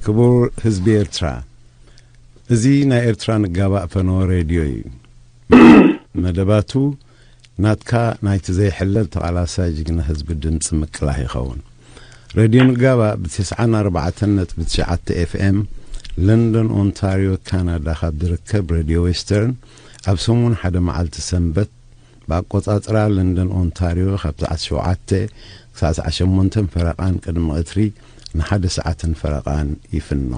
ክቡር ህዝቢ ኤርትራ፣ እዚ ናይ ኤርትራ ንጋባእ ፈነወ ሬድዮ እዩ። መደባቱ ናትካ ናይቲ ዘይሕለል ተቓላሳይ ጅግና ህዝቢ ድምፂ ምቅላሕ ይኸውን። ሬድዮ ንጋባእ ብ94.9 ኤፍኤም ለንደን ኦንታርዮ ካናዳ ካብ ዝርከብ ሬድዮ ዌስተርን ኣብ ሰሙን ሓደ መዓልቲ ሰንበት ብኣቆጻጽራ ለንደን ኦንታርዮ ካብ ሰዓት ሸውዓተ ክሳዕ ሰዓት ሸሞንተን ፈረቓን ቅድሚ ቀትሪ ንሓደ ሰዓትን ፈረቓን ይፍኖ።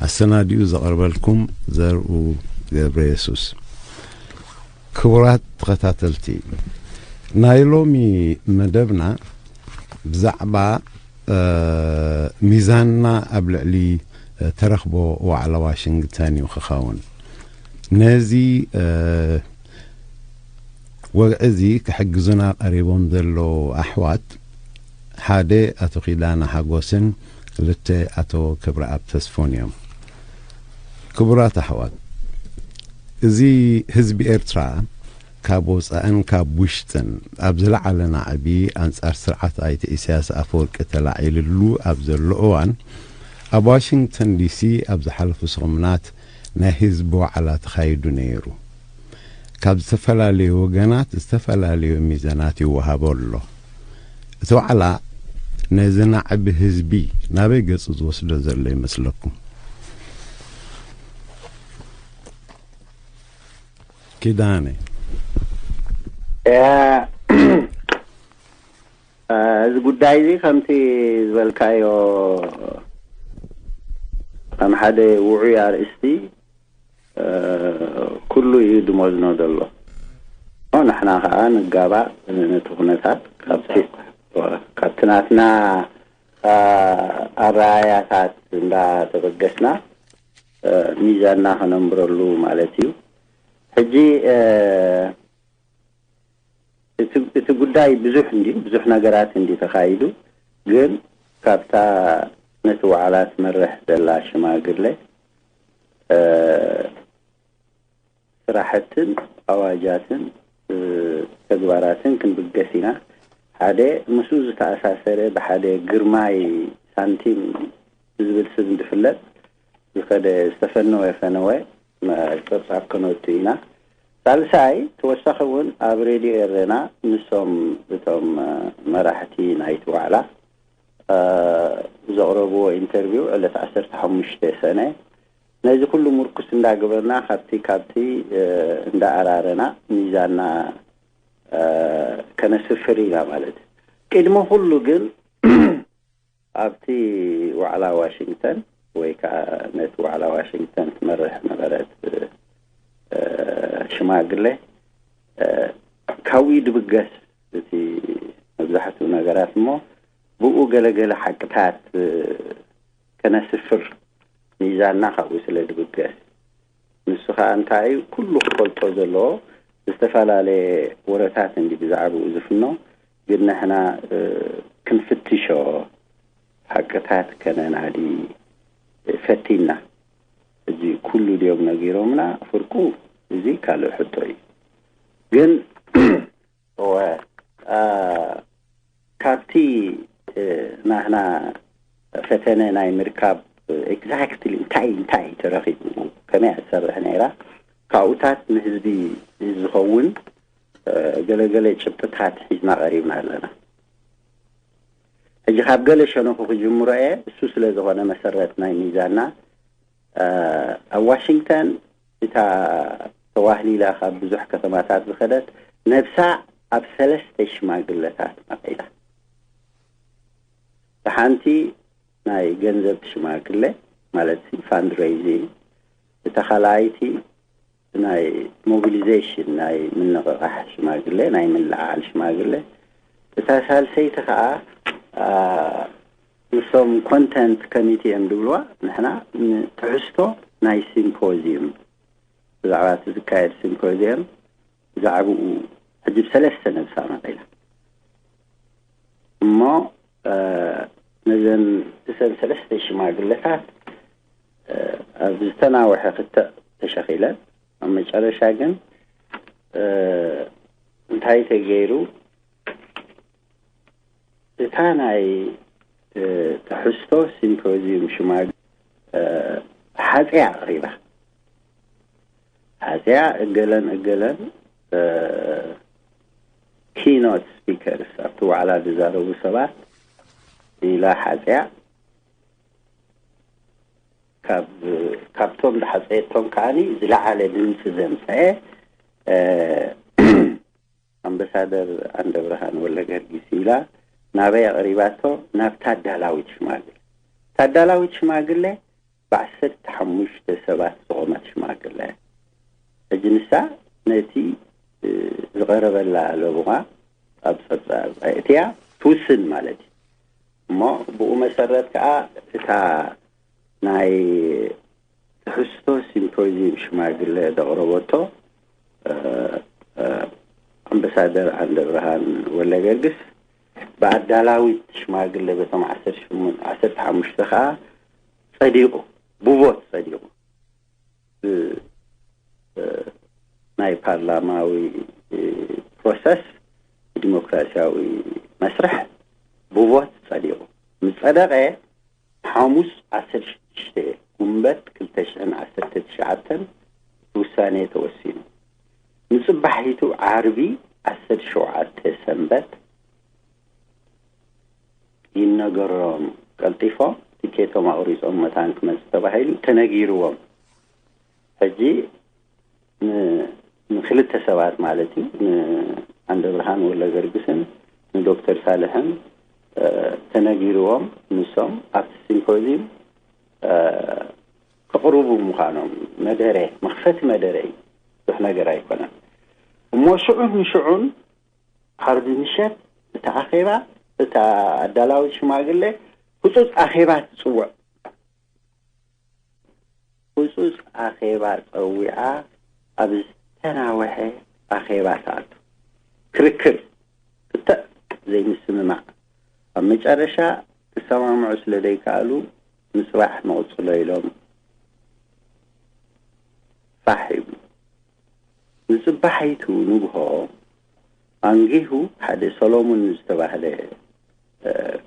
ኣሰናዲኡ ዘቕርበልኩም ዘርኡ ገብረ የሱስ። ክቡራት ተኸታተልቲ፣ ናይ ሎሚ መደብና ብዛዕባ፣ እ፣ ሚዛንና ኣብ ልዕሊ፣ እ፣ ተረኽቦ ዋዕላ ዋሽንግተን እዩ ክኸውን። ነዚ፣ እ፣ ወግዒ እዚ ክሕግዙና ቀሪቦም ዘለዉ ኣሕዋት፣ ሓደ ኣቶ ኪዳነ ሓጎስን ክልተ ኣቶ ክብረኣብ ተስፎን እዮም። ክቡራት ኣሕዋት፣ እዚ ህዝቢ ኤርትራ ካብ ወጻእን ካብ ውሽጥን ኣብ ዝለዓለ ናዕቢ ኣንጻር ስርዓት ኣይተ ኢሳያስ ኣፈወርቂ ተላዒልሉ ኣብ ዘሎ እዋን፣ ኣብ ዋሽንግተን ዲሲ ኣብ ዝሓለፉ ሰሙናት ናይ ህዝቢ ዋዕላ ተኻይዱ ነይሩ። ካብ ዝተፈላለዩ ወገናት ዝተፈላለዩ ሚዛናት ይወሃቦ ኣሎ። እቲ ዋዕላ ነዚ ናዕቢ ህዝቢ ናበይ ገጹ ዝወስዶ ዘሎ ይመስለኩም? ኪዳነ። እ፣ እዚ ጉዳይ እዚ ከምቲ ዝበልካዮ ከም ሓደ ውዑይ ኣርእስቲ፣ እ፣ ኩሉ እዩ ድመዝኖ ዘሎ። ንሕና ከዓ ንጋባእ ነቲ ኩነታት ካብቲ፣ ካብቲ ናትና፣ እ፣ ኣረኣያታት እንዳተበገስና፣ እ፣ ሚዛንና ከነንብረሉ ማለት እዩ። ሕጂ፣ እ፣ እቲ፣ እቲ ጉዳይ ብዙሕ እንድዩ፣ ብዙሕ ነገራት እንድዩ ተኻይዱ፣ ግን ካብታ ነቲ ዋዕላ ትመርሕ ዘላ ሽማግለ፣ እ፣ ስራሕትን ኣዋጃትን፣ እ፣ ተግባራትን ክንብገስ ኢና። ሓደ ምስኡ ዝተኣሳሰረ ብሓደ ግርማይ ሳንቲም ብዝብል ስም ዝፍለጥ ዝኸደ ዝተፈነወ ፈነወ፣ መ-፣ ጸብጻብ ከነቱ ኢና። ሳልሳይ፣ ተወሳኺ እውን ኣብ ሬድዮ ኤረና ንሶም እቶም፣ እ፣ መራሕቲ ናይቲ ዋዕላ፣ እ፣ ዘቕረብዎ ኢንተርቪው ዕለት ዓሰርተ ሓሙሽተ ሰነ፣ ነዚ ኩሉ ምርኩስ እንዳገበርና ካብቲ፣ ካብቲ፣ እ፣ እንዳኣራረና ሚዛንና፣ እ፣ ከነስፍር ኢና ማለት እዩ። ቅድሚ ኩሉ ግን ኣብቲ ዋዕላ ዋሽንግተን ወይ ከዓ ነቲ ዋዕላ ዋሽንግተን ትመርሕ ነበረት፣ እ፣ ሽማግለ፣ እ፣ ካብኡ ድብገስ እቲ መብዛሕትኡ ነገራት እሞ ብኡ ገለገለ ሓቅታት፣ እ፣ ከነስፍር ሚዛንና ካብኡ ስለ ድብገስ። ንሱ ኸኣ እንታይ እዩ፣ ኩሉ ክፈልጦ ዘለዎ ዝተፈላለየ ወረታት እንዲ ብዛዕባኡ ዝፍኖ፣ ግን ንሕና፣ እ፣ ክንፍትሾ ሓቅታት ከነናዲ ፈቲና። እዚ ኩሉ ድዮም ነጊሮምና? ፍርቁ፣ እዚ ካልእ ሕቶ እዩ። ግን እወ፣ አ፣ ካብቲ፣ እ፣ ናህና ፈተነ ናይ ምርካብ፣ እ፣ ኤግዛክትሊ እንታይ፣ እንታይ ተረኺቡ፣ ከመይ እያ ትሰርሕ ነይራ፣ ካብኡታት ንህዝቢ ዝኸውን፣ እ፣ ገለገለ ጭብጥታት ሒዝና ቀሪብና ኣለና። ሕጂ ካብ ገለ ሸነኹ ክጅምሮ እየ፣ እሱ ስለ ዝኾነ መሰረት ናይ ሚዛንና፣ እ፣ ኣብ ዋሽንግተን እታ ተዋህሊላ ካብ ብዙሕ ከተማታት ዝኸደት ነብሳ ኣብ ሰለስተ ሽማግለታት መቒላ። እታ ሓንቲ ናይ ገንዘብ ሽማግለ፣ ማለት ሲ ፋንድሬይዚንግ፣ እታ ካልኣይቲ ናይ ሞቢሊዜሽን፣ ናይ ምንቕቓሕ ሽማግለ፣ ናይ ምልዕዓል ሽማግለ፣ እታ ሳልሰይቲ ኸዓ፣ አ፣ ንሶም ኮንተንት ኮሚቴ እዮም ድብልዋ። ንሕና ንትሕዝቶ ናይ ሲምፖዚየም፣ ብዛዕባ እቲ ዝካየድ ሲምፖዚየም፣ ብዛዕባኡ ሕጂ ብሰለስተ ነብሳ መቒላ እሞ፣ እ፣ ነዘን እተን ሰለስተ ሽማግለታት፣ እ፣ ኣብ ዝተናውሐ ክትዕ ተሸኺለን፣ ኣብ መጨረሻ ግን፣ እ፣ እንታይ ተገይሩ? እታ ናይ፣ እ፣ ትሕዝቶ ሲምፖዚየም ሽማግ-፣ ሓፂያ ኣቕሪባ። ሓፂያ እገለን እገለን ኪኖት ስፒከርስ፣ ኣብቲ ዋዕላ ዝዛረቡ ሰባት ኢላ ሓፂያ። ካብ ካብቶም ዝሓፀየቶም ከዓኒ ዝለዓለ ድምፂ ዘምፀአ ኣምበሳደር ዓንደብርሃን ወልደገርጊስ ኢላ ናበይ ኣቕሪባቶ? ናብታ ኣዳላዊት ሽማግለ። እታ ኣዳላዊት ሽማግለ ብዓሰርተ ሓሙሽተ ሰባት ዝቖመት ሽማግለ እያ። ሕጂ ንሳ ነቲ ዝቐረበላ ለቡማ ኣብ ፀብፃብ እቲያ ትውስን ማለት እዩ። እሞ ብኡ መሰረት ከዓ እታ ናይ ትሕዝቶ ሲምፖዚየም ሽማግለ ዘቕረበቶ ኣምበሳደር ዓንደብርሃን ወልደገርግስ ብኣዳላዊት ሽማግለ በቶም ዓሰርተ ሓሙሽተ ከዓ ጸዲቑ፣ ብቮት ጸዲቑ። ብ ናይ ፓርላማዊ ፕሮሰስ፣ ዲሞክራሲያዊ መስርሕ ብቮት ጸዲቑ። ምስ ጸደቐ ሓሙስ ዓሰርተ ሽዱሽተ ጉንበት ክልተ ሽሕን ዓሰርተ ትሽዓተን ውሳኔ ተወሲኑ። ንጽባሒቱ ዓርቢ ዓሰርተ ሸውዓተ ሰንበት ይነገሮም ቀልጢፎም ቲኬቶም ኣቑሪጾም መታን ክመጽእ ተባሂሉ ተነጊርዎም። ሕጂ ንክልተ ሰባት ማለት እዩ፣ ንዓንደብርሃን ወልደገርግስን ንዶክተር ሳልሕን ተነጊርዎም ንሶም ኣብቲ ሲምፖዚም ከቕርቡ ምዃኖም መደረ፣ መኽፈቲ መደረ እዩ። ብዙሕ ነገር ኣይኮነን። እሞ ሽዑን ንሽዑን ዓርቢ ምሸት እቲ ኣኼባ፣ እታ ኣዳላዊት ሽማግለ ህፁፅ ኣኼባ ትፅውዕ። ህፁፅ ኣኼባ ፀዊዓ ኣብ ዝተናወሐ ኣኼባ ትኣቱ። ክርክር፣ ክተእ ዘይምስምማዕ፣ ኣብ መጨረሻ ክሰማምዑ ስለ ዘይከኣሉ ንፅባሕ ንቕፅሎ ኢሎም ፋሕ ይብሉ። ንፅባሒቱ ንግሆ ኣንጊሁ ሓደ ሰሎሙን ዝተባህለ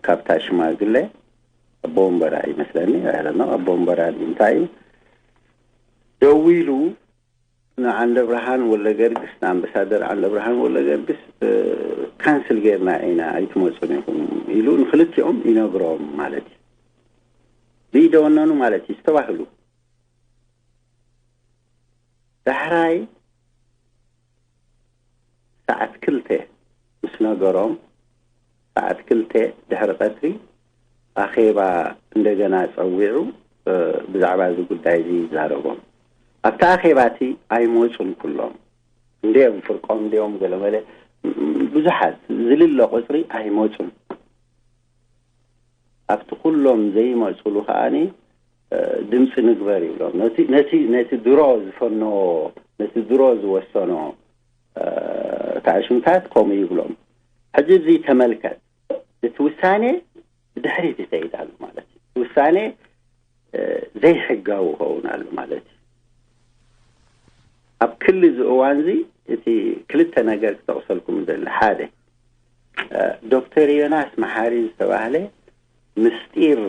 ካብታ ሽማግለ ኣቦ ወንበራ ይመስለኒ፣ ኣቦ ወንበራ እንታይ እዩ ደዊሉ ንዓንደ ብርሃን ወልደ ገርግስ፣ ንኣምባሳደር ዓንደ ብርሃን ወልደ ገርግስ ካንስል ጌርና ኢና ኣይትመፁን ኢኹም ኢሉ ንክልቲኦም ይነግሮም ማለት እዩ። ብኢደ ወነኑ ማለት እዩ ዝተባህሉ። ዳሕራይ ሰዓት ክልተ ምስ ነገሮም፣ ሰዓት ክልተ ድሕሪ ቀትሪ ኣኼባ እንደገና ጸዊዑ ብዛዕባ እዚ ጉዳይ እዚ ይዛረቦም። ኣብቲ ኣኼባ እቲ ኣይመጹን ኩሎም። እንዲኦም ፍርቆም እንዲኦም ገለመለ ብዙሓት ዝልለ ቁጽሪ ኣይመጹን። ኣብቲ ኩሎም ዘይመጹሉ ከኣኒ ድምፂ ንግበር ይብሎም። ነቲ ድሮ ዝፈነዎ፣ ነቲ ድሮ ዝወሰኖ ታዕሽምታት ከምኡ ይብሎም። ሕጂ እዚ ተመልከት፣ እቲ ውሳኔ ብድሕሪት ይኸይድ ኣሎ ማለት እዩ። ውሳኔ ዘይሕጋዊ ይኸውን ኣሎ ማለት እዩ። ኣብ ክሊ እዚ እዋን እዚ እቲ ክልተ ነገር ክጠቕሰልኩም ደሊ። ሓደ፣ ዶክተር ዮናስ መሓሪ ዝተባህለ ምስጢር፣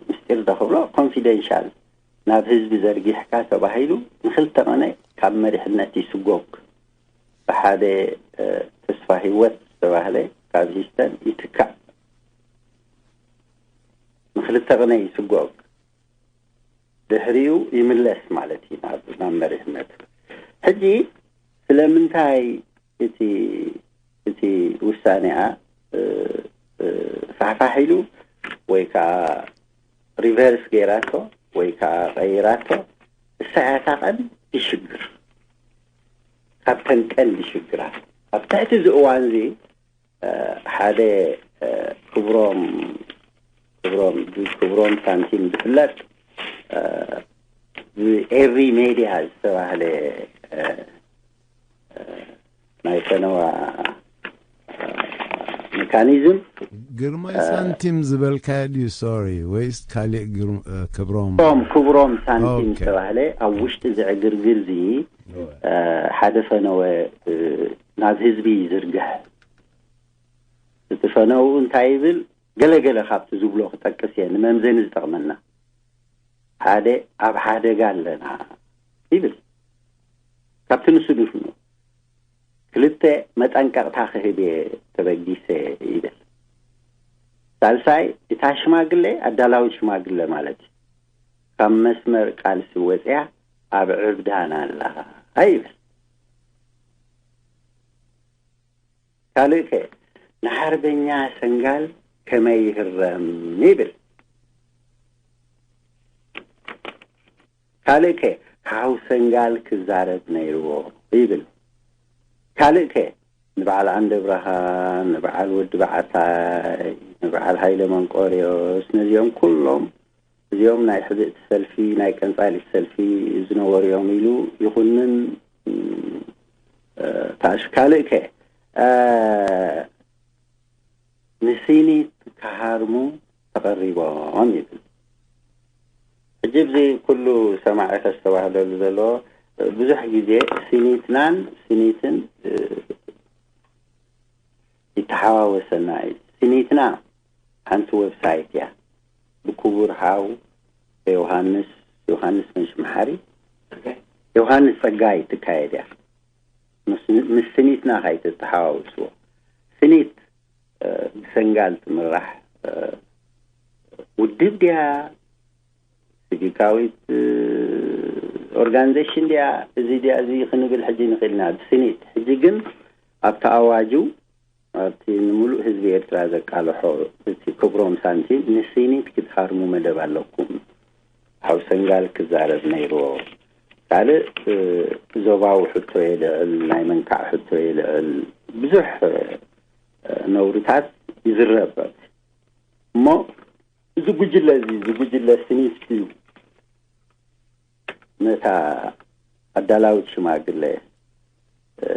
ምስጢር ዶ ክብሎ፣ ኮንፊደንሻል፣ ናብ ህዝቢ ዘርጊሕካ ተባሂሉ ንክልተ ቀነ ካብ መሪሕነት ይስጎግ። ብሓደ ተስፋ ህይወት ዝተባህለ ካብ ሂስተን ይትካእ። ንክልተ ቀነ ይስጎግ። ድሕሪኡ ይምለስ ማለት እዩ ናብ መሪሕነቱ። ሕጂ ስለምንታይ እቲ እቲ ውሳኔኣ ፋሕፋሕ ኢሉ ወይ ከዓ ሪቨርስ ገይራቶ ወይ ከዓ ቀይራቶ፣ እሳ እያ እታ ቀንዲ ሽግር። ካብተን ቀንዲ ሽግራት ኣብ ትሕቲ እዚ እዋን እዚ ሓደ ክብሮም ክብሮም ክብሮም ሳንቲም ዝፍለጥ ኤሪ ሜድያ ዝተባህለ ናይ ፈነዋ ሜካኒዝም። ግርማይ ሳንቲም ዝበልካዮ ድዩ? ሶሪ፣ ወይስ ካሊእ? ክብሮም ክብሮም ክብሮም ሳንቲም ዝተባህለ ኣብ ውሽጢ ዝዕግርግር ዚ ሓደ ፈነወ ናብ ህዝቢ ይዝርግሕ። እቲ ፈነውኡ እንታይ ይብል? ገለገለ ካብቲ ዝብሎ ክጠቅስ እየ፣ ንመምዘኒ ዝጠቕመና። ሓደ ኣብ ሓደጋ ኣለና ይብል። ካብቲ ንሱ ድፍኑ ክልተ መጠንቀቕታ ክህብ እየ ተበጊሰ ይብል። ሳልሳይ፣ እታ ሽማግሌ ኣዳላዊት ሽማግሌ ማለት እዩ። ካብ መስመር ቃልሲ ወፅያ ኣብ ዕብዳን ኣላ ይብል። ካልእ ከ ንሓርበኛ ሰንጋል ከመይ ይህረም ይብል። ካልእ ከ ሓው ሰንጋል ክዛረብ ነይርዎ ይብል። ካልእ ከ ንበዓል ዓንደ ብርሃን፣ ንበዓል ወዲ በዓታይ፣ ንበዓል ሃይለ መንቆርዮስ፣ ነዚኦም ኩሎም እዚኦም ናይ ሕብእቲ ሰልፊ፣ ናይ ቀንጻሊት ሰልፊ ዝነበሩ እዮም ኢሉ ይኹንን፣ እ፣ ታሽ ካልእ ከ፣ እ፣ ንሲኒት ክሃርሙ ተቐሪቦም ይብል። ሕጂ እዚ ኩሉ ሰማዒ ከስተባህለሉ ዘለዎ፣ ብዙሕ ግዜ ሲኒትናን ሲኒትን፣ እ፣ ይተሓዋወሰና እዩ። ሲኒትና ሓንቲ ዌብሳይት እያ። ብክቡር ሓው ዮሃንስ፣ ዮሃንስ መንሽ መሓሪ፣ ዮሃንስ ጸጋይ ትካየድ እያ። ምስ፣ ምስ ስኒትና ካይትተሓዋውስዎ። ስኒት፣ እ፣ ብሰንጋል ትምራሕ፣ እ፣ ውድብ ድያ? ሲቪካዊት፣ እ፣ ኦርጋኒዜሽን ድያ? እዚ ድያ? እዚ ክንብል ሕጂ ንኽእል ኢና ብስኒት። ሕጂ ግን ኣብቲ ኣዋጁ፣ ኣብቲ ንምሉእ ህዝቢ ኤርትራ ዘቃልሖ እቲ ክብሮም ሳንቲም ንሲኒት ክትሃርሙ መደብ ኣለኩም። ሓው ሰንጋል ክዛረብ ነይርዎ። ካልእ፣ እ፣ ዞባዊ ሕቶ የልዕል፣ ናይ መንካዕ ሕቶ የልዕል፣ ብዙሕ፣ እ፣ ነውርታት ይዝረብ። እሞ እዚ ጉጅለ እዚ፣ እዚ ጉጅለ ስኒት እዩ ነታ ኣዳላዊት ሽማግለ፣ እ፣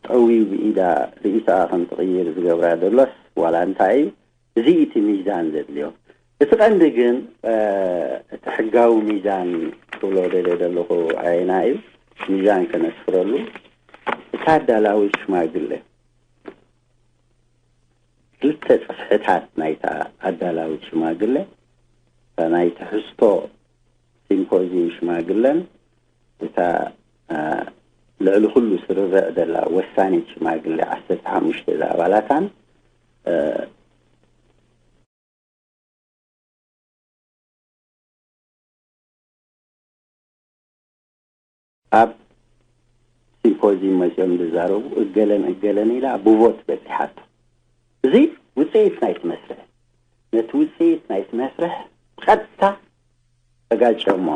ጠውዩ ብኢዳ ርእይቶኣ ከም ትቕይር ዝገብራ ዘሎስ ዋላ እንታይ እዩ? እዚ እቲ ሚዛን ዘድልዮ። እቲ ቀንዲ ግን፣ እ፣ እቲ ሕጋዊ ሚዛን ክብሎ ደልየ ዘለኹ ኣየና እዩ? ሚዛን ከነስፍረሉ፣ እታ ኣዳላዊት ሽማግለ፣ ክልተ ጽፍሕታት ናይታ ኣዳላዊት ሽማግለ፣ እታ ናይ ትሕዝቶ ሲምፖዚየም ሽማግለን፣ እታ፣ እ፣ ልዕሊ ኩሉ ስርርዕ ዘላ ወሳኒት ሽማግለ ዓሰርተ ሓሙሽተ ዝኣባላታን፣ እ፣ ኣብ ሲምፖዚየም መጺኦም ዝዛረቡ እገለን እገለን ኢላ ብቮት በጺሓቶ። እዚ ውጽኢት ናይቲ መስርሕ። ነቲ ውጽኢት ናይቲ መስርሕ ብቐጥታ ተጋጭዮሞ።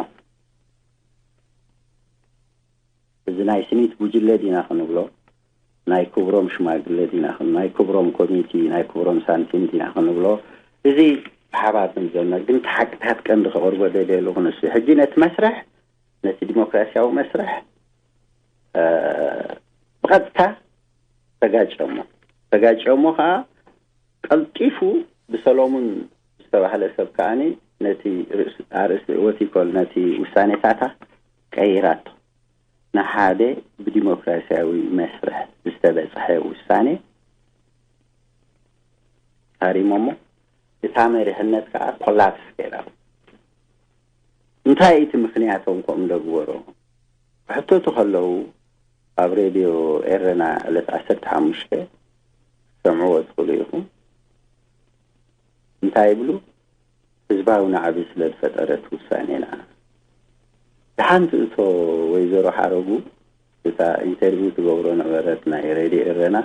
እዚ ናይ ስኒት ጉጅለ ዲና ክንብሎ፣ ናይ ክብሮም ሽማግለ ዲና ክን-፣ ናይ ክብሮም ኮሚቲ፣ ናይ ክብሮም ሳንቲም ዲና ክንብሎ፣ እዚ ብሓባር ንዘመር፣ ግን እቲ ሓቅታት ቀንዲ ከቕርቦ ደልየ ኣለኹ ንሱ። ሕጂ ነቲ መስርሕ፣ ነቲ ዲሞክራሲያዊ መስርሕ፣ እ፣ ብቐጥታ ተጋጨሞ። ተጋጨሞ ከኣ ቀልጢፉ ብሰሎሙን ዝተባህለ ሰብ ከኣኒ ነቲ ርእስ-፣ ኣርእስቲ ወቲኮል ነቲ ውሳኔታታ ቀይራቶ። ንሓደ ብዲሞክራሲያዊ መስርሕ ዝተበጽሐ ውሳኔ ሃሪሞሞ፣ እታ መሪሕነት ከኣ ኮላፕስ ገይራ። እንታይ እቲ ምኽንያቶም ከምኡ ዘግበሮ ክሕተቱ ከለዉ፣ ኣብ ሬድዮ ኤረና ዕለት ዓሰርተ ሓሙሽተ ክሰምዕዎ ትኽእሉ ኢኹም። እንታይ ይብሉ? ህዝባዊ ናዕቢ ስለ ዝፈጠረት ውሳኔና። ደሓን ትእቶ ወይዘሮ ሓረጉ፣ እታ ኢንተርቪው ትገብሮ ነበረት ናይ ሬድዮ ኤረና፣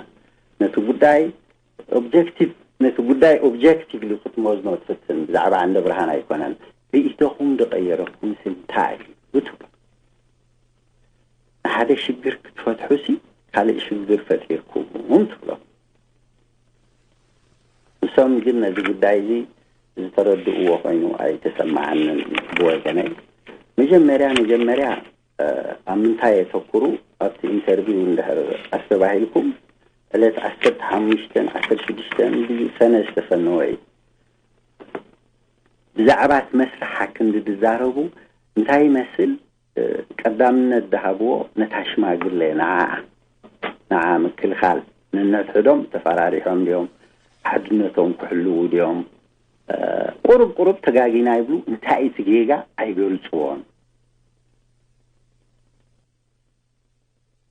ነቲ ጉዳይ ኦብጀክቲቭ፣ ነቲ ጉዳይ ኦብጀክቲቭሊ ክትመዝኖ ትፍትን፣ ብዛዕባ ዓንደ ብርሃን ኣይኮነን። ርእይቶኹም ዝቐየረኩምስ እንታይ እዩ ትብሎ? ንሓደ ሽግር ክትፈትሑሲ ካልእ ሽግር ፈጢርኩም ትብሎ። ንሶም ግን ነዚ ጉዳይ እዚ ዝተረድእዎ ኮይኑ ኣይተሰማዓንን ብወገነይ። መጀመርያ፣ መጀመርያ፣ እ፣ ኣብ ምንታይ የተኩሩ ኣብቲ ኢንተርቪው እንድሕር ኣስተባሂልኩም፣ ዕለት ዓሰርተ ሓሙሽተን ዓሰርተ ሽዱሽተን ሰነ ዝተፈነወ እዩ። ብዛዕባ እቲ መስርሕ ሓክንዲ ዝዛረቡ እንታይ ይመስል? እ፣ ቀዳምነት ዝሃብዎ ነታ ሽማግለ፣ ንዓኣ፣ ንዓኣ ምክልኻል። ነንሕድሕዶም ተፈራሪሖም ድዮም? ሓድነቶም ክሕልዉ ድዮም? ቁሩብ ቁሩብ ተጋጊና ይብሉ። እንታይ እቲ ጌጋ ኣይገልፅዎን።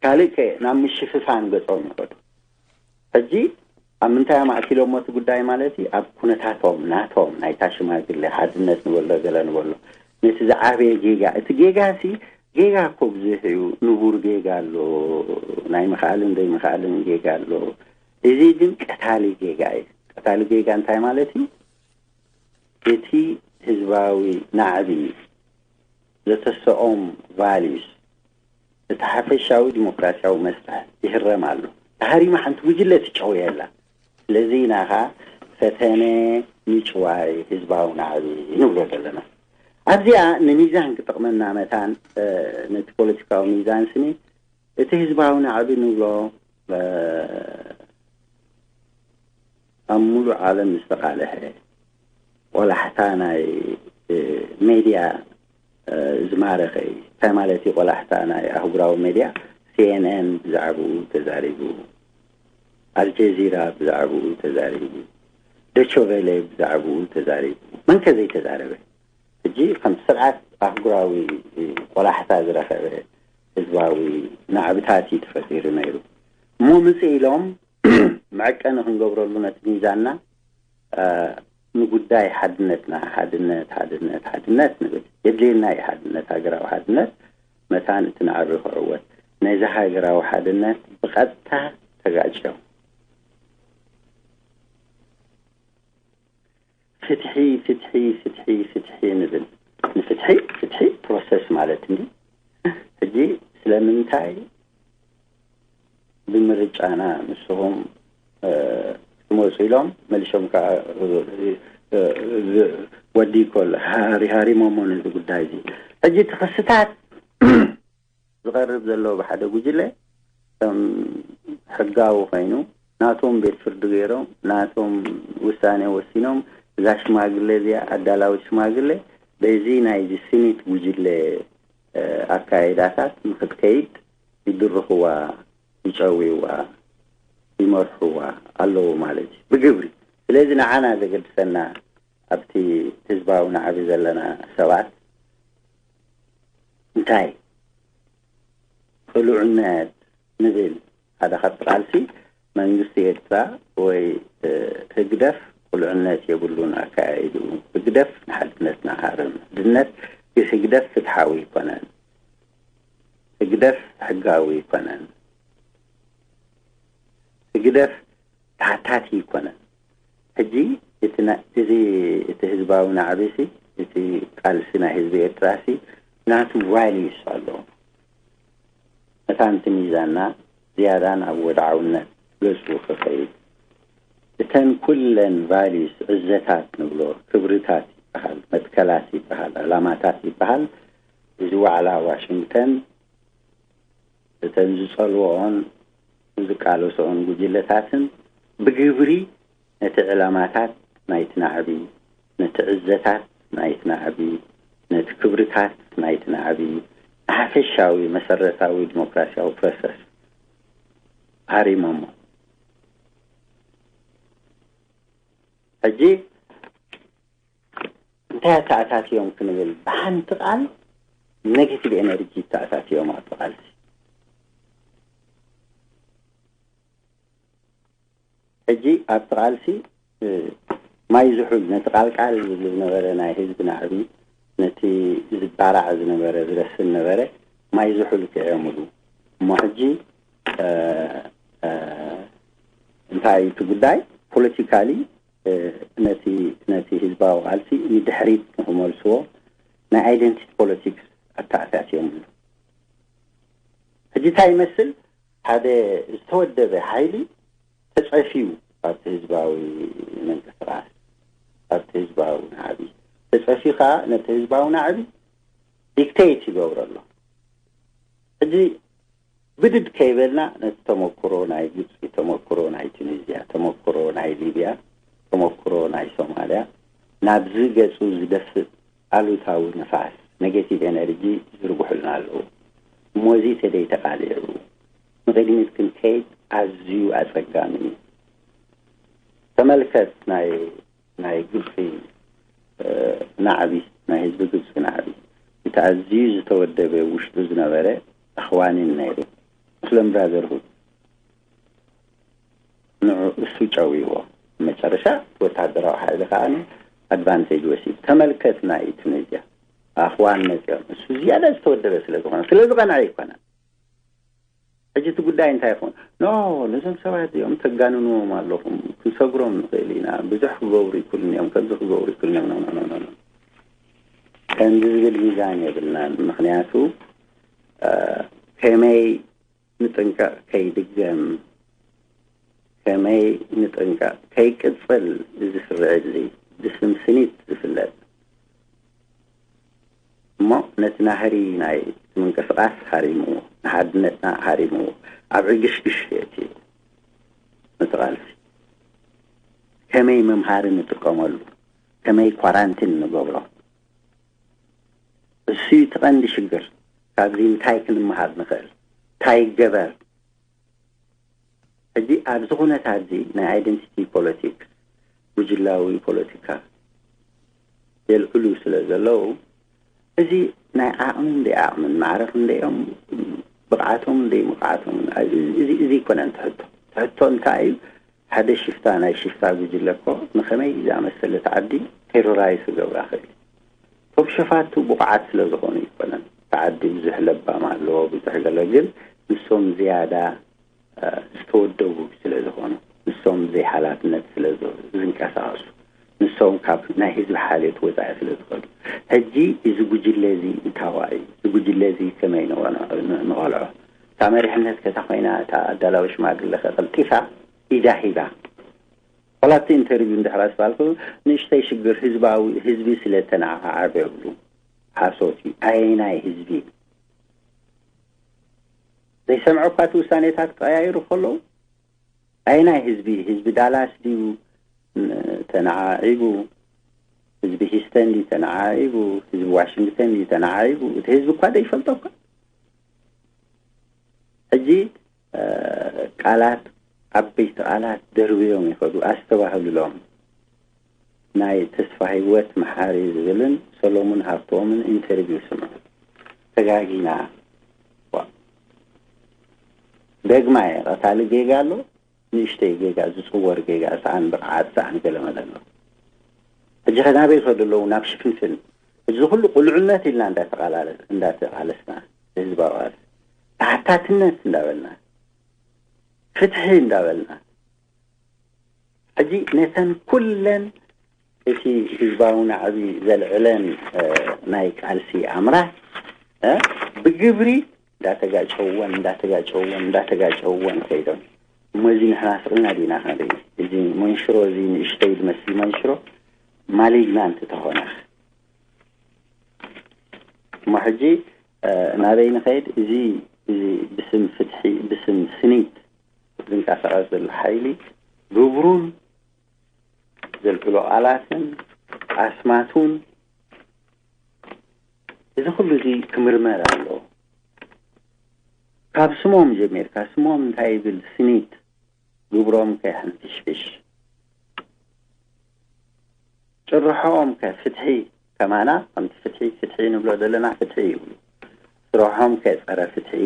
ካልእ ከ ናብ ምሽፍፋን ገጾም ይኸዱ። ሕጂ ኣብ ምንታይ ኣማእኪሎሞ እቲ ጉዳይ ማለት እዩ? ኣብ ኩነታቶም ናቶም ናይታ ሽማግሌ ሓድነት ንበሎ ገለ ንበሎ ነቲ ዝዓበየ ጌጋ፣ እቲ ጌጋ ሲ ጌጋ እኮ ብዙሕ እዩ። ንቡር ጌጋ ኣሎ፣ ናይ ምኽኣልን ዘይምኽኣልን ጌጋ ኣሎ። እዚ ግን ቀታሊ ጌጋ እዩ። ቀታሊ ጌጋ እንታይ ማለት እዩ? እቲ ህዝባዊ ናዕቢ ዘተሰኦም ቫልዩስ እቲ ሓፈሻዊ ዲሞክራሲያዊ መስርሕ ይህረም ኣሎ። ተሃሪማ ሓንቲ ጉጅለ ትጨው የላ። ስለዚ ኢና ኸዓ ፈተነ ምጭዋይ ህዝባዊ ናዕቢ ንብሎ ዘለና። ኣብዚኣ ንሚዛን ክጠቕመና መታን ነቲ ፖለቲካዊ ሚዛን ስኒ እቲ ህዝባዊ ናዕቢ ንብሎ ኣብ ሙሉእ ዓለም ዝተቓለሐ ቆላሕታ ናይ ሜድያ ዝማረኸ እዩ። እንታይ ማለት እዩ? ቆላሕታ ናይ ኣህጉራዊ ሜድያ ሲኤንኤን ብዛዕባኡ ተዛሪቡ፣ ኣልጀዚራ ብዛዕባኡ ተዛሪቡ፣ ዶቸቬሌ ብዛዕባኡ ተዛሪቡ። መን ከ ዘይተዛረበ? ሕጂ ከም ስርዓት ኣህጉራዊ ቆላሕታ ዝረኸበ ህዝባዊ ናዕብታት እዩ ተፈጢሩ ነይሩ። እሞ ምጽእ ኢሎም መዐቀኒ ክንገብረሉ ነቲ ሚዛንና ንጉዳይ ሓድነትና፣ ሓድነት ሓድነት ሓድነት ንብል። የድልየና እዩ ሓድነት፣ ሃገራዊ ሓድነት፣ መታን እቲ ናዕቢ ክዕወት። ነዚ ሃገራዊ ሓድነት ብቐጥታ ተጋጭዮም። ፍትሒ ፍትሒ ፍትሒ ፍትሒ ንብል። ንፍትሒ ፍትሒ ፕሮሰስ ማለት እንዲ። ሕጂ ስለምንታይ ብምርጫና ንስኹም ትመፁ ኢሎም መሊሾም ከዓ ወዲ ይኮል ሃሪሞሞ ነዚ ጉዳይ እዚ። ሕጂ እቲ ክስታት ዝቐርብ ዘሎ ብሓደ ጉጅለ ከም ሕጋዊ ኮይኑ ናቶም ቤት ፍርዲ ገይሮም ናቶም ውሳኔ ወሲኖም እዛ ሽማግሌ እዚኣ ኣዳላዊት ሽማግሌ በዚ ናይዚ ስኒት ጉጅለ ኣካይዳታት ንክትከይድ ይድርኽዋ፣ ይጨውይዋ፣ ይመርሕዋ ኣለዉ ማለት እዩ ብግብሪ። ስለዚ ንዓና ዘገድሰና ኣብቲ ህዝባዊ ናዕቢ ዘለና ሰባት እንታይ ቅሉዕነት ንብል ሓደ ካብቲ ቃልሲ መንግስቲ ኤርትራ ወይ ህግደፍ ቅሉዕነት የብሉን ኣካያይድኡ። ህግደፍ ንሓድነትና ሃርም። ድነት ህግደፍ ፍትሓዊ ኣይኮነን። ህግደፍ ሕጋዊ ኣይኮነን። ህግደፍ ተሓታቲ ኣይኮነን። ሕጂ እቲ እዚ እቲ ህዝባዊ ናዕቢሲ እቲ ቃልሲ ናይ ህዝቢ ኤርትራሲ ናቱ ቫልዩስ ኣለዎ። መታን እቲ ሚዛንና ዝያዳ ናብ ወድዓውነት ገጹ ክኸይድ እተን ኩለን ቫልዩስ ዕዘታት ንብሎ ክብርታት ይበሃል፣ መትከላት ይበሃል፣ ዕላማታት ይበሃል። እዚ ዋዕላ ዋሽንግተን እተን ዝጸልወኦን ዝቃለስኦን ጉጅለታትን ብግብሪ ነቲ ዕላማታት ናይቲ ናዕቢ፣ ነቲ ዕዘታት ናይቲ ናዕቢ፣ ነቲ ክብርታት ናይቲ ናዕቢ፣ ንሓፈሻዊ መሰረታዊ ዲሞክራሲያዊ ፕሮሰስ ሃሪሞሞ። ሕጂ እንታይ ኣተኣታትዮም ክንብል ብሓንቲ ቃል ኔጌቲቭ ኤነርጂ ተኣታትዮም ኣብቲ ቃልሲ። ሕጂ ኣብቲ ቃልሲ ማይ ዝሑል ነቲ ቃልቃል ዝብል ዝነበረ ናይ ህዝቢ ናዕቢ ነቲ ዝባራዕ ዝነበረ ዝረስን ነበረ ማይ ዝሑል ክዕምሉ እሞ ሕጂ እንታይ እቲ ጉዳይ ፖለቲካሊ ነቲ ነቲ ህዝባዊ ቃልሲ ንድሕሪት ንክመልስዎ ናይ ኣይደንቲቲ ፖለቲክስ ኣተኣታትዮም። ሕጂ እንታይ ይመስል? ሓደ ዝተወደበ ሓይሊ ተጸፊዩ ኣብቲ ህዝባዊ ምንቅስቃስ ኣብቲ ህዝባዊ ናዕቢ ተጸፊዩ ከዓ ነቲ ህዝባዊ ናዕቢ ዲክቴት ይገብሮ ኣሎ። ሕጂ ብድድ ከይበልና ነቲ ተመክሮ ናይ ግብፂ፣ ተመክሮ ናይ ቱኒዝያ፣ ተመክሮ ናይ ሊብያ፣ ተመክሮ ናይ ሶማልያ ናብዚ ገፁ ዝደፍእ ኣሉታዊ ንፋስ ኔጌቲቭ ኤነርጂ ዝርጉሑልና ኣለዉ። እሞ እዚ ተደይተቃሊዑ ንቅድሚት ክንከይድ ኣዝዩ ኣፀጋሚ እዩ። ተመልከት ናይ ናይ ግብፂ ናዕቢ፣ ናይ ህዝቢ ግብፂ ናዕቢ፣ እቲ ኣዝዩ ዝተወደበ ውሽጡ ዝነበረ ኣኽዋኒን ነይሩ፣ ሙስሊም ብራዘርሁድ፣ ንዑ እሱ ጨውይዎ። መጨረሻ ወታደራዊ ሓይሊ ከዓ ኣድቫንቴጅ ወሲዱ። ተመልከት ናይ ቱኒዝያ ኣኽዋን መፅኦም፣ እሱ ዝያዳ ዝተወደበ ስለ ዝኾነ፣ ስለ ዝቐንዐ ኣይኮነን። ሕጂ እቲ ጉዳይ እንታይ ይኾን? ኖ፣ ነዞም ሰባት እዚኦም ተጋንንዎም ኣለኹም፣ ክንሰግሮም ንኽእል ኢና፣ ብዙሕ ክገብሩ ይክእሉን እዮም፣ ከምዚ ክገብሩ ይክእሉን እዮም። ኖ፣ ኖ፣ ኖ፣ ኖ፣ ኖ። ከምዚ ዝብል ሚዛን የብልናን። ምኽንያቱ ከመይ ንጥንቀቕ ከይድገም፣ ከመይ ንጥንቀቕ ከይቅፅል፣ እዚ ስርዒት እዚ ብስም ስኒት ዝፍለጥ እሞ ነቲ ናህሪ ናይ ምንቅስቃስ ሃሪምዎ፣ ንሓድነትና ሃሪምዎ፣ ኣብ ዕግሽግሽ የእትዩ። ነቲ ቃልሲ ከመይ መምሃሪ ንጥቀመሉ፣ ከመይ ኳራንቲን ንገብሮ፣ እሱ እቲ ቀንዲ ሽግር። ካብዚ እንታይ ክንመሃር ንኽእል? እንታይ ይገበር? ሕጂ ኣብዚ ኩነታት እዚ ናይ ኣይደንቲቲ ፖለቲክስ፣ ጉጅላዊ ፖለቲካ የልዕሉ ስለ ዘለዉ፣ እዚ ናይ ዓቕምን ዘይዓቕምን፣ ማዕረ ክንደዮም፣ ብቕዓቶም ዘይምቕዓቶም፣ እዚ፣ እዚ ኣይኮነን ትሕቶ። ትሕቶ እንታይ እዩ? ሓደ ሽፍታ፣ ናይ ሽፍታ ጉጅለ እኮ ንኸመይ ዝኣመሰለት ዓዲ ቴሮራይዝ ክገብራ ክእል? እቶም ሸፋቱ ብቑዓት ስለ ዝኾኑ ኣይኮነን። እቲ ዓዲ ብዙሕ ለባም ኣለዎ፣ ብዙሕ ገለ፣ ግን ንሶም ዝያዳ ዝተወደቡ ስለ ዝኾኑ፣ ንሶም ዘይሓላፍነት ስለ ዝ-፣ ዝንቀሳቐሱ፣ ንሶም ካብ ናይ ህዝቢ ሓልዮት ወፃኢ ስለ ዝኸዱ፣ ሕጂ እዚ ጉጅለ እዚ እንታዋይ፣ እዚ ጉጅለ እዚ ከመይ ንቐ-፣ ን-፣ ንቐልዖ? እታ መሪሕነት ከታ ኮይና፣ እታ ኣዳላዊ ሽማግለ ከ ቀልጢፋ ኢዳ ሂባ። ዋላ እቲ ኢንተርቪው እንድሕር ኣስባልኩ፣ ንእሽተይ ሽግር ህዝባዊ፣ ህዝቢ ስለ ተነዓዓበ ይብሉ። ሓሶት እዩ። ኣየናይ ህዝቢ? ዘይሰምዐ እኳ እቲ ውሳኔታት ክቀያይሩ ከለዉ፣ ኣየናይ ህዝቢ? ህዝቢ ዳላስ ድዩ ተነዓዒቡ? ህዝቢ ሂስተን ድዩ ተነዓዒቡ? ህዝቢ ዋሽንግተን ድዩ ተነዓዒቡ? እቲ ህዝቢ እኳ ዘይፈልጦ እኳ። ሕጂ ቃላት፣ ዓበይቲ ቃላት ደርብዮም ይኸዱ። ኣስተባህሉሎም። ናይ ተስፋ ህይወት መሓሪ ዝብልን ሰሎሙን ሃብቶምን ኢንተርቪው ስምዑ። ተጋጊና። ዋ። ደግማ እየ፣ ቀታሊ ጌጋ ኣሎ፣ ንእሽተይ ጌጋ፣ ዝፅወር ጌጋ፣ ሰኣን ብቕዓት፣ ሰኣን ገለመለ ኣሎ። ሕጂ ከ ናበይ ይኸዱ ኣለዉ? ናብ ሽፍንፍን። እዚ ኩሉ ቁልዕነት ኢልና እንዳተቓላለ-፣ እንዳተቓለስና፣ ህዝባዊ ቃልሲ፣ ተሓታትነት እንዳበልና፣ ፍትሒ እንዳበልና፣ ሕጂ ነተን ኩለን እቲ ህዝባዊ ናዕቢ ዘልዕለን፣ እ፣ ናይ ቃልሲ ኣምራት፣ እ፣ ብግብሪ እንዳተጋጨውወን፣ እንዳተጋጨውወን፣ እንዳተጋጨውወን ከይዶም። እሞ እዚ ንሕና ስቕ ኢልና ዲና ክንርኢ? እዚ መንሽሮ፣ እዚ ንእሽተይ ዝመስል መንሽሮ ማሊግናንት ተኾነ። እሞ ሕጂ፣ እ፣ ናበይ ንኸይድ? እዚ፣ እዚ ብስም ፍትሒ፣ ብስም ስኒት ዝንቀሳቐስ ዘሎ ሓይሊ ግብሩን ዘልዕሎ ቃላትን ኣስማቱን፣ እዚ ኩሉ እዚ ክምርመር ኣለዎ። ካብ ስሞም ጀሚርካ፣ ስሞም እንታይ ይብል? ስኒት፣ ግብሮም ከ ሕንፍሽፍሽ፣ ጭርሖኦም ከ ፍትሒ፣ ከማና ከምቲ ፍትሒ፣ ፍትሒ ንብሎ ዘለና ፍትሒ ይብሉ። ስርሖም ከ ጸረ ፍትሒ።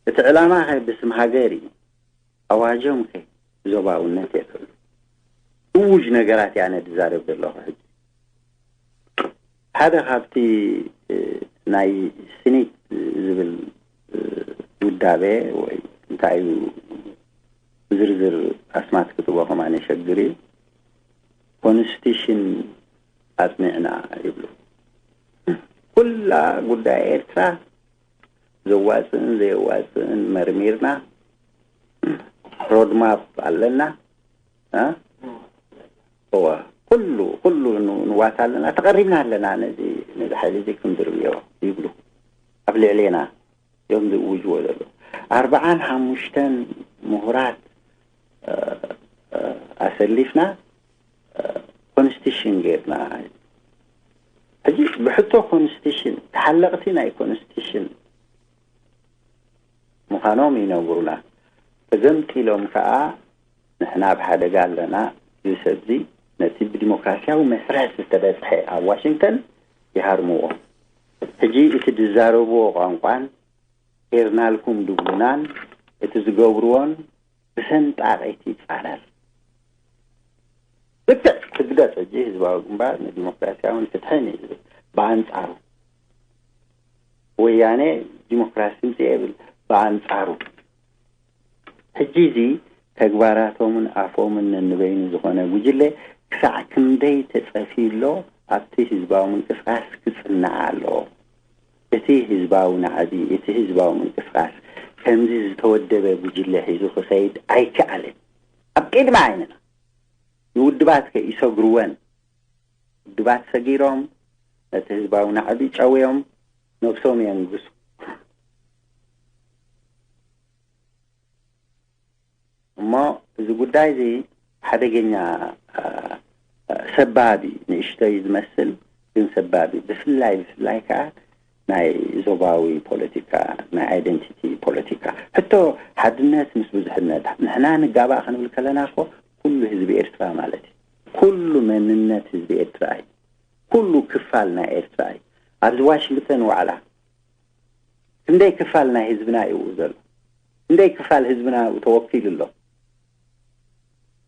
እቲ ዕላማ ከ ብስም ሃገር እዩ። ኣዋጆም ከ ዞባውነት የብሉ። እዉጅ ነገራት እየ ኣነ ዝዛረብ ዘለኹ ሕጂ። ሓደ ካብቲ፣ እ፣ ናይ ስኒት ዝብል፣ እ፣ ውዳቤ ወይ እንታይ እዩ ብዝርዝር ኣስማት ክትቦ ከማን የሸግር እዩ። ኮንስቲቱሽን ኣጽኒዕና ይብሉ። ኩላ ጉዳይ ኤርትራ ዘዋጽእን ዘየዋጽእን መርሚርና፣ ሮድማፕ ኣለና። እ? እወ፣ ኩሉ፣ ኩሉ ን-፣ ንዋት ኣለና፣ ተቐሪብና ኣለና፣ ነዚ፣ ነዚ ሓይሊ እዚ ክንድርብዮ ይብሉ። ኣብ ልዕሌና እዮም ዝእውጅዎ ዘለዉ። ኣርብዓን ሓሙሽተን ምሁራት፣ እ፣ እ፣ ኣሰሊፍና፣ እ፣ ኮንስቲቱሽን ጌርና። ሕጂ ብሕቶ ኮንስቲቱሽን፣ ተሓለቕቲ ናይ ኮንስቲቱሽን ምዃኖም ይነግሩና። ተገምጢሎም ከኣ ንሕና ኣብ ሓደጋ ኣለና፣ እዚ ሰብዚ ነቲ ብዲሞክራሲያዊ መስርሕ ዝተበጽሐ ኣብ ዋሽንግተን ይሃርምዎ። ሕጂ እቲ ዝዛረብዎ ቋንቋን ሄርናልኩም ድብሉናን እቲ ዝገብርዎን ብሰንጣቒት ይጻረር። ልክዕ ትግለጽ ሕጂ ህዝባዊ ግንባር ንዲሞክራሲያውን ፍትሕን እዩ ዝብል። ብኣንጻሩ ወያኔ ዲሞክራሲ ምጽእ የብል። ብኣንጻሩ ሕጂ እዚ ተግባራቶምን ኣፎምን ነንበይኑ ዝኾነ ጉጅለ ክሳዕ ክንደይ ተጸፊ ኣሎ ኣብቲ ህዝባዊ ምንቅስቃስ ክጽናዕ ኣለዎ። እቲ ህዝባዊ ናዕቢ፣ እቲ ህዝባዊ ምንቅስቃስ ከምዚ ዝተወደበ ጉጅለ ሒዙ ክኸይድ ኣይከኣልን። ኣብ ቅድሚ ዓይንና ንውድባት ከይሰግርወን፣ ውድባት ሰጊሮም ነቲ ህዝባዊ ናዕቢ ጨውዮም ነብሶም የንግሱ። እሞ እዚ ጉዳይ እዚ ሓደገኛ፣ አ፣ አ፣ ሰባብ እዩ። ንእሽተይ ዝመስል ግን ሰባብ እዩ። ብፍላይ፣ ብፍላይ ከዓ ናይ ዞባዊ ፖለቲካ፣ ናይ ኣይደንቲቲ ፖለቲካ። ሕቶ ሓድነት ምስ ብዙሕነት፣ ንሕና ንጋባእ ክንብል ከለና እኮ ኩሉ ህዝቢ ኤርትራ ማለት እዩ። ኩሉ መንነት ህዝቢ ኤርትራ እዩ። ኩሉ ክፋል ናይ ኤርትራ እዩ። ኣብዚ ዋሽንግተን ዋዕላ ክንደይ ክፋል ናይ ህዝብና እዩ ዘሎ? ክንደይ ክፋል ህዝብና ተወኪሉ ኣሎ?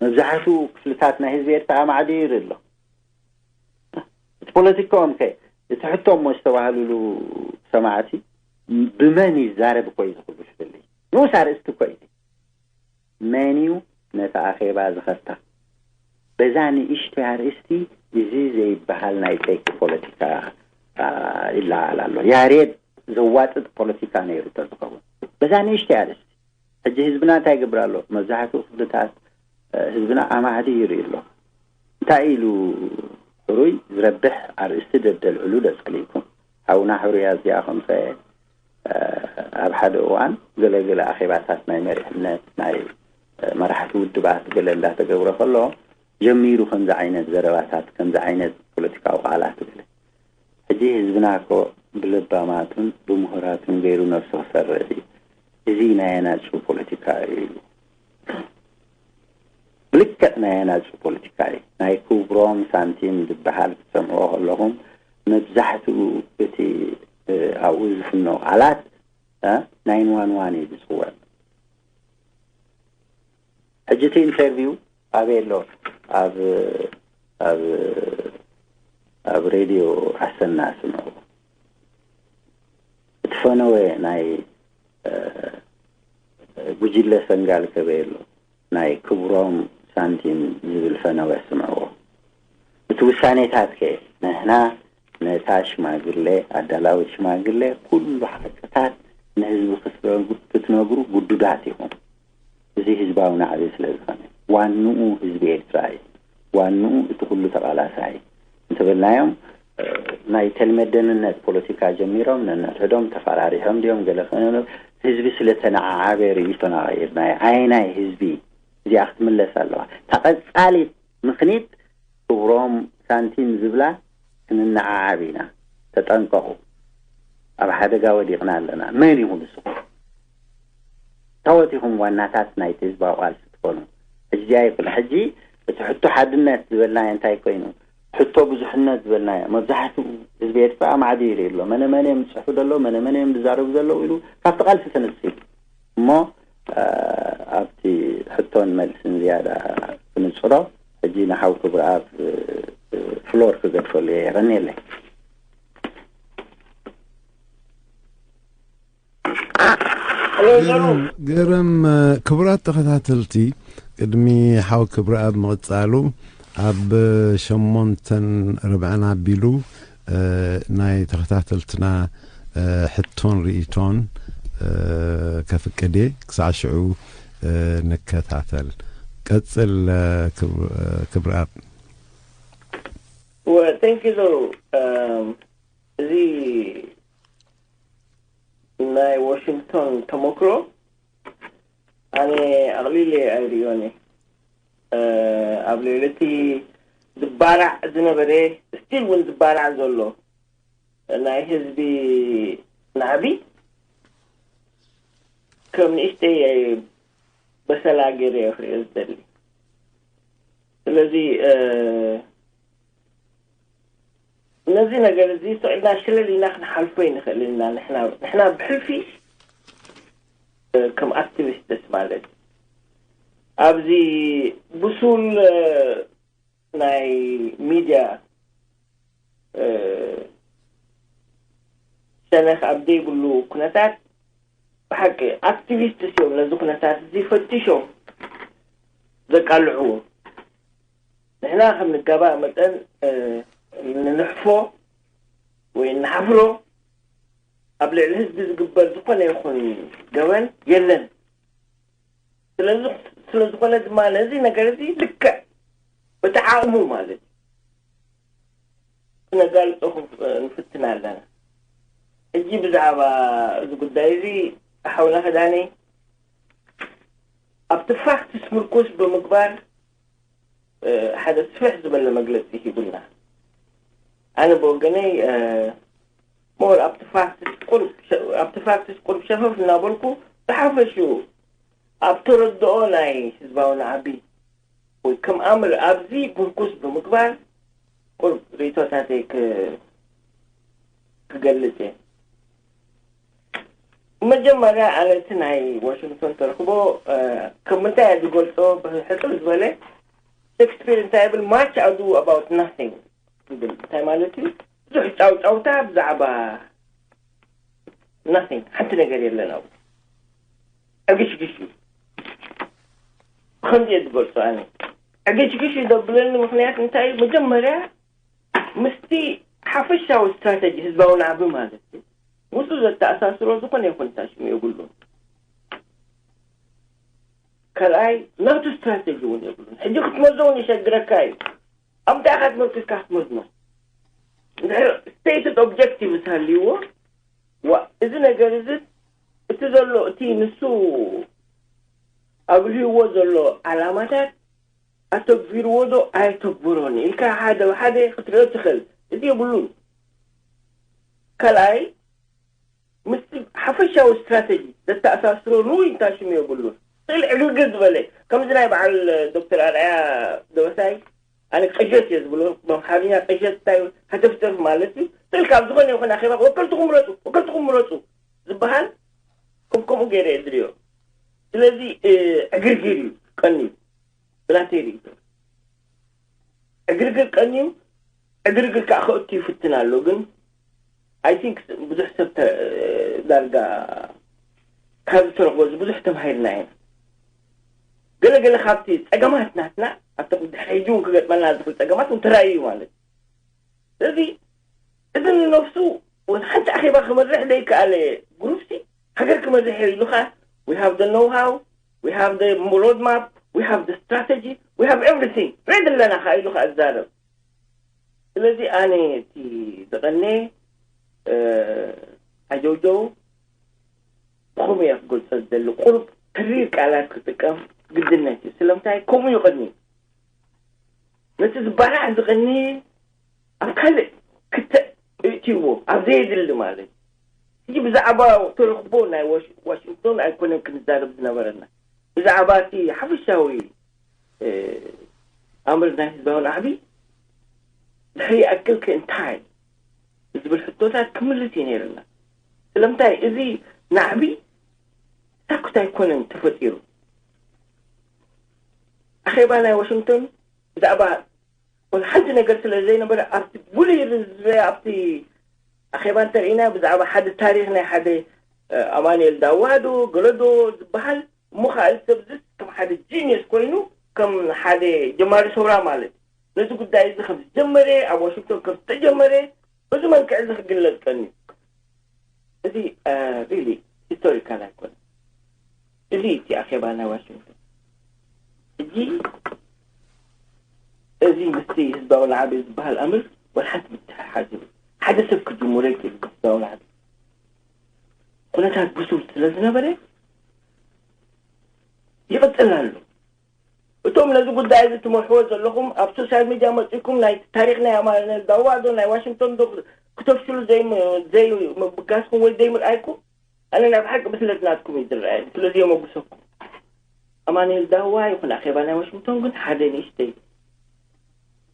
መብዛሕትኡ ክፍልታት ናይ ህዝቢ ኤርትራ ኣማዕድዩ ይርኢ ኣሎ። እቲ ፖለቲካኦም ከ፣ እቲ ሕቶ እሞ ዝተባህልሉ ሰማዕቲ ብመን ይዛረብ እኮ እዩ ዝኽብሽ ዘለ። ንኡስ ኣርእስቲ እኮ እዩ። መን እዩ ነቲ ኣኼባ ዝኸፍታ? በዛ ንእሽተይ ኣርእስቲ እዚ ዘይበሃል ናይ ጸይቂ ፖለቲካ፣ አ፣ ይለዓል ኣሎ። ያሬድ ዘዋጥጥ ፖለቲካ ነይሩ ተዝኸውን። በዛ ንእሽተይ ኣርእስቲ። ሕጂ ህዝብና እንታይ ይገብር ኣሎ? መብዛሕትኡ ክፍልታት፣ እ፣ ህዝብና ኣማዕዲ ይርኢ ኣሎ። እንታይ ኢሉ ሕሩይ ዝረብሕ ኣርእስቲ ደደልዕሉ ደጸሊእኩም? ሓውና ሕሩይ ኣዚኣ ከምጸ፣ እ፣ ኣብ ሓደ እዋን ገለ ገለ ኣኼባታት ናይ መሪሕነት፣ ናይ፣ እ፣ መራሕቲ ውድባት ገለ እንዳተገብረ ከሎ ጀሚሩ ከምዚ ዓይነት ዘረባታት፣ ከምዚ ዓይነት ፖለቲካዊ ቃላት ገለ። ሕጂ ህዝብና እኮ ብለባማቱን ብምሁራቱን ገይሩ ነብሱ ክሰርዕ እዩ። እዚ ናይ ኣናጹ ፖለቲካ እዩ ኢሉ። ብልክዕ ናይ ኣናጹ ፖለቲካ እዩ። ናይ ክብሮም ሳንቲም ዝበሃል ክትሰምዕዎ ከለኹም መብዛሕትኡ እቲ፣ እ፣ ኣብኡ ዝፍኖ ቃላት፣ እ፣ ናይን ዋን ዋን እዩ ዝጽውዕ። ሕጂ እቲ ኢንተርቪው ኣበይ ኣሎ? ኣብ፣ ኣብ፣ ኣብ ሬድዮ ኣሰና ስምዑ። እቲ ፈነወ ናይ፣ እ፣ ጉጅለ ሰንጋል ከበይ ኣሎ? ናይ ክብሮም ሳንቲም ዝብል ፈነወ ስምዕዎ። እቲ ውሳኔታት ከ ንሕና ነታ ሽማግለ፣ ኣዳላዊት ሽማግለ፣ ኩሉ ሓቅታት ንህዝቢ ክትነግሩ፣ ክትነግሩ ግዱዳት ኢኹም። እዚ ህዝባዊ ናዕቢ ስለ ዝኾነ፣ ዋንኡ ህዝቢ ኤርትራ እዩ። ዋንኡ እቲ ኩሉ ተቓላሳይ እንተበልናዮም፣ እ፣ ናይ ተልመደንነት ፖለቲካ ጀሚሮም፣ ነንሕድሕዶም ተፈራሪሖም ድዮም፣ ገለ ክነ-፣ ህዝቢ ስለ ተነዓዓበ ርእይቶና ቀይርናዮ። ኣየናይ ህዝቢ? እዚኣ ክትምለስ ኣለዋ። እታ ቀጻሊት ምኽኒት ክብሮም ሳንቲም ዝብላ ክንነዓዓብ ኢና። ተጠንቀቑ። ኣብ ሓደጋ ወዲቕና ኣለና። መን ኢኹም ንስኹም? ታወት ኢኹም ዋናታት ናይቲ ህዝባዊ ቃልሲ ትኾኑ? ሕጂ ኣይኮነ። ሕጂ እቲ ሕቶ ሓድነት ዝበልናዮ እንታይ ኮይኑ? ሕቶ ብዙሕነት ዝበልናዮ፣ መብዛሕትኡ ህዝቢ ኤርትራ ኣማዕድዩ ይርኢ ኣሎ። መነ መን እዮም ዝጽሕፉ ዘለዉ፣ መነ መን እዮም ዝዛረቡ ዘለዉ ኢሉ ካብቲ ቃልሲ ተነሲኡ። እሞ፣ እ፣ ኣብቲ ሕቶን መልስን ዝያዳ ክንጽሮ፣ ሕጂ ንሓው ክብረኣብ፣ እ፣ እ፣ ፍሎር ክገድፈሉ እየ። የቐንየለይ። ገረም፣ ገረም፣ እ፣ ክቡራት ተኸታተልቲ፣ ቅድሚ ሓው ክብረኣብ ምቕጻሉ፣ ኣብ ሸሞንተን ርብዕን ኣቢሉ፣ እ፣ ናይ ተኸታተልትና፣ እ፣ ሕቶን ርእይቶን፣ እ፣ ከፍቅድ እየ። ክሳዕ ሽዑ፣ እ፣ ንከታተል። ቀጽል፣ እ፣ ክብ-፣ እ፣ ክብረኣብ። Well, thank you, though. Um, እዚ ናይ ዋሽንግቶን ተመክሮ ኣነ ኣቕሊለ ኣይርእዮን እየ። እ፣ ኣብ ልዕሊ እቲ ዝባላዕ ዝነበረ፣ ስቲል እውን ዝባላዕ ዘሎ ናይ ህዝቢ ናዕቢ ከም ንእሽተይ በሰላ ገይረ እየ ክርእዮ ዝደሊ። ስለዚ ነዚ ነገር እዚ ስቕ ኢልና ሽለል ኢና ክንሓልፎ ይንኽእል ኢና። ንሕና ብሕልፊ ከም ኣክቲቪስትስ ማለት ኣብዚ ብሱል ናይ ሚድያ ሸነኽ ኣብ ዘይብሉ ኩነታት ብሓቂ ኣክቲቪስትስ እዮም ነዚ ኩነታት እዚ ፈቲሾም ዘቃልዕዎ። ንሕና ከም ንጋባእ መጠን ንንሕፎ ወይ ንሓፍሮ ኣብ ልዕሊ ህዝቢ ዝግበር ዝኾነ ይኹን ገበን የለን። ስለዚ ስለዝኾነ ድማ ነዚ ነገር እዚ ልክዕ በቲ ዓቕሙ ማለት እዩ ክነጋልጾ ንፍትን ኣለና። ሕጂ ብዛዕባ እዚ ጉዳይ እዚ ሓውና ክዳነይ ኣብቲ ፋክትስ ምርኩስ ብምግባር ሓደ ስፍሕ ዝበለ መግለፂ ሂቡና። ኣነ ብወገነይ ሞር ኣብቲ ፋክትስ ቁርብ ሸፈፍ እናበልኩ ዝሓፈሹ ኣብ ተረድኦ ናይ ህዝባዊ ናዕቢ ወይ ከም ኣምር ኣብዚ ምርኩስ ብምግባር ቁርብ ርእቶታተይ ክገልጽ እየ። መጀመርያ ኣነ እቲ ናይ ዋሽንግቶን ተረኽቦ ከም ምንታይ እየ ዝገልጾ ብሕጽር ዝበለ ሸክስፒር እንታይ ይብል much ado about nothing ይብል። እንታይ ማለት እዩ? ብዙሕ ጫውጫውታ ብዛዕባ nothing ሓንቲ ነገር የለን ኣብኡ። ዕግሽግሽ እዩ። ብኸምዚ እየ ዝገልጾ ኣነ። ዕግሽግሽ እዩ ዘብለኒ ምኽንያት እንታይ እዩ? መጀመርያ ምስቲ ሓፈሻዊ ስትራተጂ ህዝባዊ ናዕቢ ማለት እዩ ምስኡ ዘተኣሳስሮ ዝኾነ ይኹን ታሽሙ የብሉን። ካልኣይ ናቱ ስትራተጂ እውን የብሉን። ሕጂ ክትመዞ እውን ይሸግረካ እዩ። ኣብ እንታይ ኢኻ ትመርኩስካ ክትመዝኖ? እንድሕር ስቴትድ ኦብጀክቲቭ እንተሃልይዎ ዋ እዚ ነገር እዚ እቲ ዘሎ እቲ ንሱ ኣብልህዎ ዘሎ ዓላማታት ኣተግቢርዎ ዶ ኣየተግብሮን ኢልካ ሓደ ብሓደ ክትሪኦ ትኽእል። እዚ የብሉን። ካልኣይ ምስቲ ሓፈሻዊ ስትራተጂ ዘተኣሳስሮ ርኡይ እንታይ ሽሙ የብሉን። ስእሊ ዕግርግር ዝበለ ከምዚ ናይ በዓል ዶክተር ኣርኣያ ደበሳይ ኣነ ቅዠት እየ ዝብሎ። ብኣምሓርኛ ቅዠት እንታይ እዩ? ከተፍተፍ ማለት እዩ። ስእሊ ካብ ዝኾነ ይኹን ኣኼባ ወከልትኹም ምረፁ፣ ወከልትኹም ምረፁ ዝበሃል ከም ከምኡ ገይረ እየ ዝሪኦ። ስለዚ ዕግርግር እዩ ቀንዩ ብናተይ ርእይቶ። ዕግርግር ቀንዩ ዕግርግር ከዓ ከእቱ ይፍትን ኣሎ። ግን I think ብዙሕ ሰብ ተ- ዳርጋ ካብ ዝተረኽቦ እዚ ብዙሕ ተማሂርና ኢና። ገለገለ ካብቲ ፀገማት ናትና ኣብቲ ሕጂ እውን ክገጥመና ዝኽእል ፀገማት እውን ተራእዩ ማለት እዩ። ስለዚ እዚ ንነፍሱ ወላ ሓንቲ ኣኼባ ክመርሕ ዘይከኣለ ግሩፕ ሲ ሃገር ክመርሕ እዩ ኢሉ ከዓ we have the know how, we have the road map, we have the strategy, we have everything ready ኣለና ከዓ ኢሉ ከዓ ዝዛረብ። ስለዚ ኣነ እቲ ዝቐነየ ዓጀውጀው ብኸምኡ እየ ክገልፆ ዝደሊ። ቁሩብ ተሪር ቃላት ክጥቀም ግድነት እዩ። ስለምንታይ ከምኡ እዩ ቅድሚ ነቲ ዝበላዕ ዝቐነየ ኣብ ካልእ ክተ እእትይዎ ኣብ ዘየድሊ ማለት እዩ። ሕጂ ብዛዕባ ተረኽቦ ናይ ዋሽንግቶን ኣይኮነን ክንዛረብ ዝነበረና። ብዛዕባ እቲ ሓፈሻዊ ኣምር ናይ ህዝባዊ ናዕቢ ድሕሪ ይኣክል ከ እንታይ ዝብል ሕቶታት ክምልስ እዩ ነይርና። ስለምንታይ እዚ ናዕቢ ሳኩት ኣይኮነን ተፈጢሩ። ኣኼባ ናይ ዋሽንግቶን ብዛዕባ ሓንቲ ነገር ስለ ዘይነበረ ኣብቲ ጉልህ ዝበለ ኣብቲ ኣኼባ እንተርኢና ብዛዕባ ሓደ ታሪኽ ናይ ሓደ ኣማኑኤል ዳዋዶ ገለዶ ዝበሃል እሞ ከዓ እዚ ሰብ እዚ ከም ሓደ ጂኒየስ ኮይኑ ከም ሓደ ጀማሪ ሰውራ ማለት ነዚ ጉዳይ እዚ ከም ዝጀመረ ኣብ ዋሽንግቶን ከም ዝተጀመረ በዚ መልክዕ እዚ ክግለጽ ቀንዩ። እዚ ሪሊ ሂስቶሪካል ኣይኮነ። እዚ እቲ ኣኼባ ናይ ዋሽንግቶን ሕጂ እዚ ምስቲ ህዝባዊ ናዕቢ ዝበሃል ኣምር ወላ ሓንቲ ምትሕሓዝ የብሉ። ሓደ ሰብ ክጅምሮ ይክእል ህዝባዊ ናዕቢ ኩነታት ብሱል ስለ ዝነበረ ይቕፅል ኣሎ። እቶም ነዚ ጉዳይ እዚ ትመርሕዎ ዘለኹም ኣብ ሶሻል ሚድያ መፂኩም ናይ ታሪክ ናይ ኣማኑኤል ዳዋ ዶ ናይ ዋሽንግቶን ዶ ክተፍሽሉ ዘይምብጋስኩም ወይ ዘይምርኣይኩም ኣነ ናይ ብሓቂ ብስለት ናትኩም እዩ ዝረኣየኒ። ስለዚ የመጉሰኩም። ኣማኑኤል ዳዋ ይኹን ኣኼባ ናይ ዋሽንግቶን ግን ሓደ ንእሽተይ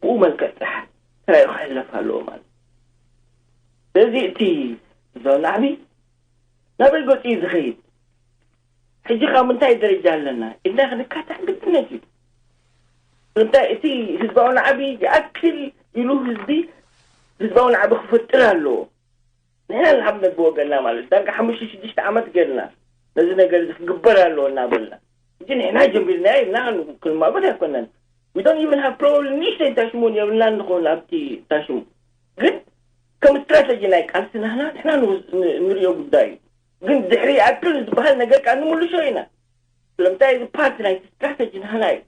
ብኡ መልክዕ ጥራሕ ተራእዩ ክሕለፍ ኣለዎ ማለት። ስለዚ እቲ ዞን ዓቢ ናበይ ገጹ እዩ ዝኸይድ? ሕጂ ካብ ምንታይ ደረጃ ኣለና ኢልና ክንካታዕ ግድነት እዩ። ስለምንታይ እቲ ህዝባዊ ናዕቢ ይኣክል ኢሉ ህዝቢ ህዝባዊ ናዕቢ ክፈጥር ኣለዎ። ንሕና ንኣብነት ብወገንና ማለት ዳርጋ ሓሙሽተ ሽዱሽተ ዓመት ገርና ነዚ ነገር እዚ ክግበር ኣለዎ እናበልና፣ እዚ ንሕና ጀሚርና ኢልና ክንማጎት ኣይኮነን። We don't even have problem። ንእሽተይ ታሽሙን የብልናን ንኸውን ኣብቲ ታሽሙ፣ ግን ከም ስትራተጂ ናይ ቃልሲ ናህና ንሕና ንውስ- ን- ንሪኦ ጉዳይ እዩ። ግን ድሕሪ ይኣክል ዝበሃል ነገር ከዓ ንምልሾ ኢና። ስለምንታይ እዚ ፓርቲ ናይ ስትራተጂ ናህና እዩ።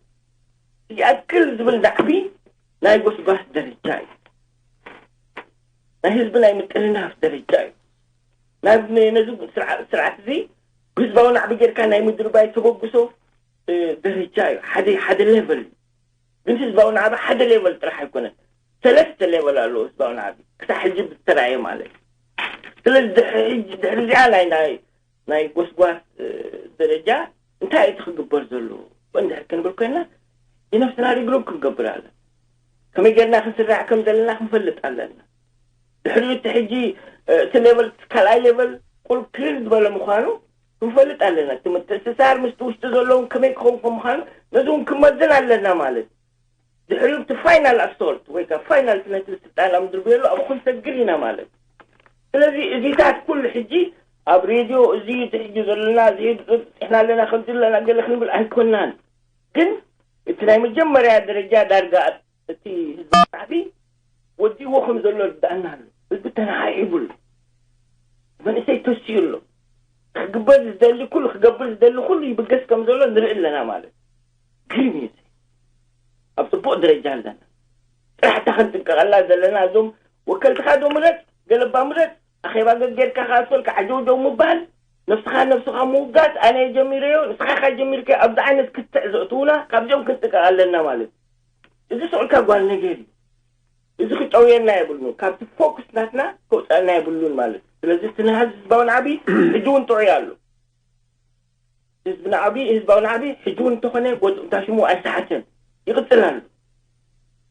ይኣክል ዝብል ናዕቢ ናይ ጎስጓስ ደረጃ እዩ። ናይ ህዝቢ ናይ ምጥንናፍ ደረጃ እዩ። ናብ ነ- ነዚ ስርዓ- ስርዓት እዚ ብህዝባዊ ናዕቢ ጌርካ ናይ ምድርባይ ተበግሶ እ፣ ደረጃ እዩ። ሓደ ሓደ ሌቨል እዩ። ግን ህዝባዊ ናዕቢ ሓደ ሌቨል ጥራሕ ኣይኮነን። ሰለስተ ሌቨል ኣለዎ ህዝባዊ ናዕቢ ክሳብ ሕጂ ብዝተራእየ ማለት እዩ። ስለዚ ድሕሪ ሕጂ ድሕሪ እዚኣ ናይ ናይ ናይ ጎስጓስ እ፣ ደረጃ እንታይ እዩ እቲ ክግበር ዘለዎ እንድሕር ክንብል ኮይና፣ የነፍስና ሪግሩፕ ክንገብር ኣለና። ከመይ ጌርና ክንስራዕ ከም ዘለና ክንፈልጥ ኣለና። ድሕሪኡ እቲ ሕጂ እ፣ እቲ ሌቨል እቲ ካልኣይ ሌቨል ቁልክል ዝበለ ምዃኑ ክንፈልጥ ኣለና። እቲ ምትእስሳር ምስቲ ውሽጢ ዘለውን ከመይ ክኸውን ከም ምዃኑ ነዚ እውን ክንመዝን ኣለና ማለት እዩ። ድሕሪኡ እቲ ፋይናል ኣሶልት ወይ ከዓ ፋይናል ነቲ ስልጣን ኣብ ምድርብየሉ ኣብኡ ክንሰግር ኢና ማለት እዩ። ስለዚ እዚታት ኩሉ ሕጂ ኣብ ሬድዮ እዚ እቲ ሕጂ ዘለና እዚ በፂሕና ኣለና ከምዚ ኣለና ገለ ክንብል ኣይኮናን። ግን እቲ ናይ መጀመርያ ደረጃ ዳርጋ እቲ ህዝቢ ዓቢ ወዲእዎ ከም ዘሎ ርዳእና ኣሎ። ህዝቢ ተነሓሒቡ ኣሎ። መንእሰይ ተሲኡ ኣሎ። ክግበር ዝደሊ ኩሉ ክገብር ዝደሊ ኩሉ ይብገስ ከም ዘሎ ንርኢ ኣለና ማለት ግርም እዩ። ኣብ ፅቡቅ ደረጃ ኣለና። ጥራሕ እታ ክንጥንቀቀላ ዘለና እዞም ወከልትኻ ዶ ምረፅ ገለባ ምረፅ ኣኼባ ገጌርካ ከኣስፈልካ ዓጀውጀው ምባል ነብስኻ ነብስኻ ምውጋት ኣነ ጀሚረዮ ንስኻ ካ ጀሚርከ ኣብዚ ዓይነት ክትዕ ዘእትውና ካብዚኦም ክንጥንቀቅ ኣለና ማለት እዩ። እዚ ስዑልካ ጓል ነገር እዩ። እዚ ክጨውየና የብሉን። ካብቲ ፎክስ ናትና ከውፀአና የብሉን ማለት እዩ። ስለዚ እቲ ናይ ህዝባዊ ናዕቢ ሕጂ እውን ጥዑይ ኣሎ። ህዝቢ ናዕቢ ህዝባዊ ናዕቢ ሕጂ እውን እንተኾነ ጎ- እንታሽሙ ኣይሰሓተን ይቕፅል ኣሎ።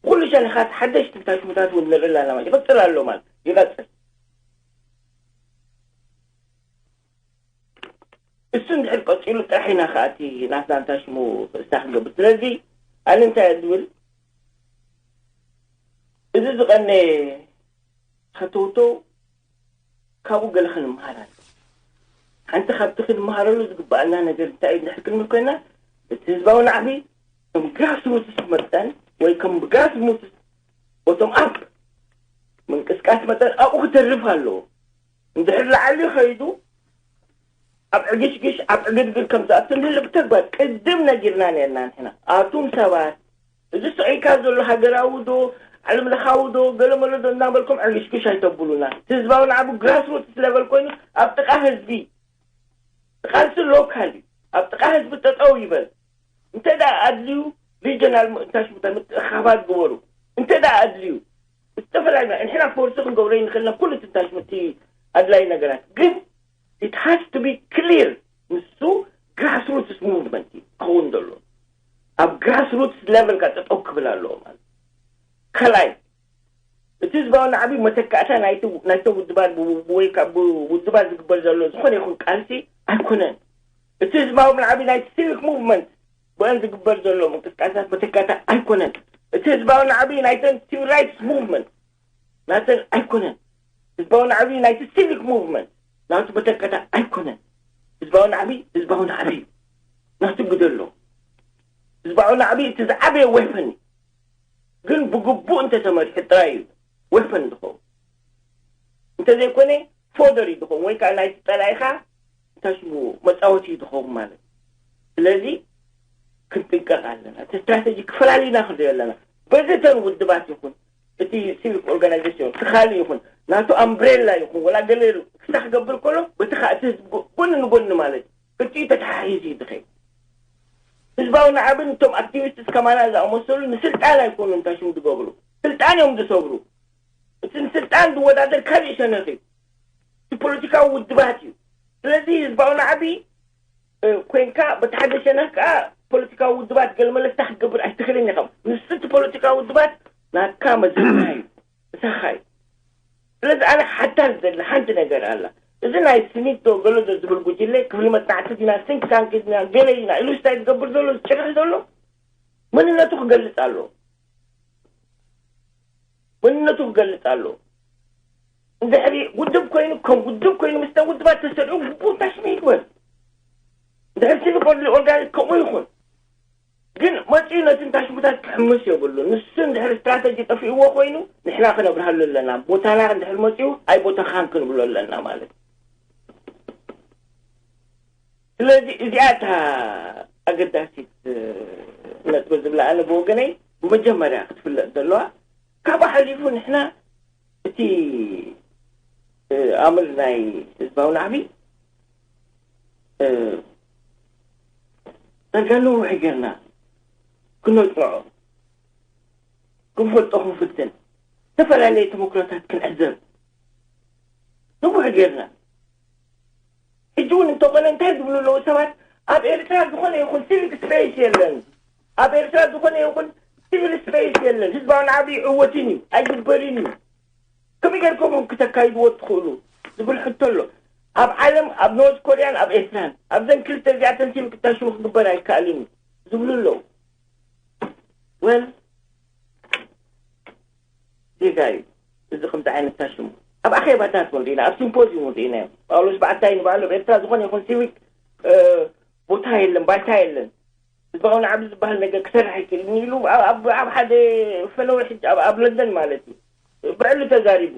ኩሉ ሸነኻት ሓደሽቲ እንታሽሙታት እውን ንርኢ ኣለና ማለት ይቕፅል ኣሎ ማለት ይቐፅል። እሱ እንድሕር ቀፂሉ ጥራሕ ኢና ከዓ እቲ ናትና እንታሽሙ ክእስታ ክንገብር። ስለዚ ኣነ እንታይ እየ ዝብል፣ እዚ ዝቐነ ከተውተው ካብኡ ገለ ክንመሃር ኣሎ። ሓንቲ ካብቲ ክንመሃረሉ ዝግባኣና ነገር እንታይ እዩ እንድሕር ክንብል ኮይና፣ እቲ ህዝባዊ ናዕቢ ከም ግራስ ሩትስ መጠን ወይ ከም ግራስ ሩትስ ቦቶም ኣፕ ምንቅስቃስ መጠን ኣብኡ ክተርፍ ኣለዎ። እንድሕር ላዕሊ ከይዱ ኣብ ዕግሽግሽ ኣብ ዕግድግድ ከም ዝኣቱ ንህሊ ብተግባር ቅድም ነጊርና ነርና ንሕና ኣቱም ሰባት እዚ ስዒካ ዘሎ ሃገራዊ ዶ ዓለም ለኻዊ ዶ ገለመለ ዶ እናበልኩም ዕግሽግሽ ኣይተብሉና። እቲ ህዝባዊ ናዕቢ ግራስሩትስ ለቨል ኮይኑ ኣብ ጥቃ ህዝቢ ቃልሲ ሎካል እዩ። ኣብ ጥቃ ህዝቢ ጠጠው ይበል። እንተ ደኣ ኣድልዩ ሪጀናል ምእንታሽሙታ ምትእኻባት ግበሩ። እንተ ደኣ ኣድልዩ ዝተፈላለዩ ንሕና ፎርሲ ክንገብሮ ይንኽእልና ኩሉ ትንታሽሙቲ ኣድላይ ነገራት ግን it has to be clear። ንሱ ግራስሩትስ ሙቭመንት እዩ ክኸውን ዘሎ። ኣብ ግራስሩትስ ለቨል ካ ጠጠው ክብል ኣለዎ ማለት ካልኣይ እቲ ህዝባዊ ናዕቢ መተካእታ ናይቲ ናይቶም ውድባት ብ- ወይ ካብ ውድባት ዝግበር ዘሎ ዝኾነ ይኹን ቃልሲ ኣይኮነን። እቲ ህዝባዊ ናዕቢ ናይቲ ሲቪክ ሙቭመንት ብአን ዝግበር ዘሎ ምንቅስቃሳት መተካእታ ኣይኮነን። እቲ ህዝባዊ ናዕቢ ናይተን ሲቪል ራይትስ ሙቭመንት ናተን ኣይኮነን። ህዝባዊ ናዕቢ ናይቲ ሲቪክ ሙቭመንት ናቱ መተካእታ ኣይኮነን። ህዝባዊ ናዕቢ ህዝባዊ ናዕቢ እዩ። ናቱ ግደ ኣሎ። ህዝባዊ ናዕቢ እቲ ዝዓበየ ወይፈን እዩ። ግን ብግቡእ እንተተመሪሑ ጥራይ እዩ ወይፈን ዝኸውን። እንተዘይኮነ ፎደር እዩ ዝኸውን ወይ ከዓ ናይቲ ፀላኢኻ እንታይ ሽሙ መፃወቲ እዩ ዝኸውን ማለት እዩ። ስለዚ ክንጥንቀቕ ኣለና። እቲ ስትራተጂ ክፈላሊና ክንሪኦ ኣለና። በዚ እተን ውድባት ይኹን እቲ ሲቪክ ኦርጋናይዜሽን ትኻሊ ይኹን ናቱ ኣምብሬላ ይኹን ወላ ገለ ክሳ ክገብር ከሎ በቲ ከዓ እቲ ህዝቢ ጎ- ጎኒ ንጎኒ ማለት እዩ። ክልቲኡ ተተሓሒዙ እዩ ዝኸይድ። ህዝባዊ ናዕብን እቶም ኣክቲቪስትስ ከማና ዝኣመሰሉ ንስልጣን ኣይኮኑ እንታይ ሽሙ ዝገብሩ ስልጣን እዮም ዝሰብሩ። እቲ ንስልጣን ዝወዳደር ካልእ ሸነኽ እዩ። እቲ ፖለቲካዊ ውድባት እዩ። ስለዚ ህዝባዊ ናዕቢ እ፣ ኮይንካ በቲ ሓደ ሸነኽ ከዓ ፖለቲካዊ ውድባት ገለ መለስታ ክትገብር ኣይትኽእልን ኢኻ። ንሱ እቲ ፖለቲካዊ ውድባት ናትካ መዘና እዩ፣ ምሳኻ እዩ። ስለዚ ኣነ ሓታ ዝደሊ ሓንቲ ነገር ኣላ። እዚ ናይ ስኒቶ ገለዶ ዝብል ጉጅለ ክፍሊ መጽናዕቲ ዲና፣ think tank ዲና፣ ገለ ዲና ኢሉ እንታይ ዝገብር ዘሎ፣ ዝጭርሕ ዘሎ መንነቱ ክገልጽ ኣሎ። መንነቱ ክገልጽ ኣሎ። እንድሕሪ ውድብ ኮይኑ፣ ከም ውድብ ኮይኑ፣ ምስ ውድባት ተሰሪዑ ግቡእ ታሽሙ ይግበር። እንድሕሪ ሲቪክ ኦርጋኒክ ከምኡ ይኹን። ግን መጺኡ ነቲ ታሽሙታት ክሕምስ የብሉ። ንሱ እንድሕሪ ስትራተጂ ጠፊእዎ ኮይኑ፣ ንሕና ክነብርሃሉ ኣለና። ቦታና እንድሕሪ መጺኡ፣ ኣይ ቦታኻን ክንብሎ ኣለና ማለት እዩ። ስለዚ እዚኣ እታ ኣገዳሲት ነጥቢ ዝብላ፣ ኣነ ብወገነይ ብመጀመርያ ክትፍለጥ ዘለዋ። ካብኣ ሓሊፉ ንሕና እቲ፣ እ፣ ኣምር ናይ ህዝባዊ ናዕቢ፣ እ፣ ዳርጋ ነዊሕ ጌርና ክነጽንዖ፣ ክንፈልጦ ክንፍትን፣ ዝተፈላለየ ተመክሮታት ክንዕዘብ ነዊሕ ጌርና። ሕጂ እውን እንተኾነ እንታይ ዝብሉ ኣለዉ ሰባት? ኣብ ኤርትራ ዝኾነ ይኹን ሲቪክ ስፔስ የለን። ኣብ ኤርትራ ዝኾነ ይኹን ሲቪል ስፔስ የለን። ህዝባዊ ናዕቢ ይዕወትን እዩ፣ ኣይግበርን እዩ። ከመይ ጌርኩም ክተካይድዎ ትኽእሉ ዝብል ሕቶ ኣሎ። ኣብ ዓለም፣ ኣብ ኖርት ኮርያን ኣብ ኤርትራን፣ ኣብዘን ክልተ እዚኣተን ሲቪክ ታሽሙ ክግበር ኣይከኣልን እዩ ዝብሉ ኣለዉ። ወል፣ ጌጋ እዩ። እዚ ከምዚ ዓይነት ታሽሙ ኣብ ኣኼባታት እውን ርኢና፣ ኣብ ሲምፖዚዩም እውን ርኢናዮ። ጳውሎስ በዓታይ ንባዕሉ ኣብ ኤርትራ ዝኾነ ይኹን ሲቪክ፣ እ፣ ቦታ የለን፣ ባይታ የለን፣ ህዝባዊ ናዕቢ ዝበሃል ነገር ክሰርሕ ኣይክእልን ኢሉ ኣብ፣ ኣብ፣ ኣብ ሓደ ፈነወ ሕጂ ኣብ፣ ኣብ ለንደን ማለት እዩ ብዕሊ ተዛሪቡ።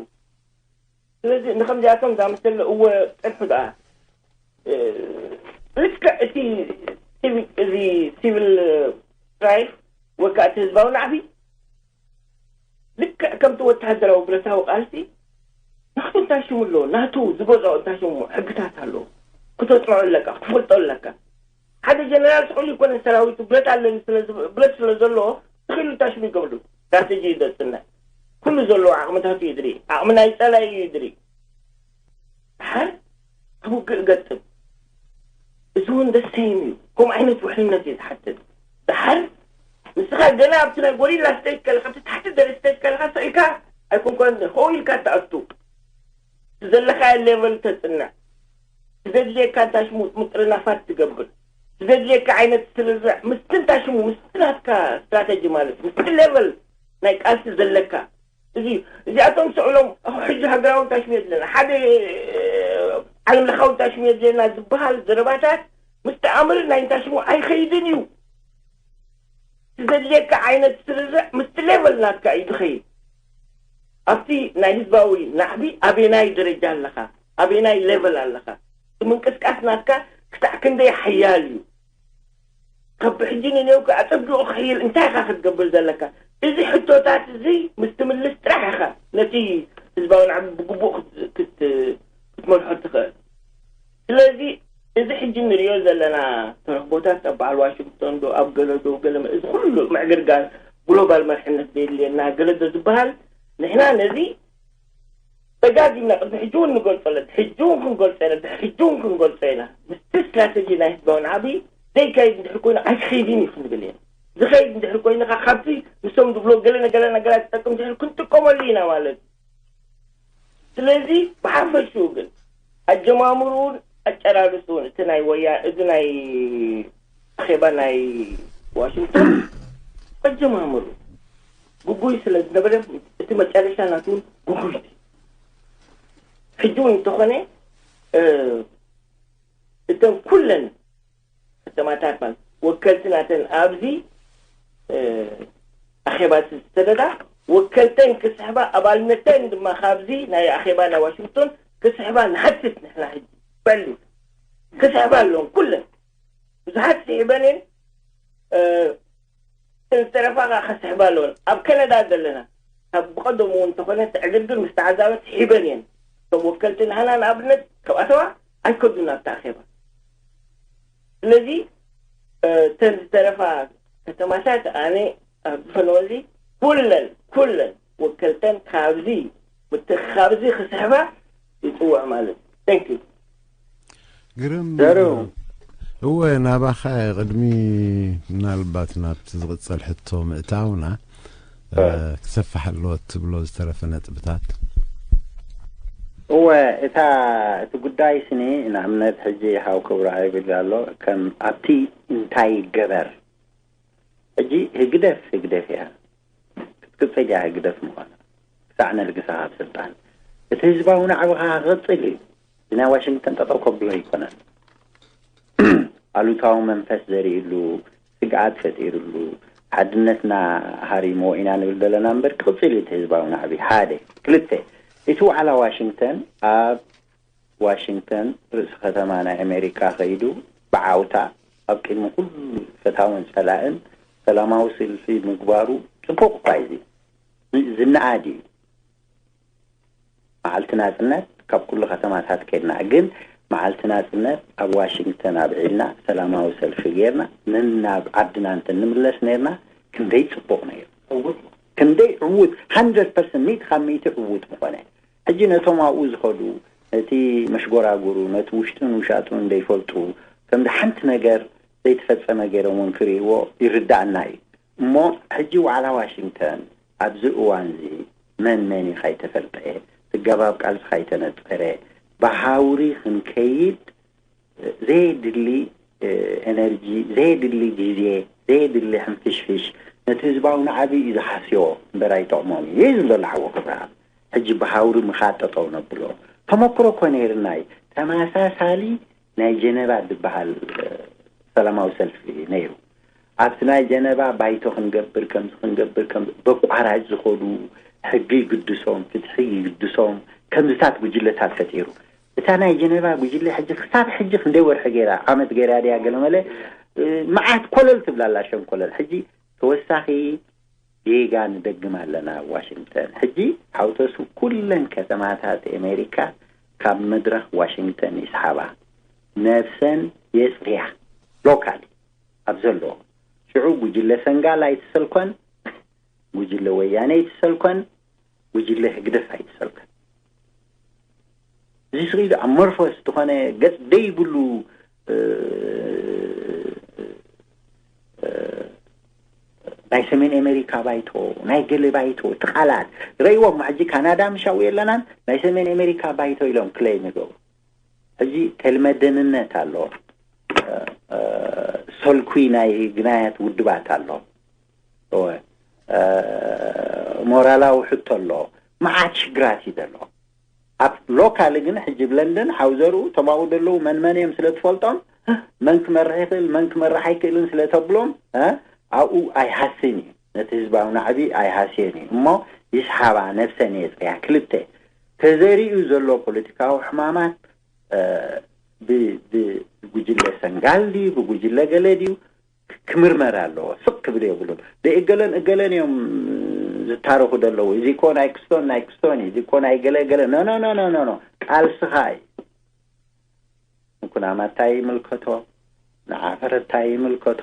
ስለዚ ንኸምዚኣቶም ዝኣመሰለ እወ ጸንሑ ደኣ፣ እ፣ ልክዕ እቲ ሲቪክ፣ እዚ ሲቪል ስትራይክ ወይ ከዓ እቲ ህዝባዊ ናዕቢ ልክዕ ከምቲ ወተሃደራዊ ብረታዊ ቃልሲ ናቱ እንታይ ሽሙ ኣለዎ፣ ናቱ ዝገዝኦ እንታይ ሽሙ ሕግታት ኣለዎ። ክተጽንዖ ኣለካ፣ ክትፈልጦ ኣለካ። ሓደ ጀነራል ስሑል ይኮነ ሰራዊቱ ብረት ኣለኒ ስለ ዝብ-፣ ብረት ስለ ዘለዎ ተኺሉ እንታይ ሽሙ ይገብሩ። ስትራተጂ እዩ ዘጽንዕ። ኩሉ ዘለዎ ዓቕምታቱ እዩ ዝርኢ። ዓቕሚ ናይ ጸላኢ እዩ ዝርኢ። ድሓር ኣብ ውግእ ገጥም። እዚ እውን ደሰይም እዩ። ከምኡ ዓይነት ውሕልነት እዩ ዝሓትት። ድሓር ንስኻ ገና ኣብቲ ናይ ጎሪላ ስቴጅ ከለኻ፣ ኣብቲ ታሕቲ ደረጃ ስቴጅ ከለኻ፣ ስቕ ኢልካ ኣይኮንኮን፣ ሆ ኢልካ ትኣቱ። እቲ ዘለኻዮ ሌቨል ተጽንዕ። እቲ ዘድልየካ እንታይ ሽሙ ምጥርናፋት ትገብር። እቲ ዘድልየካ ዓይነት ስርርዕ፣ ምስቲ እንታይ ሽሙ፣ ምስቲ ናትካ ስትራተጂ ማለት፣ ምስቲ ሌቨል ናይ ቃልሲ ዘለካ። እዚ፣ እዚኣቶም ስዕሎም፣ ኣሁ፣ ሕጂ ሃገራዊ እንታይ ሽሙ የድለና። ሓደ፣ ዓለም ለኻዊ እንታይ ሽሙ የድለና ዝበሃል ዘረባታት ምስቲ ኣምር ናይ እንታይ ሽሙ ኣይኸይድን እዩ። እቲ ዘድልየካ ዓይነት ስርርዕ ምስቲ ሌቨል ናትካ እዩ ዝኸይድ። ኣብቲ ናይ ህዝባዊ ናዕቢ ኣበናይ ደረጃ ኣለኻ? ኣበናይ ሌቨል ኣለኻ? እቲ ምንቅስቃስ ናትካ ክሳዕ ክንደይ ሓያል እዩ? ካብ ብሕጂ ንኔው ከኣ ኣጸቢቑ ክሕይል እንታይ ኢኻ ክትገብር ዘለካ? እዚ ሕቶታት እዚ ምስ ትምልስ ጥራሕ ኢኻ ነቲ ህዝባዊ ናዕቢ ብግቡእ ክት-፣ ክት-፣ ክትመርሖ ትኽእል። ስለዚ እዚ ሕጂ ንሪኦ ዘለና ተረኽቦታት ኣብ በዓል ዋሽንግቶን ዶ፣ ኣብ ገለ ዶ፣ ገለ መ-፣ እዚ ኩሉ ምዕግርጋር ግሎባል መርሕነት ዘየድልየና ገለ ዶ ዝበሃል፣ ንሕና ነዚ ደጋጊምና ቅድሚ ሕጂ እውን ንገልጾ ኣለና፣ ሕጂ እውን ክንገልጾ ኢና፣ ድሕሪ ሕጂ እውን ክንገልጾ ኢና። ምስቲ ስትራተጂ ናይ ህዝባዊ ናዕቢ ዘይካይድ እንድሕር ኮይኑ ኣይክኸይድን እዩ ክንብል ኢና። ዝኸይድ እንድሕር ኮይኑ ከኣ ካብቲ ንሶም ዝብሎ ገለ ነገለ ነገራት ዝጠቅም እንድሕር ክንጥቀመሉ ኢና ማለት እዩ። ስለዚ ብሓፈሽኡ ግን ኣጀማምርኡን ኣጨራርስኡን እቲ ናይ ወያ-፣ እዚ ናይ ኣኼባ ናይ ዋሽንግቶን ኣጀማምርኡ ግጉይ ስለ ዝነበረ እቲ መጨረሻ ናቱ እውን ግጉይ እዩ። ሕጂ እውን እንተኾነ፣ እ፣ እተን ኩለን ከተማታት ማለት ወከልቲ ናተን ኣብዚ፣ እ፣ ኣኼባ ዝተደዳ ወከልተን ክስሕባ፣ ኣባልነተን ድማ ካብዚ ናይ ኣኼባ ናይ ዋሽንግቶን ክስሕባ ንሓትት። ንሕና ሕጂ በሉ ክስሕባ ኣለዎም ኩለን። ብዙሓት ስሒበን እየን፣ እ፣ ዝተረፋ ከኣ ክስሕባ ኣለወን። ኣብ ከነዳ ዘለና፣ ካብ ብቐደሙ እውን እንተኾነ፣ እቲ ዕግርግር ምስ ተዓዛበት ስሒበን እየን። እቶም ወከልቲ ናህና ንኣብነት ካብ ኣተዋ ኣይከዱን ኣብቲ ኣኼባ። ስለዚ፣ እ፣ እተን ዝተረፋ ከተማታት ኣነ ኣብ ዝፈነወዚ ኩለን፣ ኩለን ወከልተን ካብዚ ምትእኽኻብ እዚ ክስሕባ ይጽውዕ ማለት እዩ። Thank you። ግርም። ዘሩ። እወ፣ ናባኻ ቅድሚ ምናልባት ናብቲ ዝቕጸል ሕቶ ምእታውና፣ ክሰፍሕ ኣለዎ ትብሎ ዝተረፈ ነጥብታት? እወ፣ እታ እቲ ጉዳይ ስኒ ንኣብነት ሕጂ ሓው ክብርሃ ይብል ኣሎ፣ ከም ኣብቲ እንታይ ይገበር፣ ሕጂ ህግደፍ ህግደፍ እያ ክትቅጽል እያ፣ ህግደፍ ምዃና ክሳዕ ነልግሳ ካብ ስልጣን። እቲ ህዝባዊ ናዕቢ ከኣ ክቕጽል እዩ። እዚ ናይ ዋሽንግተን ጠጠው ከብሎ ኣይኮነን። ኣሉታዊ መንፈስ ዘርእሉ፣ ስግኣት ፈጢርሉ፣ ሓድነትና ሃሪሞ ኢና ንብል ዘለና እምበር ክቕጽል እዩ እቲ ህዝባዊ ናዕቢ። ሓደ። ክልተ፣ እቲ ዋዕላ ዋሽንግተን ኣብ ዋሽንግተን ርእሲ ከተማ ናይ ኣሜሪካ ከይዱ ብዓውታ ኣብ ቅድሚ ኩሉ ፈታውን ጸላእን ሰላማዊ ሰልፊ ምግባሩ ጽቡቕ እኳ እዩ። ዝነኣድ እዩ። መዓልቲ ናጽነት ካብ ኩሉ ከተማታት ከድና ግን መዓልቲ ናጽነት ኣብ ዋሽንግተን ኣብዒልና ሰላማዊ ሰልፊ ጌርና ንናብ ዓድና እንተ ንምለስ ነርና ክንደይ ጽቡቕ ነይሩ። ክንደይ ዕዉት፣ hundred percent፣ ሚእቲ ካብ ሚእቲ ዕዉት ምኾነ። ሕጂ ነቶም ኣብኡ ዝኸዱ፣ ነቲ መሽጎራጉሩ፣ ነቲ ውሽጡን ውሻጡን እንደይፈልጡ፣ ከምዚ ሓንቲ ነገር ዘይተፈጸመ ገይሮም እውን ክርእይዎ ይርዳእና እዩ። እሞ ሕጂ ዋዕላ ዋሽንግተን ኣብዚ እዋን እዚ መን መን እዩ ካይተፈልጠ፣ ትገባብ ቃልሲ ካይተነጸረ፣ ብሃውሪ ክንከይድ ዘየድሊ ኤነርጂ፣ ዘየድሊ ግዜ፣ ዘየድሊ ሕንፍሽፍሽ ነቲ ህዝባዊ ናዕቢ እዩ ዝሓስዮ እምበር ኣይጠቕሞን እዩ ዝብል ዘሎ ሓወ ክብርሃ። ሕጂ ብሃውሪ ምኻድ ጠጠው ነብሎ። ተመክሮ እኮ ነይርና እዩ። ተመሳሳሊ ናይ ጀነቫ ዝበሃል ሰላማዊ ሰልፊ ነይሩ። ኣብቲ ናይ ጀነቫ ባይቶ ክንገብር ከምዚ ክንገብር ከም በቋራጭ ዝኸዱ ሕጊ ይግድሶም፣ ፍትሒ ይግድሶም፣ ከምዚታት ጉጅለታት ፈጢሩ። እታ ናይ ጀነቫ ጉጅለ ሕጂ ክሳብ ሕጂ ክንደይ ወርሒ ገይራ፣ ዓመት ገይራ ድያ ገለመለ፣ መዓት ኮለል ትብላላ ሸንኮለል። ሕጂ ተወሳኺ ጌጋ ንደግም ኣለና ኣብ ዋሽንግተን። ሕጂ ሓውተሱ ኩለን ከተማታት ኣሜሪካ ካብ መድረኽ ዋሽንግተን ይስሓባ፣ ነብሰን የጽርያ። ሎካሊ ኣብ ዘለዎ ሽዑ ጉጅለ ሰንጋል ኣይትሰልኮን፣ ጉጅለ ወያነ ኣይትሰልኮን፣ ጉጅለ ህግደፍ ኣይትሰልኮን። እዚ ስቕ ኢሉ ኣሞርፈስ ዝኾነ ገጽ ደይብሉ ናይ ሰሜን ኣሜሪካ ባይቶ፣ ናይ ገለ ባይቶ፣ እቲ ቃላት ረእይዎም። ሕጂ ካናዳ ምሻው የለናን ናይ ሰሜን ኣሜሪካ ባይቶ ኢሎም ክለይም ይገብሩ። ሕጂ ተልመደንነት ኣሎ፣ ሰልኩ ናይ ግናያት ውድባት ኣሎ፣ ሞራላዊ ሕቶ ኣሎ፣ መዓት ሽግራት እዩ ዘሎ። ኣብ ሎካል ግን ሕጂ ብ ለንደን ሓውዘርኡ ተባኡ ዘለዉ መን መን እዮም ስለ ትፈልጦም፣ መን ክመርሕ ይኽእል መን ክመርሕ ኣይክእልን ስለ ተብሎም፣ ኣብኡ ኣይሃስን እዩ፣ ነቲ ህዝባዊ ናዕቢ ኣይሃስዮን እዩ። እሞ ይስሓባ፣ ነብሰን የጽርያ። ክልተ፣ ተዘሪኡ ዘሎ ፖለቲካዊ ሕማማት ብጉጅለ ሰንጋል ድዩ ብጉጅለ ገለ ድዩ ክምርመር ኣለዎ። ስቕ ክብል የብሉን። ብእገለን እገለን እዮም ዝታረኹ ዘለዉ። እዚ እኮ ናይ ክስቶን ናይ ክስቶን እዩ፣ እዚ እኮ ናይ ገለ ገለ። ኖ ኖ ኖ ኖ ኖ። ቃልስኻ እዩ። ንኩናማ እንታይ ይምልከቶ? ንዓፈር እንታይ ይምልከቶ?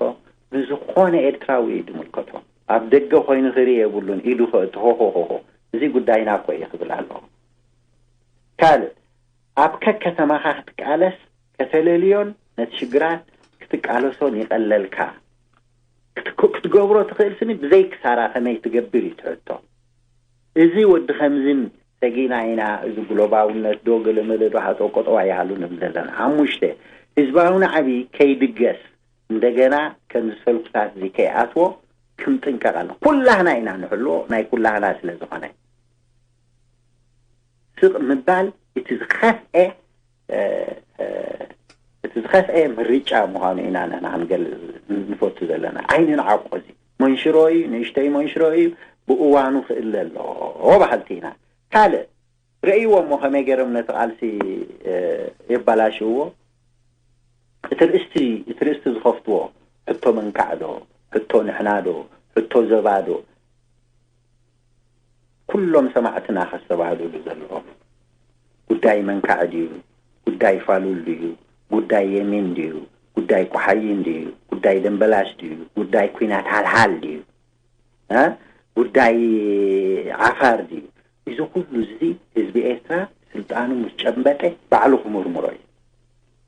ንዝኾነ ኤርትራዊ እዩ ዝምልከቶ። ኣብ ደገ ኮይኑ ክርኢ የብሉን። ኢዱ ከእቱ ሆሆሆሆ። እዚ ጉዳይና እኮ እዩ ክብል ኣለዎ። ካልእ ኣብ ከከተማኻ ክትቃለስ ከተለልዮን ነቲ ሽግራት ክትቃለሶን ይቐለልካ። ክትገብሮ ትኽእል ስኒ ብዘይ ክሳራ ከመይ ትገብር እዩ ትሕቶ። እዚ ወዲ ከምዝን ሰጊና ኢና፣ እዚ ግሎባውነት ዶ ገለመለ ዶ ሃጠው ቆጠዋ ይሃሉ ንብል ዘለና። ሓሙሽተ፣ ህዝባዊ ናዕቢ ከይድገስ እንደገና ከምዚ ሰልኩታት እዚ ከይኣትዎ ክንጥንቀቕ ኣለና። ኩላህና ኢና ንሕልዎ፣ ናይ ኩላህና ስለ ዝኾነ። ስቕ ምባል እቲ ዝኸፍኤ እቲ ዝኸፍኤ ምርጫ ምዃኑ ኢና ንሕና ክንገልጽ ንፈቱ ዘለና። ኣይንንዓቆ፣ እዚ መንሽሮ እዩ፣ ንእሽተይ መንሽሮ እዩ፣ ብእዋኑ ክእለ ኣለዎ በሃልቲ ኢና። ካልእ ረእይዎ እሞ ከመይ ገይሮም ነቲ ቃልሲ የባላሽውዎ? እቲ ርእስቲ እቲ ርእስቲ ዝኸፍትዎ ሕቶ መንካዕ ዶ፣ ሕቶ ንሕና ዶ፣ ሕቶ ዘባ ዶ፣ ኩሎም ሰማዕትና ከስተባህልሉ ዘለዎም ጉዳይ መንካዕ ድዩ? ጉዳይ ፋሉል ድዩ? ጉዳይ የሚን ድዩ? ጉዳይ ቆሓይን ድዩ? ጉዳይ ደንበላሽ ድዩ? ጉዳይ ኩናት ሓልሓል ድዩ? ጉዳይ ዓፋር ድዩ? እዚ ኩሉ እዚ ህዝቢ ኤርትራ ስልጣኑ ምስ ጨበጠ ባዕሉ ክምርምሮ እዩ።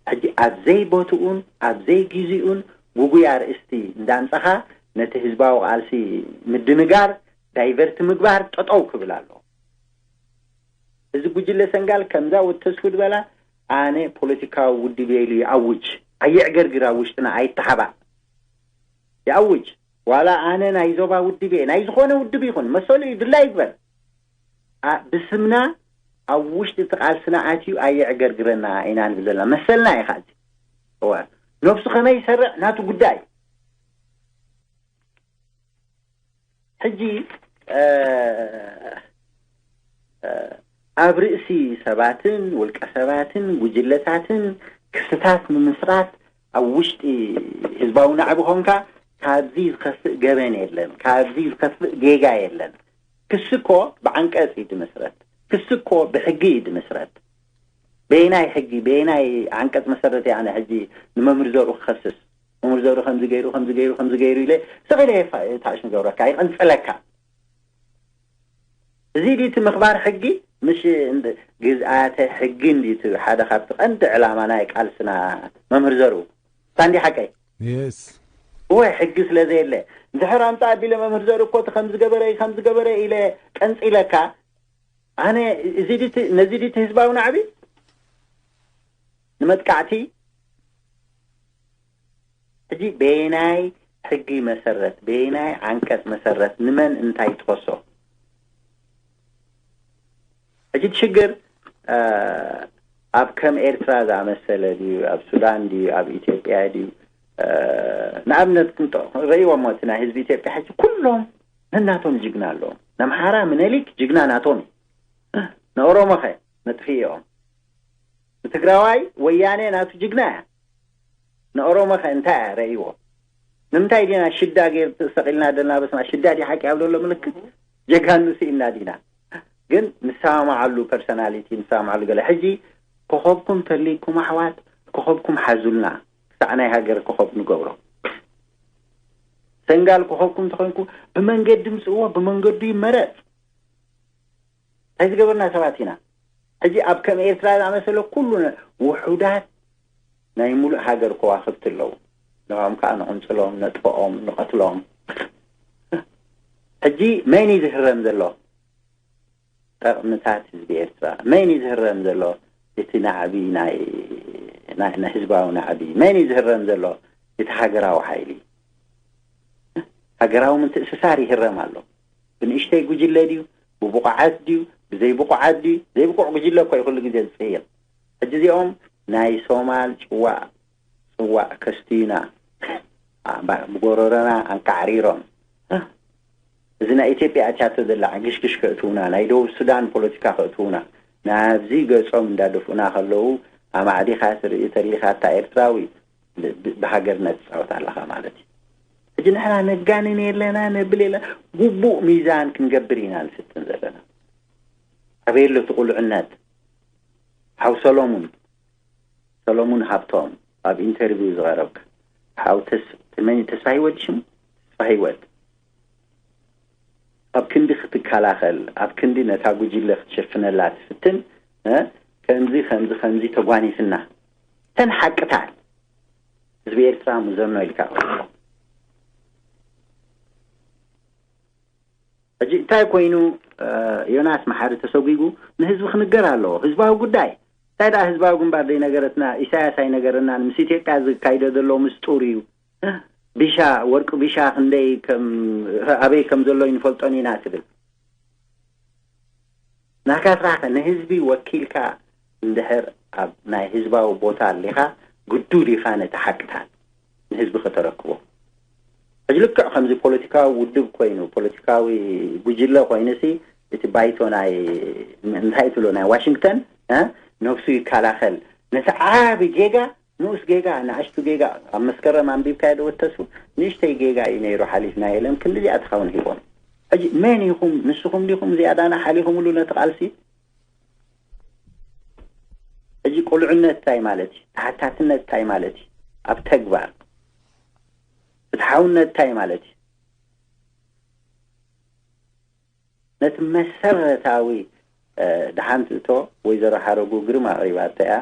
ሕጂ ኣብ ዘይቦትኡን ኣብ ዘይግዜኡን ጉጉይ ኣርእስቲ እንዳምጻኻ ነቲ ህዝባዊ ቃልሲ ምድንጋር ዳይቨርት ምግባር ጠጠው ክብል ኣሎ። እዚ ጉጅለ ሰንጋል ከምዛ ወተስፉ ዝበላ ኣነ ፖለቲካዊ ውድብ ኢሉ ይኣውጅ፣ ኣየዕገርግር፣ ኣብ ውሽጥና ኣይተሓባእ። ይኣውጅ። ዋላ ኣነ ናይ ዞባ ውድብ እየ፣ ናይ ዝኾነ ውድብ ይኹን መሰሉ እዩ፣ ድላ ይግበር። ብስምና ኣብ ውሽጢ እቲ ቃልስና ኣትዩ ኣየዕገርግረና ኢና ንብል ዘለና። መሰልና እዩ። ካዚ ነብሱ ከመይ ይሰርዕ ናቱ ጉዳይ። ሕጂ ኣብ ርእሲ ሰባትን ውልቀ ሰባትን ጉጅለታትን ክስታት ምምስራት ኣብ ውሽጢ ህዝባዊ ናዕቢ ኮንካ ካብዚ ዝኸፍእ ገበን የለን፣ ካብዚ ዝኸፍእ ጌጋ የለን። ክሲ እኮ ብዓንቀጽ እዩ ድምስረት። ክሲ እኮ ብሕጊ እዩ ድምስረት። በየናይ ሕጊ፣ በየናይ ዓንቀጽ መሰረት እየ ኣነ ሕጂ ንመምህር ዘርኡ ክኸስስ? መምህር ዘርኡ ከምዚ ገይሩ፣ ከምዚ ገይሩ፣ ከምዚ ገይሩ ኢለ ስቕ ኢለ የፋ-፣ ታሽ ንገብረካ፣ ይቐንጽለካ። እዚ ድዩ እቲ ምኽባር ሕጊ? ምሽ እንድ-፣ ግዝኣተ ሕጊ እንድዩ እቲ ሓደ ካብቲ ቀንዲ ዕላማ ናይ ቃልስና መምህር ዘርኡ። ሳንዲ ሓቀይ? የስ። እወ፣ ሕጊ ስለ ዘየለ። እንድሕር ኣምጻ ኣቢለ መምህር ዘርኡ እኮ እቲ ከምዚ ገበረ፣ ከምዚ ገበረ ኢለ ቀንጺለካ፣ ኣነ እዚ ድቲ፣ ነዚ ድቲ ህዝባዊ ናዕቢ ንመጥቃዕቲ ሕጂ በየናይ ሕጊ መሰረት፣ በየናይ ዓንቀጽ መሰረት፣ ንመን እንታይ ትኸሶ? ሕጂ እቲ ሽግር፣ እ፣ ኣብ ከም ኤርትራ ዝኣመሰለ ድዩ፣ ኣብ ሱዳን ድዩ፣ ኣብ ኢትዮጵያ ድዩ፣ እ፣ ንኣብነት ክንጠ-፣ ረእይዎሞ እቲ ናይ ህዝቢ ኢትዮጵያ ሕጂ ኩሎም ነናቶም ጅግና ኣለዎም። ነምሓራ ምነሊክ ጅግና ናቶም እዩ። ንኦሮሞኸ መጥፍኢኦም። ንትግራዋይ ወያኔ ናቱ ጅግና እያ። ንኦሮሞኸ እንታይ እያ ረእይዎ? ንምንታይ ዲና ሽዳ ጌር ሰቒልና ደልና በስማ ሽዳ ዲ ሓቂ ኣብ ዘሎ ምልክት ጀጋኑ ስኢና ዲና? ግን ንሰማማዓሉ ፐርሶናሊቲ፣ ንሰማማዓሉ ገለ። ሕጂ ኮኸብኩም ተልይኩም ኣሕዋት፣ ኮኸብኩም ሓዙልና። ክሳዕ ናይ ሃገር ኮኸብ ንገብሮ። ሰንጋል ኮኸብኩም ተኾይንኩ ብመንገዲ ምጽእዎ፣ ብመንገዱ ይመረጽ። እንታይ ዝገበርና ሰባት ኢና? ሕጂ ኣብ ከም ኤርትራ ዝኣመሰለ ኩሉ ነ-፣ ውሑዳት ናይ ሙሉእ ሃገር ከዋኽብቲ ኣለዉ። ንዕኦም ከኣ ንቕንጽሎም፣ ነጥፍኦም፣ ንቐትሎም። ሕጂ መን እዩ ዝህረም ዘሎ? ጠቕምታት ህዝቢ ኤርትራ። መን እዩ ዝህረም ዘሎ? እቲ ናዕቢ ናይ፣ ናይ፣ ናይ ህዝባዊ ናዕቢ። መን እዩ ዝህረም ዘሎ? እቲ ሃገራዊ ሓይሊ። ሃገራዊ ምትእስሳር ይህረም ኣሎ። ብንእሽተይ ጉጅለ ድዩ? ብብቑዓት ድዩ? ብዘይብቑዓት ድዩ? ዘይብቑዕ ጉጅለ እኮ እዩ ኩሉ ግዜ ዝጽየፍ። ሕጂ እዚኦም ናይ ሶማል ጭዋእ ጽዋእ ከስትዩና፣ ኣ-፣ ባ-፣ ብጎረሮና ኣንቃዕሪሮም። እዚ ናይ ኢትዮጵያ ኣትያቶ ዘላ ግሽግሽ ከእትዉና፣ ናይ ደቡብ ሱዳን ፖለቲካ ከእትዉና፣ ናብዚ ገጾም እንዳደፍኡና ከለዉ፣ ኣማዕዲኻ ትርኢ ተሊኻ እታ ኤርትራዊ ብ-፣ ብ-፣ ብሃገርነት ትጻወት ኣለኻ ማለት እዩ። ሕጂ ንሕና ነጋንን የለና፣ ነብል የለና፣ ግቡእ ሚዛን ክንገብር ኢና ንፍትን ዘለና። ኣበይ ኣሎ እቲ ቁልዕነት? ሓው ሰሎሙን፣ ሰሎሙን ሃብቶም፣ ኣብ ኢንተርቪው ዝቐረብካ፣ ሓው ተስ-፣ ተመኝ-፣ ተስፋ ህይወት ሽሙ? ተስፋ ህይወት። ኣብ ክንዲ ክትከላኸል፣ ኣብ ክንዲ ነታ ጉጅለ ክትሸፍነላ ትፍትን፣ እ፣ ከምዚ፣ ከምዚ፣ ከምዚ ተጓኒፍና። እተን ሓቅታት ህዝቢ ኤርትራ ምዘኖ ኢልካ ቀርቦ። ሕጂ እንታይ ኮይኑ፣ እ፣ ዮናስ መሓሪ ተሰጒጉ ንህዝቢ ክንገር ኣለዎ። ህዝባዊ ጉዳይ። እንታይ ደኣ ህዝባዊ ግንባር ዘይነገረትና፣ ኢሳያስ ኣይነገረናን፣ ምስ ኢትዮጵያ ዝካይዶ ዘሎ ምስጡር እዩ። ቢሻ፣ ወርቂ ቢሻ ክንደይ ከም፣ ኣበይ ከም ዘሎ ይንፈልጦን ኢና ትብል። ናካ ስራሕከ ንህዝቢ ወኪልካ እንድሕር ኣብ ናይ ህዝባዊ ቦታ ኣሊኻ፣ ግዱድ ኢኻ ነቲ ሓቅታት ንህዝቢ ከተረክቦ። ሕጂ ልክዕ ከምዚ ፖለቲካዊ ውድብ ኮይኑ፣ ፖለቲካዊ ጉጅለ ኮይኑሲ፣ እቲ ባይቶ ናይ፣ እንታይ ትብሎ፣ ናይ ዋሽንግተን፣ እ፣ ነብሱ ይከላኸል። ነቲ ዓቢ ጌጋ፣ ንኡስ ጌጋ፣ ንኣሽቱ ጌጋ፣ ኣብ መስከረም ኣንቢብካዮ ዶ ወተሱ? ንእሽተይ ጌጋ እዩ ነይሩ ሓሊፍና፣ የለን ክንዲ እዚኣ ትኸውን ሂቦም። ሕጂ መን ኢኹም? ንስኹም ዲኹም ዝያዳና ሓሊኹምሉ ነቲ ቃልሲ? ሕጂ ቁልዕነት እንታይ ማለት እዩ? ተሓታትነት እንታይ ማለት እዩ? ኣብ ተግባር ፍትሓውነት እንታይ ማለት እዩ? ነቲ መሰረታዊ፣ እ፣ ደሓን ትእቶ ወይዘሮ ሓረጉ ግርማ ኣቕሪባቶ እያ።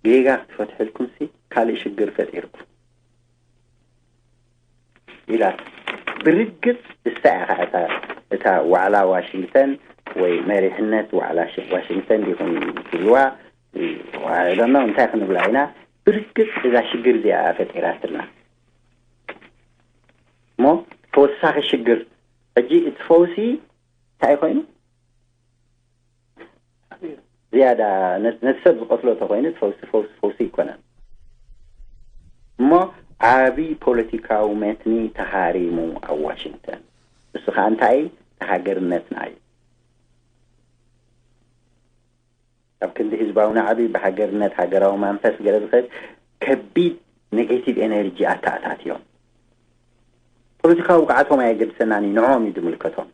ጌጋ ክትፈትሕልኩምሲ ካልእ ሽግር ፈጢርኩም ኢላቶ። ብርግጽ እሳ ኢኻ እታ፣ እታ ዋዕላ ዋሽንግተን ወይ መሪሕነት ዋዕላ ሽ-፣ ዋሽንግተን ዲኹም ትብልዋ፣ ዋዕላ እንታይ ክንብላ ኢና? ብርግጽ እዛ ሽግር እዚኣ ፈጢራትና። እሞ ተወሳኺ ሽግር፣ ሕጂ እቲ ፈውሲ እንታይ ኮይኑ? ዝያዳ ነ-፣ ነቲ ሰብ ዝቐትሎ ተኾይኑ፣ እቲ ፈውሲ፣ ፈውሲ፣ ፈውሲ ይኮነን። እሞ ዓቢ ፖለቲካዊ መትኒ ተሃሪሙ ኣብ ዋሽንግተን። እሱ ኸኣ እንታይ? ተሃገርነትና እዩ። ኣብ ክንዲ ህዝባዊ ናዕቢ ብሃገርነት፣ ሃገራዊ መንፈስ ገለ ዝኸድ ከቢድ ኔጌቲቭ ኤነርጂ ኣተኣታትዮም። ፖለቲካዊ ብቕዓቶም ኣየገድሰናን እዩ፣ ንዕኦም እዩ ዝምልከቶም።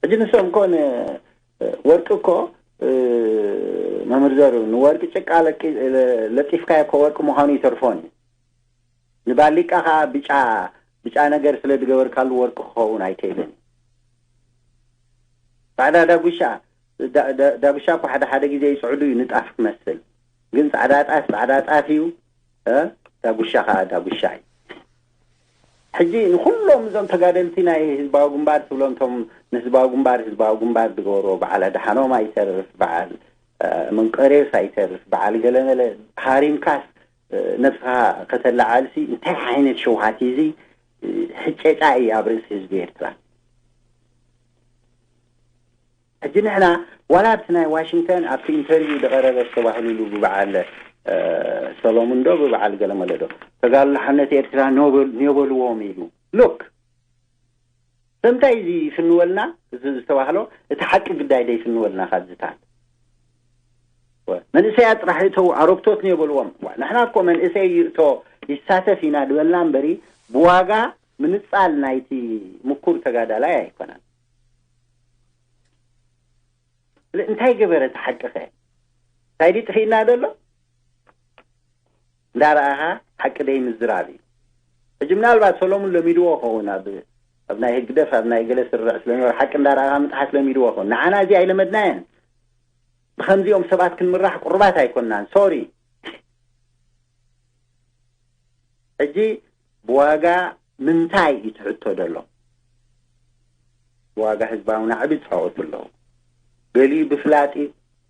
ሕጂ ንሶም እኮ ን-፣ ወርቂ እኮ፣ እ፣ መምህር ዘሩ፣ ንወርቂ ጭቃ ለቂ-፣ ለ-፣ ለጢፍካዮ እኮ ወርቂ ምዃኑ ይተርፎን እዩ። ንባሊቃ ኸዓ ብጫ፣ ብጫ ነገር ስለ ዝገበርካሉ ወርቂ ክኸውን ኣይክእልን። ጻዕዳ ዳጉሻ፣ ዳ-፣ ዳ-፣ ዳጉሻ እኮ ሓደ ሓደ ግዜ ይጽዕዱ እዩ፣ ንጣፍ ክመስል። ግን ጻዕዳ ጣፍ ጻዕዳ ጣፍ እዩ፣ እ፣ ዳጉሻ ኸዓ ዳጉሻ እዩ። ሕጂ ንኹሎም እዞም ተጋደልቲ ናይ ህዝባዊ ግንባር ትብሎም፣ እቶም ንህዝባዊ ግንባር፣ ህዝባዊ ግንባር ዝገበርዎ፣ በዓል ኣድሓኖም ኣይተርፍ፣ በዓል፣ እ፣ መንቀርዮስ ኣይተርፍ፣ በዓል ገለመለ ሃሪምካስ፣ እ፣ ነብስኻ ከተለዓልሲ እንታይ ዓይነት ሸውሃት እዩ እዚ? እ፣ ሕጨጫ እዩ ኣብ ርእሲ ህዝቢ ኤርትራ። ሕጂ ንሕና ዋላ ኣብቲ ናይ ዋሽንግተን ኣብቲ ኢንተርቪው ዝቐረበ ዝተባህሉሉ ብበዓል፣ እ፣ ሰሎሙን ዶ ብበዓል ገለመለ ዶ ተጋድሎ ሓርነት ኤርትራ ኖበል-፣ ኖበልዎም ኢሉ። ሉክ፣ ስለምንታይ እዚ ይፍንወልና? እዚ ዝተባህሎ እቲ ሓቂ ግዳይ ዶ ይፍንወልና ካብዚታት? ወ-፣ መንእሰያት ጥራሕ ይእተው፣ ኣረግቶት ኖበልዎም። ዋ፣ ንሕና እኮ መንእሰይ ይእቶ ይሳተፍ ኢና ዝበልና እምበሪ ብዋጋ ምንጻል ናይቲ ምኩር ተጋዳላይ ኣይኮነን። ስለ እንታይ ገበረ እቲ ሓቂ ኸ? እንታይ ድዩ ጥፊእና ዘሎ? እንዳረኣኻ ሓቂ ደይ ምዝራብ እዩ። ሕጂ ምናልባት ሰሎሙን ለሚድዎ ኸውን፣ ኣብ፣ ኣብ ናይ ህግደፍ፣ ኣብ ናይ ገለ ስርዕ ስለሚወር ሓቂ እንዳረኣኻ ምጥሓስ ለሚድዎ ኸውን። ንዓና እዚ ኣይለመድናየን። ብኸምዚኦም ሰባት ክንምራሕ ቁሩባት ኣይኮንናን። ሶሪ። ሕጂ ብዋጋ ምንታይ እዩ ትሕቶ ዘሎ? ብዋጋ ህዝባዊ ናዕቢ ይጻወቱ ኣለዉ። ገሊኡ ብፍላጥ እዩ፣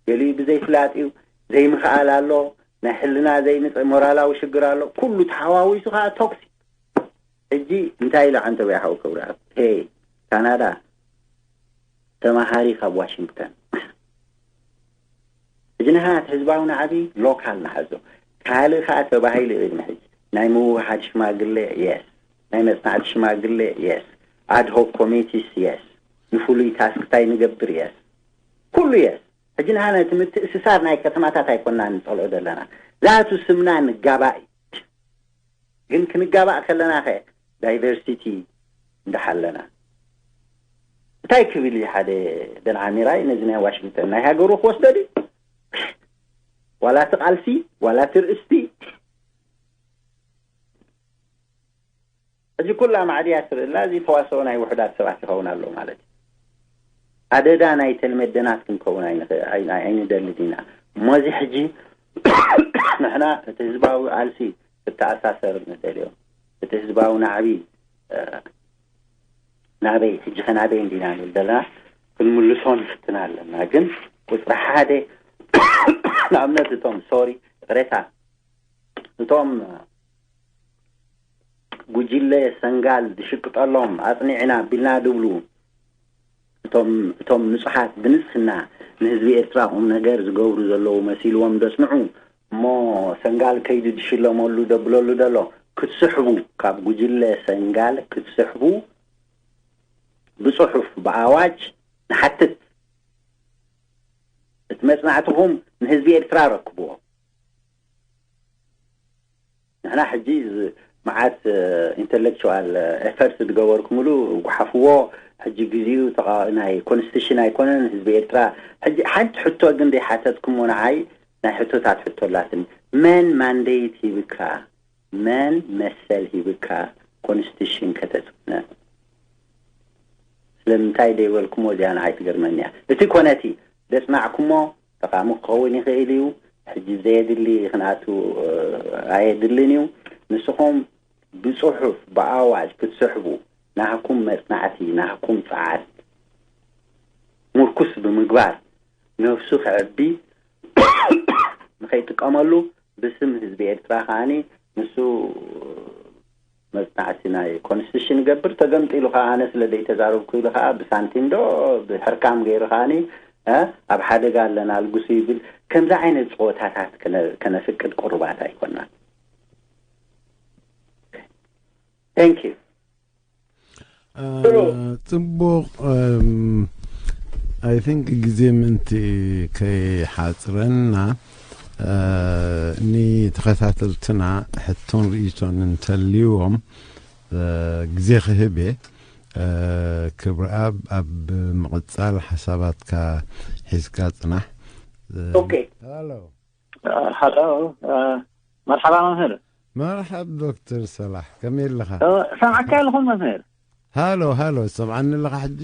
ገሊኡ ብዘይፍላጥ እዩ። ዘይምኽኣል ኣሎ፣ ናይ ሕልና ዘይምጽ-፣ ሞራላዊ ሽግር ኣሎ። ኩሉ ተሓዋዊሱ ከኣ ቶክሲክ። ሕጂ እንታይ ኢሉ ዓንተቦይ ሓው ክብርኣብ? ሄይ፣ ካናዳ፣ ተማሃሪ ካብ ዋሽንግተን። ሕጂ ንሕና እቲ ህዝባዊ ናዕቢ ሎካል ንሓዞ። ካልእ ከኣ ተባሂሉ እዩ ቅድሚ ሕጂ። ናይ ምውህሃድ ሽማግለ፣ የስ። ናይ መጽናዕቲ ሽማግለ፣ የስ። ኣድሆክ ኮሚቲስ፣ የስ። ንፍሉይ ታስክ እንታይ ንገብር፣ የስ። ኩሉ የስ። ሕጂ ንሕና ነቲ ምትእስሳር ናይ ከተማታት ኣይኮንና ንጸልኦ ዘለና። ዛቱ ስምና ንጋባእ እዩ። ግን ክንጋባእ ከለና ኸ ዳይቨርሲቲ እንዳሓለና። እንታይ ክብል እዩ ሓደ ደን ዓሚራይ ነዚ ናይ ዋሽንግተን ናይ ሃገሩ ክወስዶ ድዩ? ዋላ እቲ ቃልሲ፣ ዋላ እቲ ርእስቲ። ሕጂ ኩላ ማዕድያ ትርእላ፣ እዚ ተዋስኦ ናይ ውሑዳት ሰባት ይኸውን ኣሎ ማለት እዩ። ኣደዳ ናይ ተልመደናት ክንከውን ኣይንኽ-፣ ኣይ-፣ ኣይ-፣ ኣይንደልን ኢና። እሞ እዚ ሕጂ ንሕና እቲ ህዝባዊ ቃልሲ ክተኣሳሰር ንደልዮ። እቲ ህዝባዊ ናዕቢ፣ እ፣ ናበይ፣ ሕጂ ኸ ናበይ እንዲና ንብል ዘለና? ክንምልሶ ንፍትን ኣለና። ግን ቁጽሪ ሓደ፣ ንኣብነት እቶም፣ ሶሪ፣ ይቕሬታ፣ እቶም ጉጅለ ሰንጋል ዝሽቅጠሎም ኣጽኒዕና ቢልና ድብሉ፣ እቶም፣ እቶም ንጹሓት ብንጽህና ንህዝቢ ኤርትራ ቁም ነገር ዝገብሩ ዘለዉ መሲልዎም ደጽንዑ፣ እሞ ሰንጋል ከይዱ ድሽለመሉ ደብለሉ ደሎ፣ ክትስሕቡ፣ ካብ ጉጅለ ሰንጋል ክትስሕቡ ብጽሑፍ፣ ብኣዋጅ ንሓትት። እቲ መጽናዕትኹም ንህዝቢ ኤርትራ ረክብዎ። ንሕና ሕጂ ዝ-፣ መዓት፣ እ፣ ኢንተሌክቹዋል፣ እ፣ ኤፈርት ዝገበርኩምሉ ጓሓፍዎ። ሕጂ ግዜኡ ተቓ-፣ ናይ ኮንስቲቱሽን ኣይኮነን፣ ህዝቢ ኤርትራ። ሕጂ ሓንቲ ሕቶ ግን ዘይሓተትኩሞ ንዓይ ናይ ሕቶታት ሕቶ ኣላትኒ። መን ማንዴት ሂብካ? መን መሰል ሂብካ ኮንስቲቱሽን ከተጽንዕ? ስለምንታይ ደይበልኩሞ እዚኣ ንዓይ ትገርመኒ እያ። እቲ ኮነ እቲ ዘጽናዕኩሞ ጠቓሚ ክኸውን ይኽእል እዩ። ሕጂ ዘየድሊ ክንኣቱ፣ እ፣ ኣየድልን እዩ። ንስኹም ብጽሑፍ ብኣዋጅ ክትስሕቡ ናህኩም መጽናዕቲ ናህኩም ጸዓት ምርኩስ ብምግባር ነፍሱ ክዕቢ ንኸይጥቀመሉ ብስም ህዝቢ ኤርትራ ከዓኒ ንሱ መጽናዕቲ ናይ ኮንስቲቱሽን ይገብር። ተገምጢሉ ከኣ ኣነ ስለ ዘይተዛረብኩ ኢሉ ከኣ ብሳንቲም ዶ ብሕርካም ገይሩ ከኣኒ ኣብ ሓደጋ ኣለና ኣልግሱ ይብል። ከምዚ ዓይነት ጸወታታት ከነፍቅድ ቅሩባት ኣይኮናን። Thank you። ጽቡቕ። I think ግዜ ምእንቲ ከይሓጽረና ንተኸታተልትና ሕቶን ርእይቶን እንተልይዎም ግዜ ክህብ እየ። ክብረኣብ ኣብ ምቕጻል ሓሳባትካ ሒዝካ ጽናሕ። ኦኬ። ሃሎ። መርሓባ መምህር። መርሓብ ዶክተር ሰላሕ፣ ከመይ ኣለኻ? ሰምዓካ ኣለኹ መምህር። ሃሎ ሃሎ፣ ትሰምዓኒ ኣለኻ ሕጂ?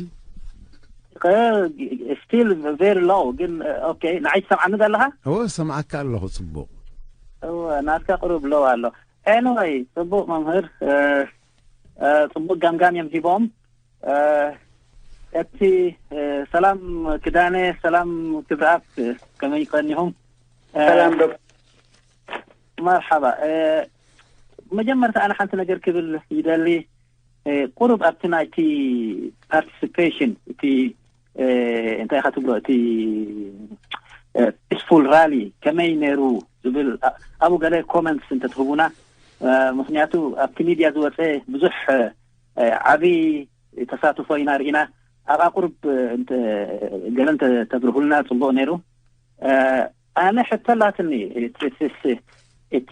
Still very low ግን okay፣ ንዓይ ትሰምዓኒ ዘለኻ? እወ፣ ሰምዓካ ኣለኹ። ጽቡቕ። እወ፣ ናትካ ቅሩብ low ኣሎ። Anyway፣ ጽቡቕ መምህር፣ ጽቡቕ ጋምጋም እዮም ሂቦም። እቲ ሰላም ክዳነ፣ ሰላም ክብረኣብ፣ ከመይ ቀኒኹም? ሰላም ዶክተር። መርሓባ። መጀመርታ ኣነ ሓንቲ ነገር ክብል ይደሊ። ቁሩብ ኣብቲ ናይቲ participation፣ እቲ እንታይ ኢኻ ትብሎ፣ እቲ peaceful rally ከመይ ነይሩ ዝብል ኣብኡ ገለ comments እንተትህቡና። ምኽንያቱ ኣብቲ ሚድያ ዝወፀ ብዙሕ ዓብዪ ተሳትፎ ኢና ርኢና። ኣብኣ ቁሩብ ገለ እንተተብርሁልና ፅቡቕ ነይሩ። ኣነ ሕቶ ኣላትኒ። እቲ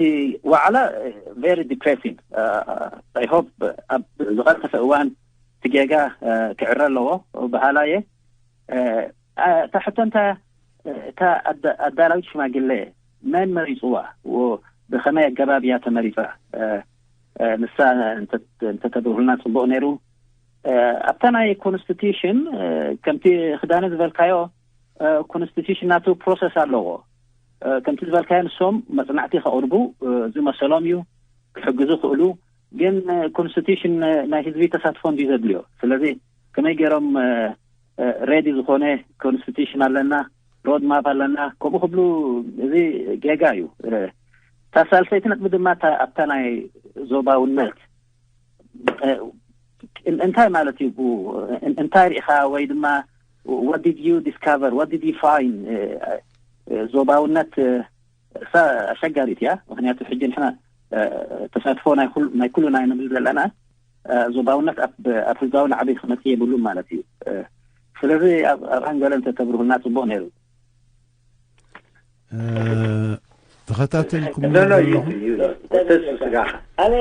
ዋዕላ very depressing። I hope ኣብ ዝቐልጠፈ እዋን እቲ ጌጋ ክዕረ ኣለዎ በሃላ እየ። እታ ሕቶ እንታ እታ ኣዳላዊት ሽማግለ መን መሪፅዋ? ብኸመይ ኣገባብ እያ ተመሪፃ? ንሳ እንተተብርሁልና ፅቡቕ ነይሩ። ኣብታ ናይ ኮንስቲቱሽን ከምቲ ክዳነ ዝበልካዮ ኮንስቲቱሽን ናቱ process ኣለዎ። ከምቲ ዝበልካዮ ንሶም መፅናዕቲ ከቕርቡ ዝመሰሎም እዩ ክሕግዙ ክእሉ። ግን ኮንስቲቱሽን ናይ ህዝቢ ተሳትፎ እንድዩ ዘድልዮ። ስለዚ ከመይ ገይሮም ready ዝኾነ ኮንስቲቱሽን ኣለና፣ road map ኣለና ከምኡ ክብሉ እዚ ጌጋ እዩ። እታ ሳልሰይቲ ነጥቢ ድማ ኣብታ ናይ ዞባውነት እንታይ ማለት እዩ? እንታይ ርኢኻ ወይ ድማ what did you discover, what did you find? ዞባውነት እሳ ኣሸጋሪት እያ። ምክንያቱ ሕጂ ንሕና ተሳትፎ ናይ ኩልና ንብል ዘለና ዞባውነት ኣብ ህዝባዊ ናዕቢ ክመፅእ የብሉን ማለት እዩ። ስለዚ ኣብ ኣንገለ እንተተብርሁልና ፅቡቕ ነይሩ። ተኸታተልኩም ኣለኹም። ኣነ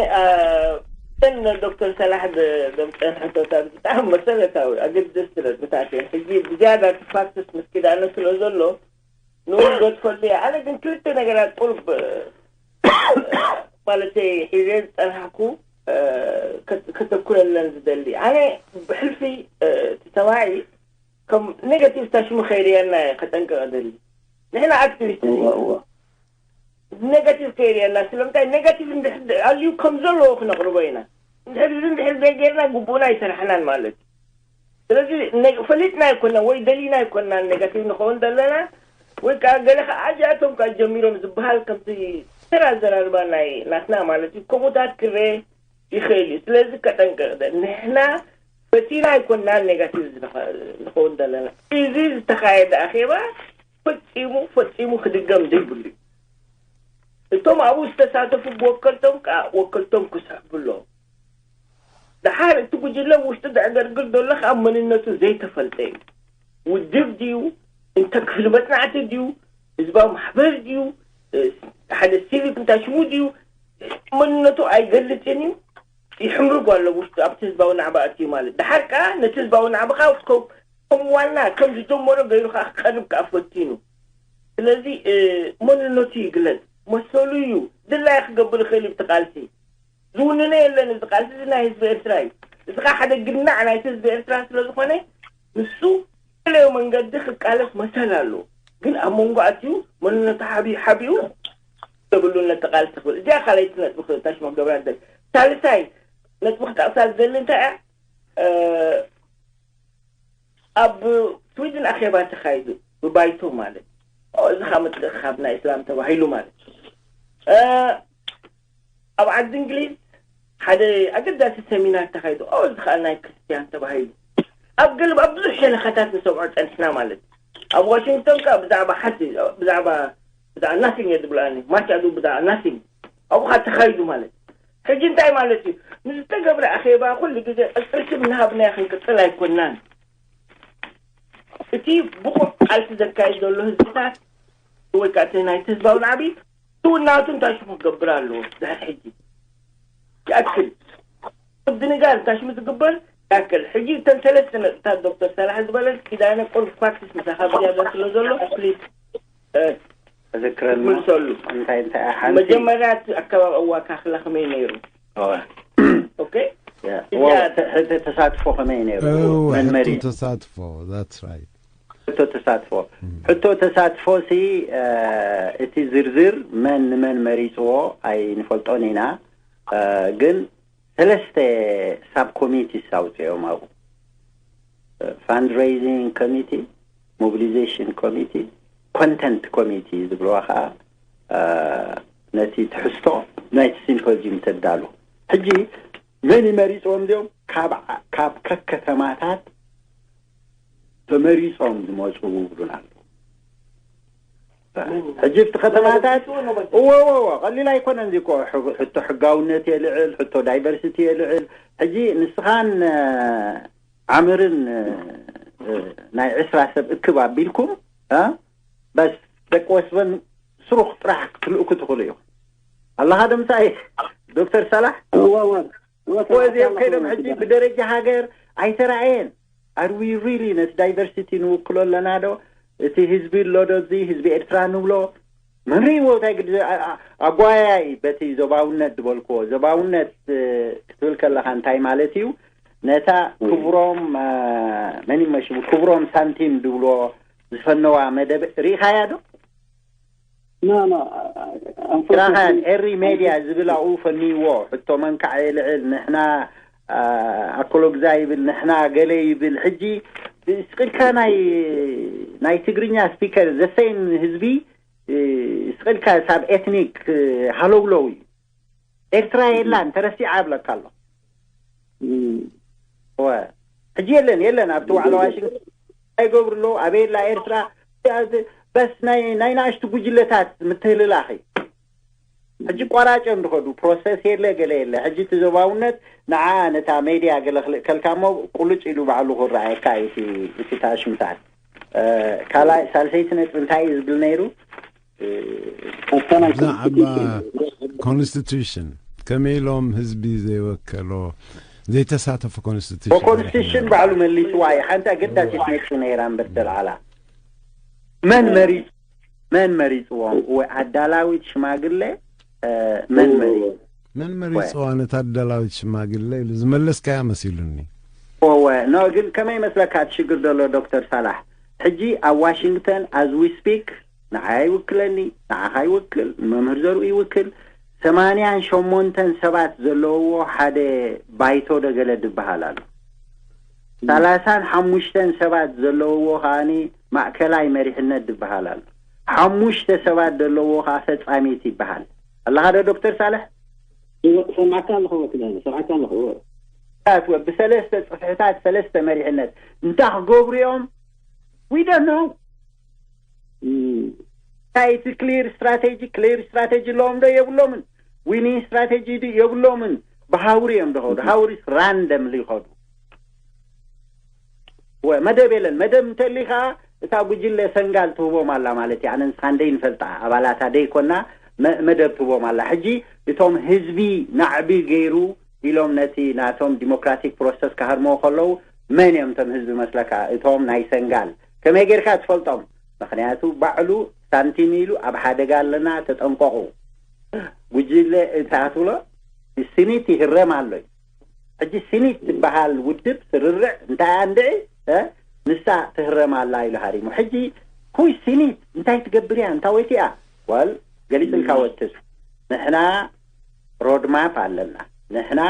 እተን ዶክተር ሰላሕ ዘምፀአን ሕቶታት ብጣዕሚ መሰረታዊ ኣገደስቲ ነጥብታት እየን። ሕጂ ብዝያዳ እቲ ፋክትስ ምስ ኪዳነ ስለ ዘሎ ንኡ ገድፈሉ እየ። ኣነ ግን ክልተ ነገራት ቁሩብ ማለተይ ሒዘ ዝፀናሕኩ ከተኩረለን ዝደሊ። ኣነ ብሕልፊ እቲ ሰማዒ ከም ኔጋቲቭ ታሽሙ ከይርእየና እየ ከጠንቅቕ እደሊ። ንሕና ኣክቲቪስት ኔጋቲቭ ከይርእየና። ስለምንታይ ኔጋቲቭ እንድሕር ኣልዩ ከም ዘለዎ ክነቕርቦ ኢና። እንድሕር እዚ እንድሕር ዘይጌርና ግቡእና ኣይሰራሕናን ማለት እዩ። ስለዚ ፈሊጥና ኣይኮናን ወይ ደሊና ኣይኮናን ኔጋቲቭ ንኸውን ዘለና። ወይ ከዓ ገለ ከዓ ኣዚኣቶም ከዓ ጀሚሮም ዝበሃል ከምቲ ተራ ኣዘራርባ ናይ ናትና ማለት እዩ። ከምኡታት ክረአ ይኽእል እዩ። ስለዚ ከጠንቅቕ ንሕና ፈቲና ኣይኮናን ኔጋቲቭ ንኸውን ዘለና። እዚ ዝተኻየደ ኣኼባ ፈጺሙ ፈጺሙ ክድገም ዘይብሉ እዩ። እቶም ኣብኡ ዝተሳተፉ ብወከልቶም ከዓ ወከልቶም ክስሕቡ ኣለዎም። ደሓር እቲ ጉጅለ ውሽጡ ዘዕገርግር ዘሎ ከዓ መንነቱ ዘይተፈልጠ እዩ። ውድብ ድዩ? እንተ ክፍሊ መጽናዕቲ ድዩ? ህዝባዊ ማሕበር ድዩ? ሓደ ሲቪክ እንታይ ሽሙ ድዩ? መንነቱ ኣይገልጽን እዩ። ይሕምርጎ ኣሎ ውሽጡ ኣብቲ ህዝባዊ ናዕባ ኣትዩ ማለት። ደሓር ከዓ ነቲ ህዝባዊ ናዕባ ከዓ ከም ዋና ከም ዝጀመሮ ገይሩ ከዓ ክቀርብ ከዓ ፈቲኑ። ስለዚ መንነቱ ይግለጽ መሰሉ እዩ። ድላዩ ክገብር ይኽእል እዩ ብቲ ቃልሲ። ዝውንነ የለን። እዚ ቃልሲ እዚ ናይ ህዝቢ ኤርትራ እዩ። እዚ ከዓ ሓደ ግናዕ ናይቲ ህዝቢ ኤርትራ ስለ ዝኾነ ንሱ ገለዮ መንገዲ ክቃለስ መሰል ኣለዎ። ግን ኣብ መንጎ ኣትዩ መንነቱ ሓቢኡ ሓቢኡ የብሉን ነቲ ቃልሲ ክብል። እዚኣ ካልኣይቲ ነጥቢ ክታሽሞ ክገብራ ደል ሳልሳይ ነጥቢ ክጠቕሳ ዝደሊ እንታይ እያ? ኣብ ስዊድን ኣኼባ ተኻይዱ፣ ብባይቶ ማለት። እዚ ኸዓ ምትእኽኻብ ናይ እስላም ተባሂሉ ማለት። ኣብ ዓዲ እንግሊዝ ሓደ ኣገዳሲ ሰሚናር ተኻይዱ፣ እዚ ኸዓ ናይ ክርስትያን ተባሂሉ። ኣብ ገለ ኣብ ብዙሕ ሸነኻታት ንሰምዖ ጸኒሕና ማለት። ኣብ ዋሽንግቶን ከኣ ብዛዕባ ሓንቲ ብዛዕባ ብዛዕባ ናቲንግ እየ ዝብላኒ ማቻ ዱ ብዛዕባ ናቲንግ ኣብኡ ኸዓ ተኻይዱ ማለት። ሕጂ እንታይ ማለት እዩ? ንዝተገብረ ኣኼባ ኩሉ ግዜ ቅጽል ስም እናሃብናዮ ክንቅጽል ኣይኮናን። እቲ ብቑዕ ቃልሲ ዘካይድ ዘሎ ህዝብታት ወይ ከዓ እቲ ናይቲ ህዝባዊ ናዕቢ ትውናቱ እንታይ ሽሙ ክገብር ኣለዎ? ድሕር ሕጂ ይኣክል ምድንጋር እንታይ ሽሙ ዝግበር ይኣክል። ሕጂ እተን ሰለስተ ነጥብታት ዶክተር ሳላሕ ዝበለን ኪዳነ ቁሩብ ፕራክቲስ ምሳኻ ብዝያዳ ስለ ዘሎ ፕሊዝ እዝክረኒ ትምልሰሉ። እንታይ እንታይ ሓንቲ መጀመርያ እቲ ኣከባቢ እዋካኽላ ከመይ ነይሩ? እወ። ኦኬ ያ። እያ። እወ፣ ተ- ሕቶ ተሳትፎ ከመይ ነይሩ? እወ፣ መን መሪ ሕቶ ተሳትፎ that's right። ሕቶ ተሳትፎ ሕቶ ተሳትፎ ሲ እ፣ እቲ ዝርዝር መን ንመን መሪፅዎ ኣይንፈልጦን ኢና። እ፣ ግን ሰለስተ ሳብ ኮሚቲስ ኣውፅኦም ኣብኡ። ፋንድሬይዚንግ ኮሚቲ፣ ሞቢሊዜሽን ኮሚቲ፣ ኮንተንት ኮሚቲ ዝብልዋ ከዓ እ፣ ነቲ ትሕዝቶ ናይቲ ሲምፖዚዩም ተዳሉ። ሕጂ መን ይመሪፅዎም እዚኦም? ካብ ዓ- ካብ ከከተማታት ተመሪፆም ዝመፁ ይብሉና ኣለዉ። ሕጂ ኣብቲ ከተማታት እዎ እዎ እዎ ቀሊል ኣይኮነን እዚ እኮ ሕ- ሕቶ ሕጋውነት የልዕል፣ ሕቶ ዳይቨርሲቲ የልዕል። ሕጂ ንስኻን እ፣ ዓምርን እ፣ እ፣ ናይ ዕስራ ሰብ እክብ ኣቢልኩም እ፣ በስ ደቂ ወስበን ስሩኽ ጥራሕ ክትልእኩ ትኽእሉ ኢኹም። ኣለኻ ዶ ምሳይ ዶክተር ሳላሕ? እወ እዚኦም ከይዶም ሕጂ ብደረጃ ሃገር ኣይተራእየን። Are we really ነቲ ዳይቨርሲቲ ንውክሎ ኣለና ዶ? እቲ ህዝቢ ኣሎ ዶ እዚ ህዝቢ ኤርትራ ንብሎ መን ርእይዎ እንታይ ግዲ ኣ- ኣ- ኣጓያይ በቲ ዞባውነት ዝበልክዎ ዞባውነት እ፣ ክትብል ከለኻ እንታይ ማለት እዩ? ነታ ክብሮም እ፣ መን ይመሽቡ ክብሮም ሳንቲም ዝብልዎ ዝፈነዋ መደብ ርኢኻያ ዶ? No, no. ራኻን ኤሪ ሜድያ ዝብል ኣብኡ ፈንይዎ ሕቶ መንካዕ የልዕል ንሕና እ፣ ኣኮሎግዛ ይብል ንሕና ገለ ይብል። ሕጂ ስቅልካ ናይ ናይ ትግርኛ ስፒከር ዘሰይም ህዝቢ እ፣ ስቅልካ ሳብ ኤትኒክ እ፣ ሃለውለው እዩ። ኤርትራ የላን ተረሲዓ ኣብለካ ኣሎ። እወ። ሕጂ የለን የለን ኣብቲ ዋዕላ ዋሽንግተን ኣይገብሩ ኣለዉ ኣበይ የላ ኤርትራ? በስ ናይ ናይ ንኣሽቱ ጉጅለታት ምትህልላኺ ሕጂ ቋራጭ እዮም ዝኸዱ ፕሮሰስ የለ ገለ የለ። ሕጂ እቲ ዞባውነት ንዓ ነታ ሜድያ ገለ ክልእከልካ እሞ ቁልጭ ኢሉ ባዕሉ ክረኣየካ እዩ እቲ እቲ ታሽምታት። ካልኣይ ሳልሰይቲ ነጥቢ እንታይ እዩ ዝብል ነይሩ? ብዛዕባ ኮንስቲቱሽን ከመይ ኢሎም ህዝቢ ዘይወከሎ ዘይተሳተፉ ኮንስቲቱሽን ኮንስቲቱሽን ባዕሉ መሊስዋ እዩ። ሓንቲ ኣገዳሲት ነጥቢ ነይራ እምበር ተልዓላ መን መሪፅ መን መሪፅዎም ወይ ኣዳላዊት ሽማግለ መን መሪፅ መን መሪፅዋ ነታ ኣዳላዊት ሽማግለ ኢሉ ዝመለስካያ መሲሉኒ። ወወ ኖ ግን ከመይ መስለካ እቲ ሽግር ዘሎ ዶክተር ሳላሕ ሕጂ ኣብ ዋሽንግተን as we speak ንዓይ ይውክለኒ ንዓኻ ይውክል ንመምህር ዘርኡ ይውክል ሰማንያን ሸሞንተን ሰባት ዘለውዎ ሓደ ባይቶ ደገለ ድበሃል ኣሎ ሰላሳን ሓሙሽተን ሰባት ዘለውዎ ከዓኒ ማእከላይ መሪሕነት ድበሃል ኣሎ ሓሙሽተ ሰባት ዘለውዎ ከዓ ፈጻሚት ይበሃል ኣለኻ ዶ ዶክተር ሳልሕ ሰማዕካ ኣለኹ ወክለኒ ሰማዕካ ኣለኹ ብሰለስተ ፅፍሕታት ሰለስተ መሪሕነት እንታይ ክገብሩ እዮም we don't know እንታይ እቲ ክሊር ስትራቴጂ ክሊር ስትራቴጂ ኣለዎም ዶ የብሎምን ዊኒንግ ስትራቴጂ ዱ የብሎምን ብሃውሪ እዮም ዝኸዱ ሃውሪስ ራንደምሊ ይኸዱ መደብ የለን መደብ እንተሊ ከዓ እታ ጉጅለ ሰንጋል ትህቦም ኣላ ማለት እዩ ኣነ ንስኻ እንደይ ንፈልጣ ኣባላታ ደይ ኮና መደብ ትህቦም ኣላ ሕጂ እቶም ህዝቢ ናዕቢ ገይሩ ኢሎም ነቲ ናቶም ዲሞክራቲክ ፕሮሰስ ክሃርምዎ ከለዉ መን እዮም እቶም ህዝቢ መስለካ እቶም ናይ ሰንጋል ከመይ ጌርካ ትፈልጦም ምክንያቱ ባዕሉ ሳንቲም ኢሉ ኣብ ሓደጋ ኣለና ተጠንቀቑ ጉጅለ እንታይ ትብሎ ስኒት ይህረም ኣሎ እዩ ሕጂ ስኒት ትበሃል ውድብ ስርርዕ እንታይ ኣንድዒ ንሳ ትህረም ኣላ ኢሉ ሃሪሙ ሕጂ ኩይ ስኒት እንታይ ትገብር እያ እንታወይቲ እያ ዋል ገሊፅልካ ወትስ ንሕና ሮድማፕ ኣለና ንሕና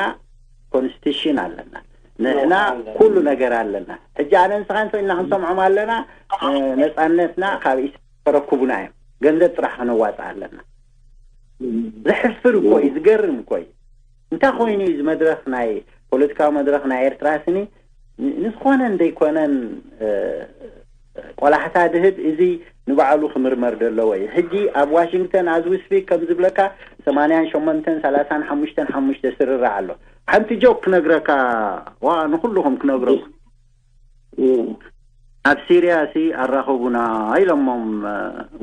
ኮንስቲቱሽን ኣለና፣ ንሕና ኩሉ ነገር ኣለና። ሕጂ ኣነ ንስኻ እንተ ኢልና ክንሰምዖም ኣለና፣ ነፃነትና ካብ ኢሳያስ ከረክቡና እዮም፣ ገንዘብ ጥራሕ ከነዋፅእ ኣለና። ዘሕፍር እኮ እዩ፣ ዝገርም እኮ እዩ። እንታይ ኮይኑ እዩ እዚ መድረኽ፣ ናይ ፖለቲካዊ መድረኽ ናይ ኤርትራ ስኒ ንዝኾነን ዘይኮነን ቆላሕታ ድህብ፣ እዚ ንባዕሉ ክምርመር ዘለዎ እዩ። ሕጂ ኣብ ዋሽንግተን ኣዝ ዊ ስፒክ ከም ዝብለካ ሰማንያን ሸሞንተን ሰላሳን ሓሙሽተን ሓሙሽተ ስርርዕ ኣሎ። ሓንቲ ጆክ ክነግረካ፣ ዋ ንኩልኹም ክነግረኩም። ኣብ ሲርያ ሲ ኣራኸቡና ኢሎሞም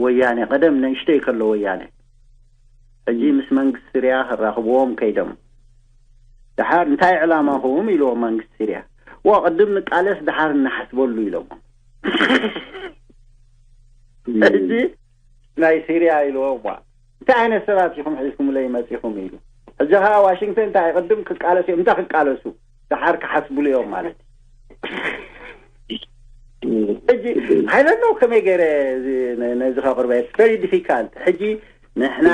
ወያኔ፣ ቀደም ንእሽተይ ከሎ ወያኔ። ሕጂ ምስ መንግስቲ ሲርያ ክራኽብዎም ከይዶም፣ ደሓር እንታይ ዕላማኹም ኢልዎም መንግስቲ ሲርያ። ዋ ቅድም ንቃለስ ደሓር እናሓስበሉ ኢሎሞም። ሕጂ ናይ ሲርያ ኢልዎም፣ ዋ እንታይ ዓይነት ሰባት ኢኹም ሒዝኩምለይ መፂኹም ኢሉ። ሕጂ ከዓ ዋሽንግተን እንታይ ቅድም ክቃለሱ እዮም፣ እንታይ ክቃለሱ፣ ደሓር ክሓስብሉ እዮም ማለት እዩ። ሕጂ I don't know ከመይ ገይረ ነዚ ከቕርበ፣ it's very difficult። ሕጂ ንሕና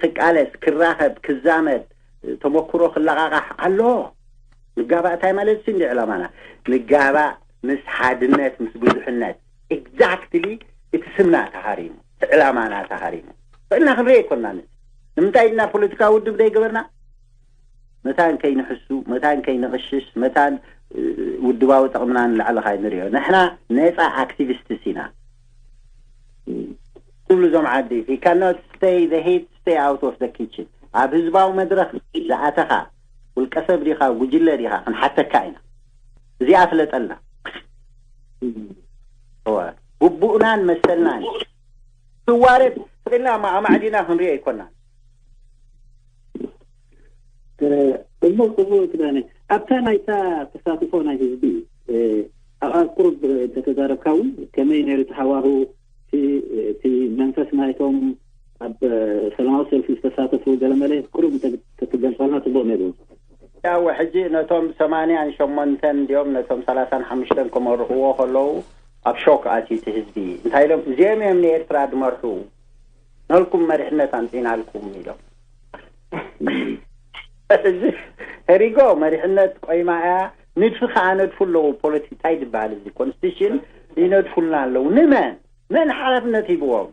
ክቃለስ፣ ክራኸብ፣ ክዛመድ፣ ተመክሮ ክለቓቓሕ ኣሎ። ንጋባእ እንታይ ማለት ሲ እንዲ ዕላማና? ንጋባእ ምስ ሓድነት፣ ምስ ብዙሕነት። ኤግዛክትሊ እቲ ስምና ተሃሪሙ፣ እቲ ዕላማና ተሃሪሙ። ፈእና ክንርኢ ኣይኮናን። ንምንታይ ኢልና ፖለቲካዊ ውድብ ዘይገበርና? መታን ከይንሕሱ፣ መታን ከይንቕሽሽ፣ መታን ውድባዊ ጥቕምና ንላዕሊ ካይንሪኦ። ንሕና ነፃ ኣክቲቪስትስ ኢና። ትብሉ እዞም ዓዲ፣ if you cannot stay the heat, stay out of the kitchen። ኣብ ህዝባዊ መድረኽ ዝኣተኻ ውልቀ ሰብ ዲኻ፣ ጉጅለ ዲኻ፣ ክንሓተካ ኢና። እዚኣ ፍለጠልና። እወ፣ ግቡእናን መሰልናን ትዋረድ ስቕልና ኣማዕዲና ክንሪኦ ኣይኮናን። እሞ እሞ ክዳነ ኣብታ ናይታ ተሳትፎ ናይ ህዝቢ ኣብ ቁሩብ እንተተዛረብካ እውን ከመይ ነይሩ ተሃዋሁ እቲ መንፈስ ናይቶም ኣብ ሰላማዊ ሰልፊ ዝተሳተፉ ገለመለ ቁሩብ እንተትገልፀልና ፅቡቅ ነይሩ። ያው ሕጂ ነቶም ሰማንያን ሸሞንተን እንዲኦም ነቶም ሰላሳን ሓሙሽተን ክመርሕዎ ከለዉ ኣብ ሾክ ኣትዩ እቲ ህዝቢ። እንታይ ኢሎም? እዚኦም እዮም ንኤርትራ ዝመርሑ፣ ነልኩም መሪሕነት ኣምፂናልኩም ኢሎም። ሕጂ ሄሪጎ መሪሕነት ቆይማ እያ። ንድፊ ከዓ ነድፉ ኣለዉ። ፖለቲ እንታይ ዝበሃል እዚ ኮንስቲቱሽን ይነድፉልና ኣለዉ። ንመን መን ሓላፍነት ሂብዎም?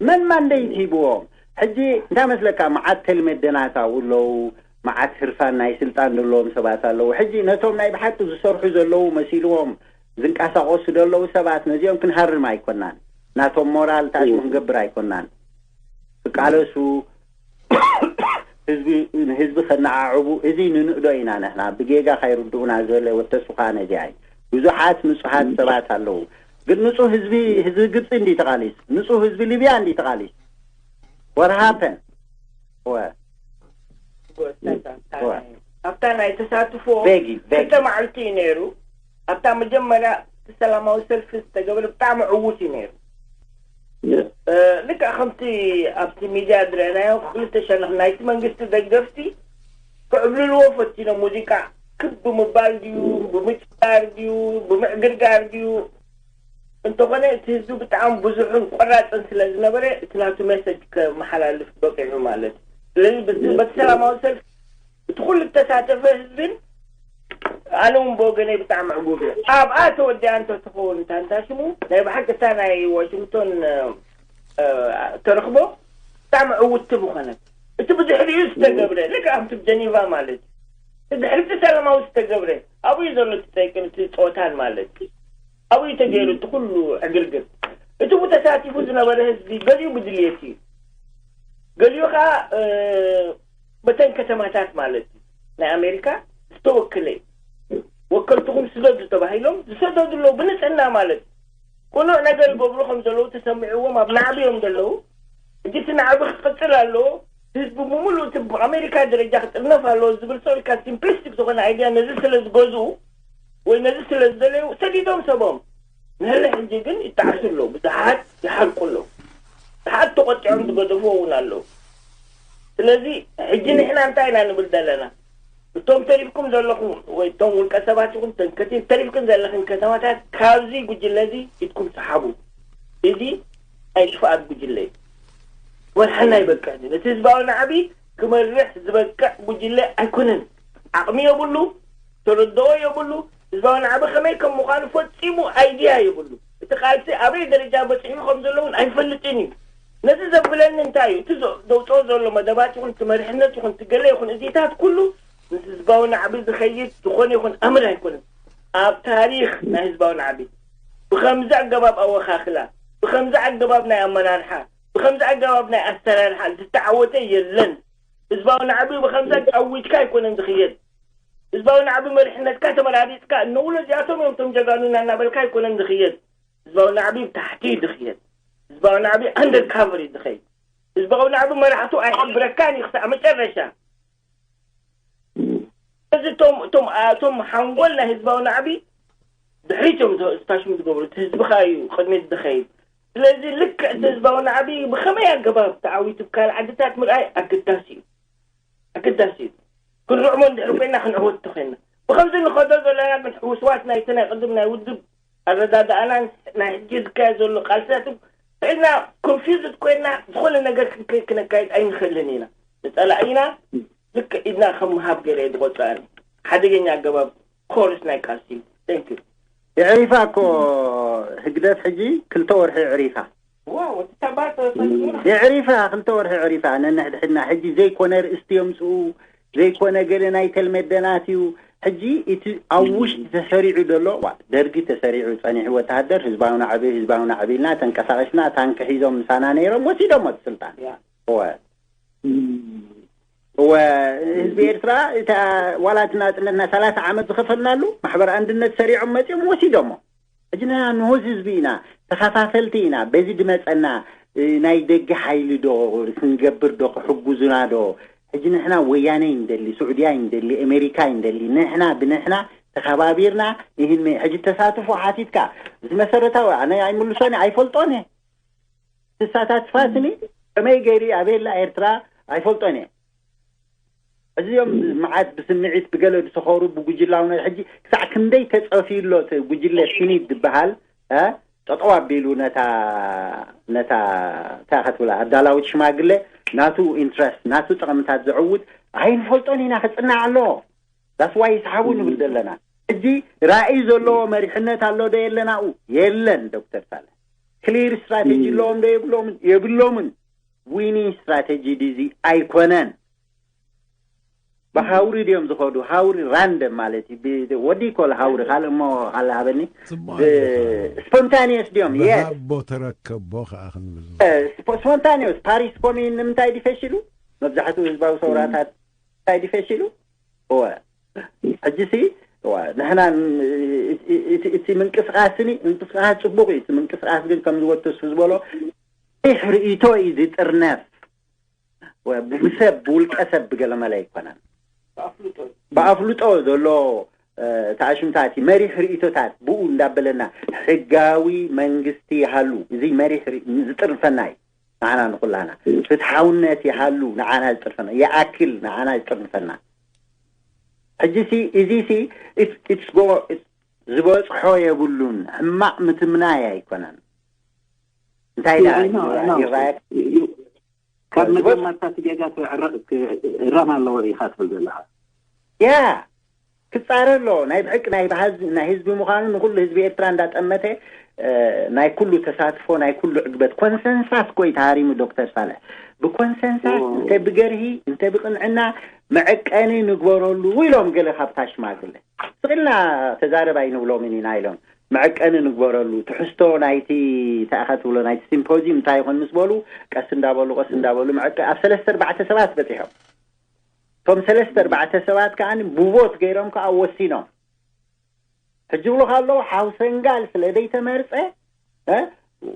መን ማንደይት ሂብዎም? ሕጂ እንታይ መስለካ? መዓት ተልመደናት ኣብኡ ኣለዉ። መዓት ህርፋን ናይ ስልጣን ዘለዎም ሰባት ኣለዉ። ሕጂ ነቶም ናይ ብሓቂ ዝሰርሑ ዘለዉ መሲልዎም ዝንቀሳቐሱ ዘለዉ ሰባት ነዚኦም ክንሃርም ኣይኮናን። ናቶም ሞራል ታሽሙ ክንገብር ኣይኮናን። ክቃለሱ፣ ህዝቢ ንህዝቢ ከነዓዕቡ፣ እዚ ንንእዶ ኢና ንሕና። ብጌጋ ካይርድኡና ዝበለ ወተሱ ከዓ ነዚኣ እዩ። ብዙሓት ንጹሃት ሰባት ኣለዉ። ግን ንጹህ ህዝቢ፣ ህዝቢ ግብጺ እንዲ ተቓሊስ፣ ንጹህ ህዝቢ ሊብያ እንዲ ተቓሊስ። What happened? ወ ጎስታ ኣብታ ናይ ተሳትፎ ቤጊ ቤጊ ክልተ መዓልቲ እዩ ነይሩ። ኣብታ መጀመርያ እቲ ሰላማዊ ሰልፊ ዝተገብረ ብጣዕሚ ዕዉት እዩ ነይሩ። ልክዕ ከምቲ ኣብቲ ሚድያ ዝረአናዮ ክልተ ሸነኽ ናይቲ መንግስቲ ደገፍቲ ክዕብልልዎ ፈቲኖም። ሙዚቃ ክብ ብምባል ድዩ ብምጭራር ድዩ ብምዕግርጋር ድዩ እንተኾነ እቲ ህዝቢ ብጣዕሚ ብዙሕን ቆራፅን ስለ ዝነበረ እቲ ናቱ ሜሰጅ ከመሓላልፍ በቂዑ ማለት እዩ። ስለዚ በቲ ሰላማዊ ሰልፊ እቲ ኩሉ ዝተሳተፈ ህዝብን ኣነ እውን ብወገነይ ብጣዕሚ ዕጉብ እየ። ኣብኣ ተወዲኣ እንተትኸውን እታ እንታይ ሽሙ ናይ ብሓቂ እታ ናይ ዋሽንግቶን ተረኽቦ ብጣዕሚ ዕውቲ ምኾነት። እቲ ብድሕሪኡ ዝተገብረ ልክዕ ከምቲ ጀኒቫ ማለት እዩ። እቲ ድሕሪ እቲ ሰላማዊ ዝተገብረ ኣብኡ እዩ ዘሎ እቲ ጠይቅን እቲ ፆታን ማለት እዩ። ኣብኡ እዩ ተገይሩ እቲ ኩሉ ዕግርግር። እቲ ብኡ ተሳቲፉ ዝነበረ ህዝቢ ገሊኡ ብድልየት እዩ፣ ገሊኡ ከዓ በተን ከተማታት ማለት እዩ ናይ ኣሜሪካ ዝተወከለ እዩ። ወከልትኹም ስደዱ ተባሂሎም ዝሰደዱ ኣለዉ ብንፅህና ማለት እዩ። ቅኑዕ ነገር ይገብሩ ከም ዘለዉ ተሰሚዕዎም ኣብ ናዕቢ እዮም ዘለዉ። ሕጂ እቲ ናዕቢ ክቅፅል ኣለዎ። ህዝቢ ብምሉእ እቲ ብኣሜሪካ ደረጃ ክጥርነፍ ኣለዎ ዝብል ሰው ኢልካ ሲምፕሊስቲክ ዝኾነ ኣይድያ ነዚ ስለ ዝገዝኡ ወይ ነዚ ስለ ዝደለዩ ሰዲዶም ሰቦም። ንህሊ ሕጂ ግን ይጣዕሱ ኣለዉ። ብዙሓት ይሓልቁ ኣለዉ። ብዙሓት ተቆጢዖም ዝገደፍዎ እውን ኣለዉ። ስለዚ ሕጂ ንሕና እንታይ ኢና ንብል ዘለና? እቶም ተሪፍኩም ዘለኹም ወይ እቶም ውልቀ ሰባት ይኹን ተንከቲ ተሪፍክን ዘለኽን ከተማታት ካብዚ ጉጅለ እዚ ኢድኩም ሰሓቡ። እዚ ናይ ጥፍኣት ጉጅለ እዩ። ወልሓና ይበቅዕ ነቲ ህዝባዊ ናዕቢ ክመርሕ ዝበቅዕ ጉጅለ ኣይኮነን። ዓቕሚ የብሉ፣ ተረድኦ የብሉ። ህዝባዊ ናዕቢ ከመይ ከም ምዃኑ ፈጺሙ ኣይድያ የብሉ። እቲ ቃልሲ ኣበይ ደረጃ በጺሑ ከም ዘሎ እውን ኣይፈልጥን እዩ። ነዚ ዘብለኒ እንታይ እዩ? እቲ ዘ- ዘውፅኦ ዘሎ መደባት ይኹን እቲ መሪሕነት ይኹን እቲ ገለ ይኹን እዚታት ኩሉ ምስ ህዝባዊ ናዕቢ ዝኸይድ ዝኾነ ይኹን ኣምር ኣይኮነን። ኣብ ታሪኽ ናይ ህዝባዊ ናዕቢ ብኸምዚ ኣገባብ ኣወኻኽላ፣ ብኸምዚ ኣገባብ ናይ ኣመራርሓ፣ ብኸምዚ ኣገባብ ናይ ኣሰራርሓ ዝተዓወተ የለን። ህዝባዊ ናዕቢ ብኸምዚ ኣዊጅካ ኣይኮነን ዝኽየድ። ህዝባዊ ናዕቢ መሪሕነትካ ተመራሪፅካ እነውሎ እዚኣቶም እዮም እቶም ጀጋኑና እናበልካ ኣይኮነን ዝኽየድ። ህዝባዊ ናዕቢ ብታሕቲ እዩ ዝኽየድ። ህዝባዊ ናዕቢ ኣንደርካቨር እዩ ዝኸይድ። ህዝባዊ ናዕቢ መራሕቱ ኣይሕብረካን እዩ ክሳዕ መጨረሻ። እዚ እቶም እቶም እቶም ሓንጎል ናይ ህዝባዊ ናዕቢ ድሕሪት እዮም ዝ- ስታሽም ዝገብሩ። እቲ ህዝብኻ እዩ ቅድሚት ዝኸይድ። ስለዚ ልክዕ እቲ ህዝባዊ ናዕቢ ብኸመይ ኣገባብ ተዓዊቱ ካልእ ዓድታት ምርኣይ ኣገዳሲ እዩ። ኣገዳሲ እዩ። ክንርዕሞ እንድሕር ኮይና ክንዕወት ተኮይና ብኸምዚ ንኸዶ ዘለና ግን ሕውስዋስ ናይቲ ናይ ቅድም ናይ ውድብ ኣረዳድኣናን ናይ ሕጂ ዝካየድ ዘሎ ቃልስታትን ስዕልና ኮንፊውዝድ ኮይና ዝኾነ ነገር ክንከ- ክነካይድ ኣይንኽእልን ኢና። ንፀላኢና ልክዕ ኢድና ከም ምሃብ ገይረ እየ ዝቆፅራ። ሓደገኛ ኣገባብ ኮርስ ናይ ቃልሲ እዩ። Thank you። የዕሪፋ እኮ ህግደፍ ሕጂ ክልተ ወርሒ የዕሪፋ። የዕሪፋ ክልተ ወርሒ የዕሪፋ ነንሕድሕድና ሕጂ ዘይኮነ ርእስቲ የምፅኡ ዘይኮነ ገለ ናይ ተልመደናት እዩ። ሕጂ እቲ ኣብ ውሽጢ ተሰሪዑ ዘሎ ዋ፣ ደርጊ ተሰሪዑ ፀኒሑ ወተሃደር ህዝባዊ ናዕቢ ህዝባዊ ናዕቢ ኢልና ተንቀሳቀስና ታንኪ ሒዞም ምሳና ነይሮም ወሲዶሞ እቲ ስልጣን። እወ እወ ህዝቢ ኤርትራ እታ ዋላ እቲ ናፅነትና ሰላሳ ዓመት ዝኸፈልናሉ ማሕበር ኣንድነት ሰሪዖም መፂኦም ወሲዶሞ። ሕጂ ንሕና ንኡስ ህዝቢ ኢና፣ ተኸፋፈልቲ ኢና። በዚ ድመፀና ናይ ደገ ሓይሊ ዶ ክንገብር ዶ ክሕጉዙና ዶ? ሕጂ ንሕና ወያነ ይንደሊ፣ ስዑድያ ይንደሊ፣ ኣሜሪካ ይንደሊ። ንሕና ብንሕና ተኸባቢርና ይህን ሕጂ ተሳትፎ ሓቲትካ እዚ መሰረታዊ ኣነ ኣይምልሶን ኣይፈልጦን እየ። ተሳታትፋ ስኒ ከመይ ገይሩ ኣበየላ ኤርትራ ኣይፈልጦን እየ። እዚኦም መዓት ብስምዒት ብገለ ዝሰኸሩ ብጉጅላውነት ሕጂ ክሳዕ ክንደይ ተጸፍዩ ኣሎ እቲ ጉጅለ ስኒት ዝበሃል እ ጠጠው ኣቢሉ ነታ ነታ እንታይ ክትብላ ኣዳላዊት ሽማግለ ናቱ ኢንትረስት ናቱ ጥቕምታት ዘዕውት ኣይንፈልጦን ኢና ክጽናዕ ኣለዎ። ዳስ ዋይ ይስሓቡ ንብል ዘለና። ሕጂ ራእይ ዘለዎ መሪሕነት ኣሎ ዶ የለናኡ? የለን። ዶክተር ሳለ ክሊር ስትራቴጂ ኣለዎም ዶ የብሎምን? የብሎምን። ዊኒንግ ስትራቴጂ ዲዚ ኣይኮነን። ብሃውሪ ድዮም ዝኸዱ? ሃውሪ ራንደም ማለት እዩ። ወዲ ኮል ሃውሪ ካልእ እሞ ካልእ ሃበኒ። ስፖንታኒየስ ድዮም? የስ። ብሃቦ ተረከቦ ከዓ ክንብል። ስፖንታኒየስ ፓሪስ ኮሚን ንምንታይ ድፈሽሉ? መብዛሕትኡ ህዝባዊ ሰውራታት እንታይ ድፈሽሉ? እወ ሕጂ ሲ እወ ንሕና እቲ ምንቅስቃስ ኒ ምንቅስቃስ ፅቡቅ እዩ። እቲ ምንቅስቃስ ግን ከም ዝወተሱ ዝበሎ ሪሕ ርእይቶ እዩ ዝጥርነፍ። ብሰብ ብውልቀ ሰብ ብገለመለ ኣይኮነን። ብኣፍልጦ ዘሎ ተኣሽምታት እዩ መሪሕ ርእይቶታት ብኡ እንዳበለና ሕጋዊ መንግስቲ ይሃሉ። እዚ መሪሕ ዝጥርንፈና እዩ። ንዓና ንኩላና ፍትሓውነት ይሃሉ። ንዓና ዝጥርፈና ይኣክል ንዓና ዝጥርንፈና። ሕጂ ሲ እዚ ሲ ዝበፅሖ የብሉን። ሕማቅ ምትምናይ ኣይኮነን። እንታይ ደኣ ይረኣየካ? ካብ መጀመርታ እቲ ጌጋ ክእረም ኣለዎ ኢኻ ትብል ዘለኻ። ያ ክጻረ ኣሎ። ናይ ብሕቂ ናይ ብሃዝ ናይ ህዝቢ ምዃኑ ንኩሉ ህዝቢ ኤርትራ እንዳጠመተ ናይ ኩሉ ተሳትፎ ናይ ኩሉ ዕግበት ኮንሰንሳስ ኮይ ተሃሪሙ ዶክተር ሳልሕ ብኮንሰንሳስ እንተ ብገርሂ እንተ ብቅንዕና መዐቀኒ ንግበረሉ ኢሎም ገለ ካብታ ሽማግለ ስቕልና ተዛረብ ኣይንብሎምን ኢና ኢሎም መዐቀኒ ንግበረሉ ትሕዝቶ ናይቲ ተኣኸ ትብሎ ናይቲ ሲምፖዚም እንታይ ይኾን ምስ በሉ ቀስ እንዳበሉ ቀስ እንዳበሉ መዐቀ ኣብ ሰለስተ ኣርባዕተ ሰባት በፂሖም። እቶም ሰለስተ ኣርባዕተ ሰባት ከዓ ብቮት ገይሮም ከዓ ወሲኖም። ሕጂ ብሉ ከለዉ ሓው ሰንጋል ስለ ዘይተመርፀ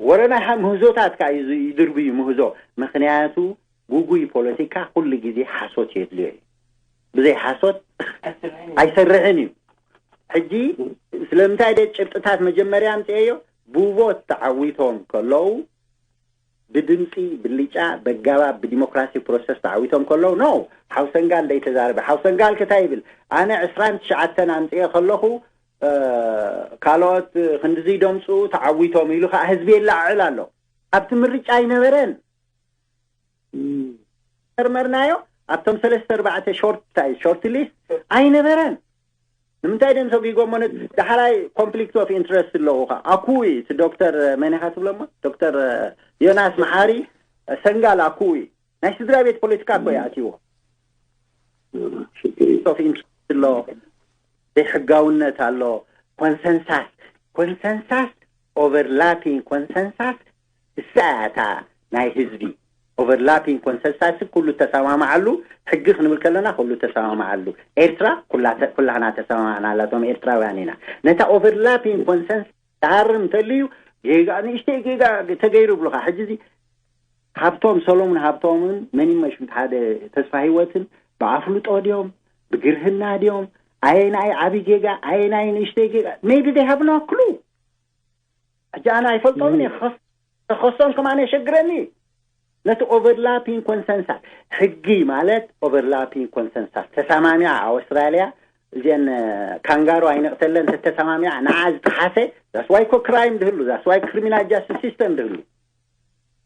ወረ ናይ ምህዞታት ከዓ ይድርብዩ ምህዞ። ምክንያቱ ጉጉይ ፖለቲካ ኩሉ ግዜ ሓሶት የድልዮ እዩ። ብዘይ ሓሶት ኣይሰርሕን እዩ። ሕጂ ስለምንታይ ደ ጭብጥታት መጀመርያ ኣምፅኤዮ? ብቮት ተዓዊቶም ከለዉ ብድምፂ ብልጫ በጋባብ ብዲሞክራሲ ፕሮሰስ ተዓዊቶም ከለዉ ኖ ሓው ሰንጋል ደይተዛረበ ሓው ሰንጋል ክታይ ይብል ኣነ ዕስራን ትሽዓተን ኣምፅኤ ከለኹ ካልኦት ክንድዚ ደምፁ ተዓዊቶም ኢሉ ከዓ ህዝቢ የላዕል ኣሎ። ኣብቲ ምርጫ ኣይነበረን። መርመርናዮ ኣብቶም ሰለስተ ኣርባዕተ ሾርት እንታይ ሾርት ሊስት ኣይነበረን። ንምንታይ ደም ሰጊጎሞ ነ ዳሕራይ ኮንፍሊክት ኦፍ ኢንትረስት ኣለዎ ኸ ኣኩዊ እቲ ዶክተር መን ኢኻ ትብሎሞ ዶክተር ዮናስ መሓሪ ሰንጋል ኣኩዊ ናይ ስድራ ቤት ፖለቲካ እኮ ይኣትይዎ። ኦፍ ኢንትረስት ኣሎ፣ ዘይሕጋውነት ኣሎ። ኮንሰንሳስ ኮንሰንሳስ ኦቨርላፒንግ ኮንሰንሳስ እሳ እያ እታ ናይ ህዝቢ ኦቨርላፒንግ ኮንሰንሳስ ኩሉ ተሰማማዓሉ። ሕጊ ክንብል ከለና ኩሉ ተሰማማዓሉ። ኤርትራ ኩላተ- ኩላህና ተሰማማዕናላ። እቶም ኤርትራውያን ኢና። ነታ ኦቨርላፒንግ ኮንሰንስ ታርም እንተልዩ ጌጋ ንእሽተይ ጌጋ ተገይሩ ብሉካ። ሕጂ እዚ ሃብቶም ሰሎሙን ሃብቶምን መን ይመሹ ሓደ ተስፋ ህይወትን ብኣፍልጦ ድዮም ብግርህና ድዮም ኣየናይ ዓብዪ ጌጋ ኣየናይ ንእሽተይ ጌጋ maybe they have no clue። ሕጂ ኣነ ኣይፈልጦምን እየ ክኸስ- ክኸሶም ከማን የሸግረኒ እዩ። ነቲ ኦቨርላፒንግ ኮንሰንሳስ ሕጊ ማለት ኦቨርላፒንግ ኮንሰንሳስ ተሰማሚዓ ኣውስትራልያ እዚአን ካንጋሮ ኣይነቕተለን ተተሰማሚዓ ንዓ ዝጠሓሰ that's why ኮ ክራይም ድህሉ that's why ክሪሚናል ጃስቲስ ሲስተም ድህሉ።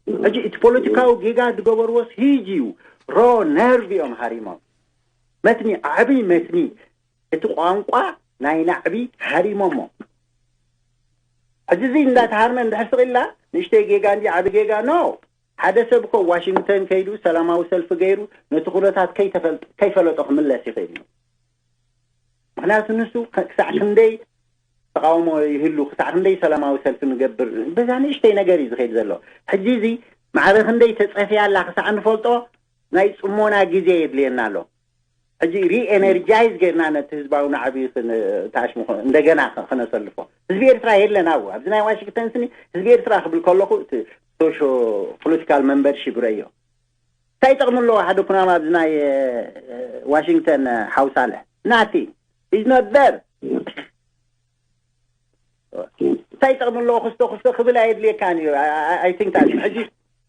ሕጂ እቲ ፖለቲካዊ ጌጋ ዝገበርዎስ ሂጅ እዩ። ሮ ነርቭ እዮም ሃሪሞም። መትኒ ዓብይ መትኒ እቲ ቋንቋ ናይ ናዕቢ ሃሪሞሞ። ሕጂ እዚ እንዳተሃርመ እንድሕር ስቕ ኢልና ንእሽተይ ጌጋ እንዲ ዓቢ ጌጋ no። ሓደ ሰብ እኮ ዋሽንግተን ከይዱ ሰላማዊ ሰልፊ ገይሩ ነቲ ኩነታት ከይተፈል- ከይፈለጦ ክምለስ ይኽእል እዩ። ምክንያቱ ንሱ ከ- ክሳዕ ክንደይ ተቃውሞ ይህሉ ክሳዕ ክንደይ ሰላማዊ ሰልፊ ንገብር በዛ ንእሽተይ ነገር እዩ ዝኸይድ ዘሎ። ሕጂ እዚ ማዕረ ክንደይ ተጸፍያ ኣላ ክሳዕ ንፈልጦ ናይ ጽሞና ግዜ የድልየና ኣሎ። ሕጂ ሪኤነርጃይዝ ጌርና ነቲ ህዝባዊ ናዕቢ ታሽሙ እንደገና ክነሰልፎ ህዝቢ ኤርትራ የለን ኣብኡ ኣብዚ ናይ ዋሽንግተን ስኒ ህዝቢ ኤርትራ ክብል ከለኹ እቲ ሶሾ ፖለቲካል መንበርሺፕ ረዮ እንታይ ጠቕሚ ኣለዎ ሓደ ኩናማ ኣብዚ ናይ ዋሽንግተን ሓውሳለ ናቲ is not there እንታይ ጠቕሚ ኣለዎ ክስቶ ክስቶ ክብል ኣየድልየካን እዩ። I think ሕጂ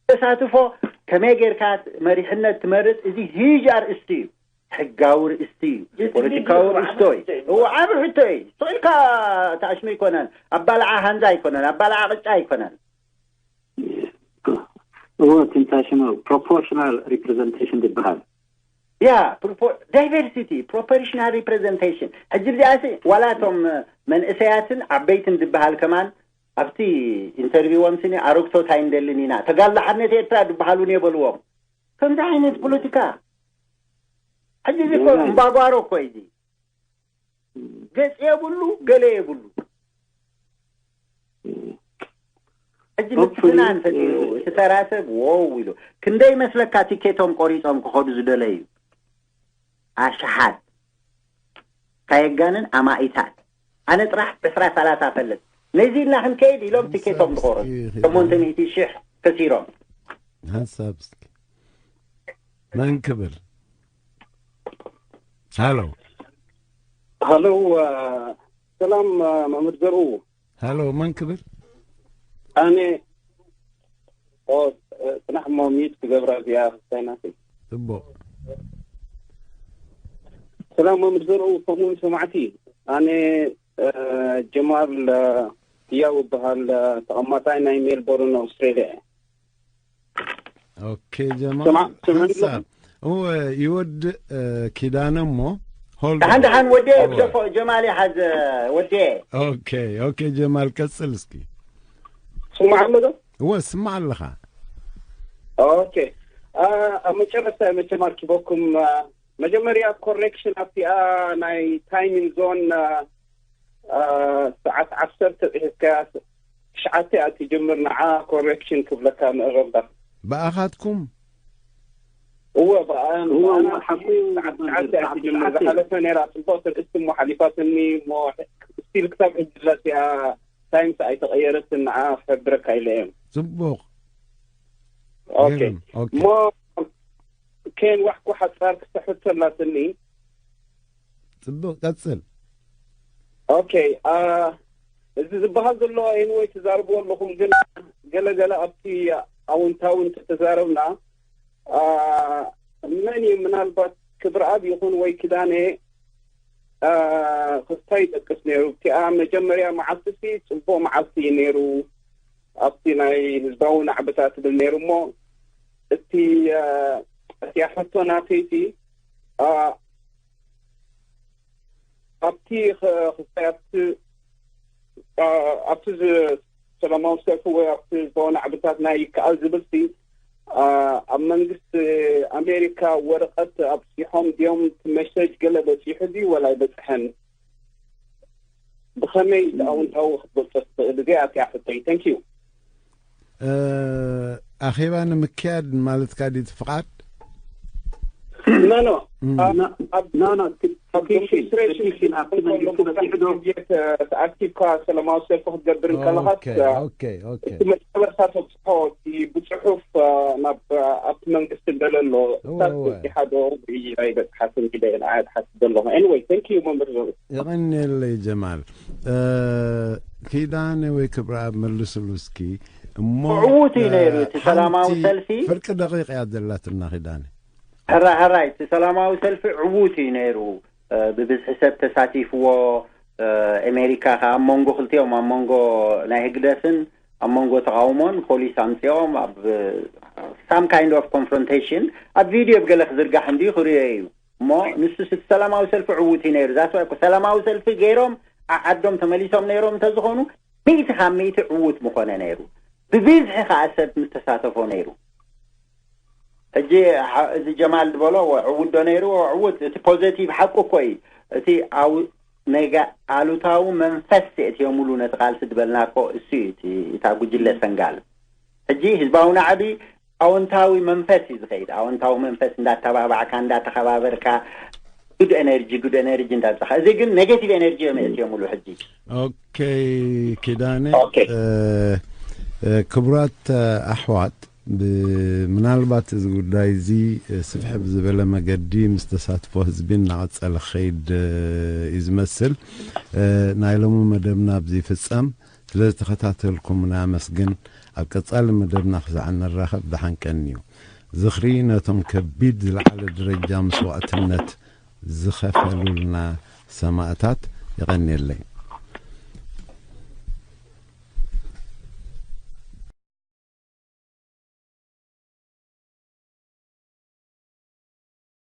ተሳትፎ ከመይ ጌርካ መሪሕነት ትመርጽ እዚ ሂጅ ኣርእስቲ እዩ። ሕጋዊ ርእስቲ እዩ። ፖለቲካዊ ርእስቶ እዩ። እዎ ዓቢ ሕቶ እዩ። ስቕ ኢልካ ተኣሽሙ ኣይኮነን። ኣባልዓ ሃንዛ ኣይኮነን። ኣባልዓ ቅጫ ኣይኮነን። እዎ ትንታሽሙ ፕሮፖርሽናል ሪፕሬዘንቴሽን ዝበሃል ያ ዳይቨርሲቲ ፕሮፖርሽናል ሪፕሬዘንቴሽን ሕጂ እዚኣሲ ዋላ እቶም መንእሰያትን ዓበይትን ዝበሃል ከማን ኣብቲ ኢንተርቪዎም ስኒ ኣረግቶት ኣይንደልን ኢና ተጋድሎ ሓርነት ኤርትራ ዝበሃሉ እውን የበልዎም ከምዚ ዓይነት ፖለቲካ ሕጂ እዚ እኮ እምባጓሮ እኮ እዚ ገጽ የብሉ ገለ የብሉ ሕጂ ምትፍናን ፈጢሩ እቲ ተራ ሰብ ዎው ኢሉ ክንደይ መስለካ ቲኬቶም ቆሪጾም ክኸዱ ዝደለዩ ኣሽሓት ካየጋንን ኣማኢታት ኣነ ጥራሕ ዕስራ ሰላሳ ፈልጥ ነዚ ኢልና ክንከይድ ኢሎም ቲኬቶም ዝቆረጹ ሸሞንተ ሚእቲ ሽሕ ከሲሮም ሓንሳብ እስኪ መን ክብል ሃሎ ሃሎ ሰላም መምህር ዘርኡ ሃሎ መን ክብል ኣነ ጽናሕ ሞ ሚዩት ክገብራ እዚኣ ክስታይ ናተይ ጽቡቕ ሰላም መምህር ዘርኡ ከምኡ ሰማዕቲ ኣነ ጀማል ህያው እበሃል ተቐማጣይ ናይ ሜልቦርን ኣውስትሬልያ እየ ኦኬ ጀማል ሓሳብ እወ ይወድ ኪዳነ እሞ hold ደሓን ደሓን ወዴ ግደፎ ጀማል ይሓዝ ወዴ ኦኬ ኦኬ ጀማል ቀጽል እስኪ ስማዕ ኣሎ ዶ እወ ስማዕ ኣለኻ ኦኬ ኣብ መጨረስታ መቸም ኣርኪበኩም መጀመርያ ኮሬክሽን ኣብቲኣ ናይ ታይሚንግ ዞን ሰዓት ዓሰርተ ፅሒፍካያ ትሽዓተ እያ ትጅምር ንዓ ኮሬክሽን ክብለካ ምእረምታ ብኣኻትኩም እወ ብኣን ብኣና ሰዓት ትሽዓተ እያ ትጅምር ዝሓለፈ ነይራ ፅቡቅ ትርእስቲ እሞ ሓሊፋትኒ እሞ ስቲል ክሳብ ሕጂ ድረስ እያ ታይምስ ኣይተቀየረትን ንዓ ክሕብረካ ኢለ እዮም ፅቡቅ ኦኬ እሞ ኬን ዋሕኩ ሓፃር ክተሕቶ ኣላትኒ ፅቡቅ ቀፅል ኦኬ እዚ ዝበሃል ዘሎ ኤንወይ ትዛርብዎ ኣለኹም ግን ገለገለ ኣብቲ ኣውንታዊ እንተተዛረብና መን እዩ ምናልባት ክብርኣብ ይኹን ወይ ክዳነ ክስታ ይጠቅስ ነይሩ እቲኣ መጀመርያ መዓልቲ ሲ ፅቡቅ መዓልቲ እዩ ነይሩ ኣብቲ ናይ ህዝባዊ ናዕብታ ትብል ነይሩ እሞ እቲ እቲያ ሕቶ ናተይቲ ኣብቲ ኣብቲ ኣብቲ ሰላማዊ ሰልፊ ወይ ኣብቲ ዝኾነ ዕብታት ናይ ይከኣል ዝብል ሲ ኣብ መንግስቲ ኣሜሪካ ወረቐት ኣብፂሖም ድዮም? እቲ መሰጅ ገለ በፂሑ ድዩ ወላ ኣይበፅሐን? ብኸመይ ኣውንታዊ ክትገልፆ ትኽእል? እዚኣ እቲያ ሕቶይ። Thank you። ኣኼባ ንምክያድ ማለትካ ድዩ እቲ ፍቓድ? ኖ ኖ ኖ ኖ። ተኣኪብካ ሰላማዊ ሰልፊ ክትገብር ከለኻስ እቲ መተባበርካ ተብፅሖ ብፅሑፍ ናብ ኣብቲ መንግስቲ ገለ ኣሎ። እሳት በፂሓ ዶ ብኢድ ኣይበፅሓትን ኢለ እየ ንዓይ ዝሓስብ ዘለኹ። Anyway, thank you መምህር ዘሩ። የቐንየለይ ጀማል። ኪዳነ ወይ ክብረኣብ መልስሉ እስኪ። እሞ ዕዉት እዩ ነይሩ እቲ ሰላማዊ ሰልፊ። ፍርቂ ደቂቕ እያ ዘላትና ኪዳነ። ሕራይ ሕራይ እቲ ሰላማዊ ሰልፊ ዕዉት እዩ ነይሩ። ብብዝሒ ሰብ ተሳቲፍዎ። ኣሜሪካ ከ ኣብ መንጎ ክልቲኦም ኣብ መንጎ ናይ ህግደፍን ኣብ መንጎ ተቃውሞን ፖሊስ ኣምፂኦም ኣብ some kind of confrontation ኣብ ቪድዮ ብገለ ክዝርጋሕ እንድዩ ክርእዮ እዩ። እሞ ንሱ እቲ ሰላማዊ ሰልፊ ዕዉት እዩ ነይሩ። ዛስባ እኮ ሰላማዊ ሰልፊ ገይሮም ዓዓዶም ተመሊሶም ነይሮም እንተዝኾኑ ሚእቲ ካብ ሚእቲ ዕዉት ምኾነ ነይሩ። ብብዝሒ ከዓ ሰብ ምተሳተፎ ነይሩ። ሕጂ እዚ ጀማል ዝበሎ ዕዉት ዶ ነይሩ? ዕዉት እቲ ፖዘቲቭ ሓቁ እኮ እዩ። እቲ ነጋ ኣሉታዊ መንፈስ የእትዮምሉ ነቲ ቃልሲ ዝበልናኮ እሱ እዩ። እታ ጉጅለ ሰንጋል ሕጂ ህዝባዊ ናዕቢ ኣወንታዊ መንፈስ እዩ ዝኸይድ። ኣወንታዊ መንፈስ እንዳተባባዕካ እንዳተኸባበርካ good energy good energy እንዳብዛኻ። እዚ ግን negative energy እዮም የእትዮምሉ ሕጂ። ኦኬ ኪዳነ። ክቡራት ኣሕዋት፣ ምናልባት እዚ ጉዳይ እዚ ስፍሕ ብዝበለ መገዲ ምስ ተሳትፎ ህዝቢ እናቐጸለ ክኸይድ እዩ ዝመስል። ናይ ሎሚ መደብና ኣብዚ ይፍጸም። ስለ ዝተኸታተልኩምና ኣመስግን። ኣብ ቀጻሊ መደብና ክሳዕ ንራኸብ ደሓን ቀንዩ። ዝኽሪ ነቶም ከቢድ ዝለዓለ ደረጃ መስዋእትነት ዝኸፈሉልና ሰማእታት። የቐንየለይ።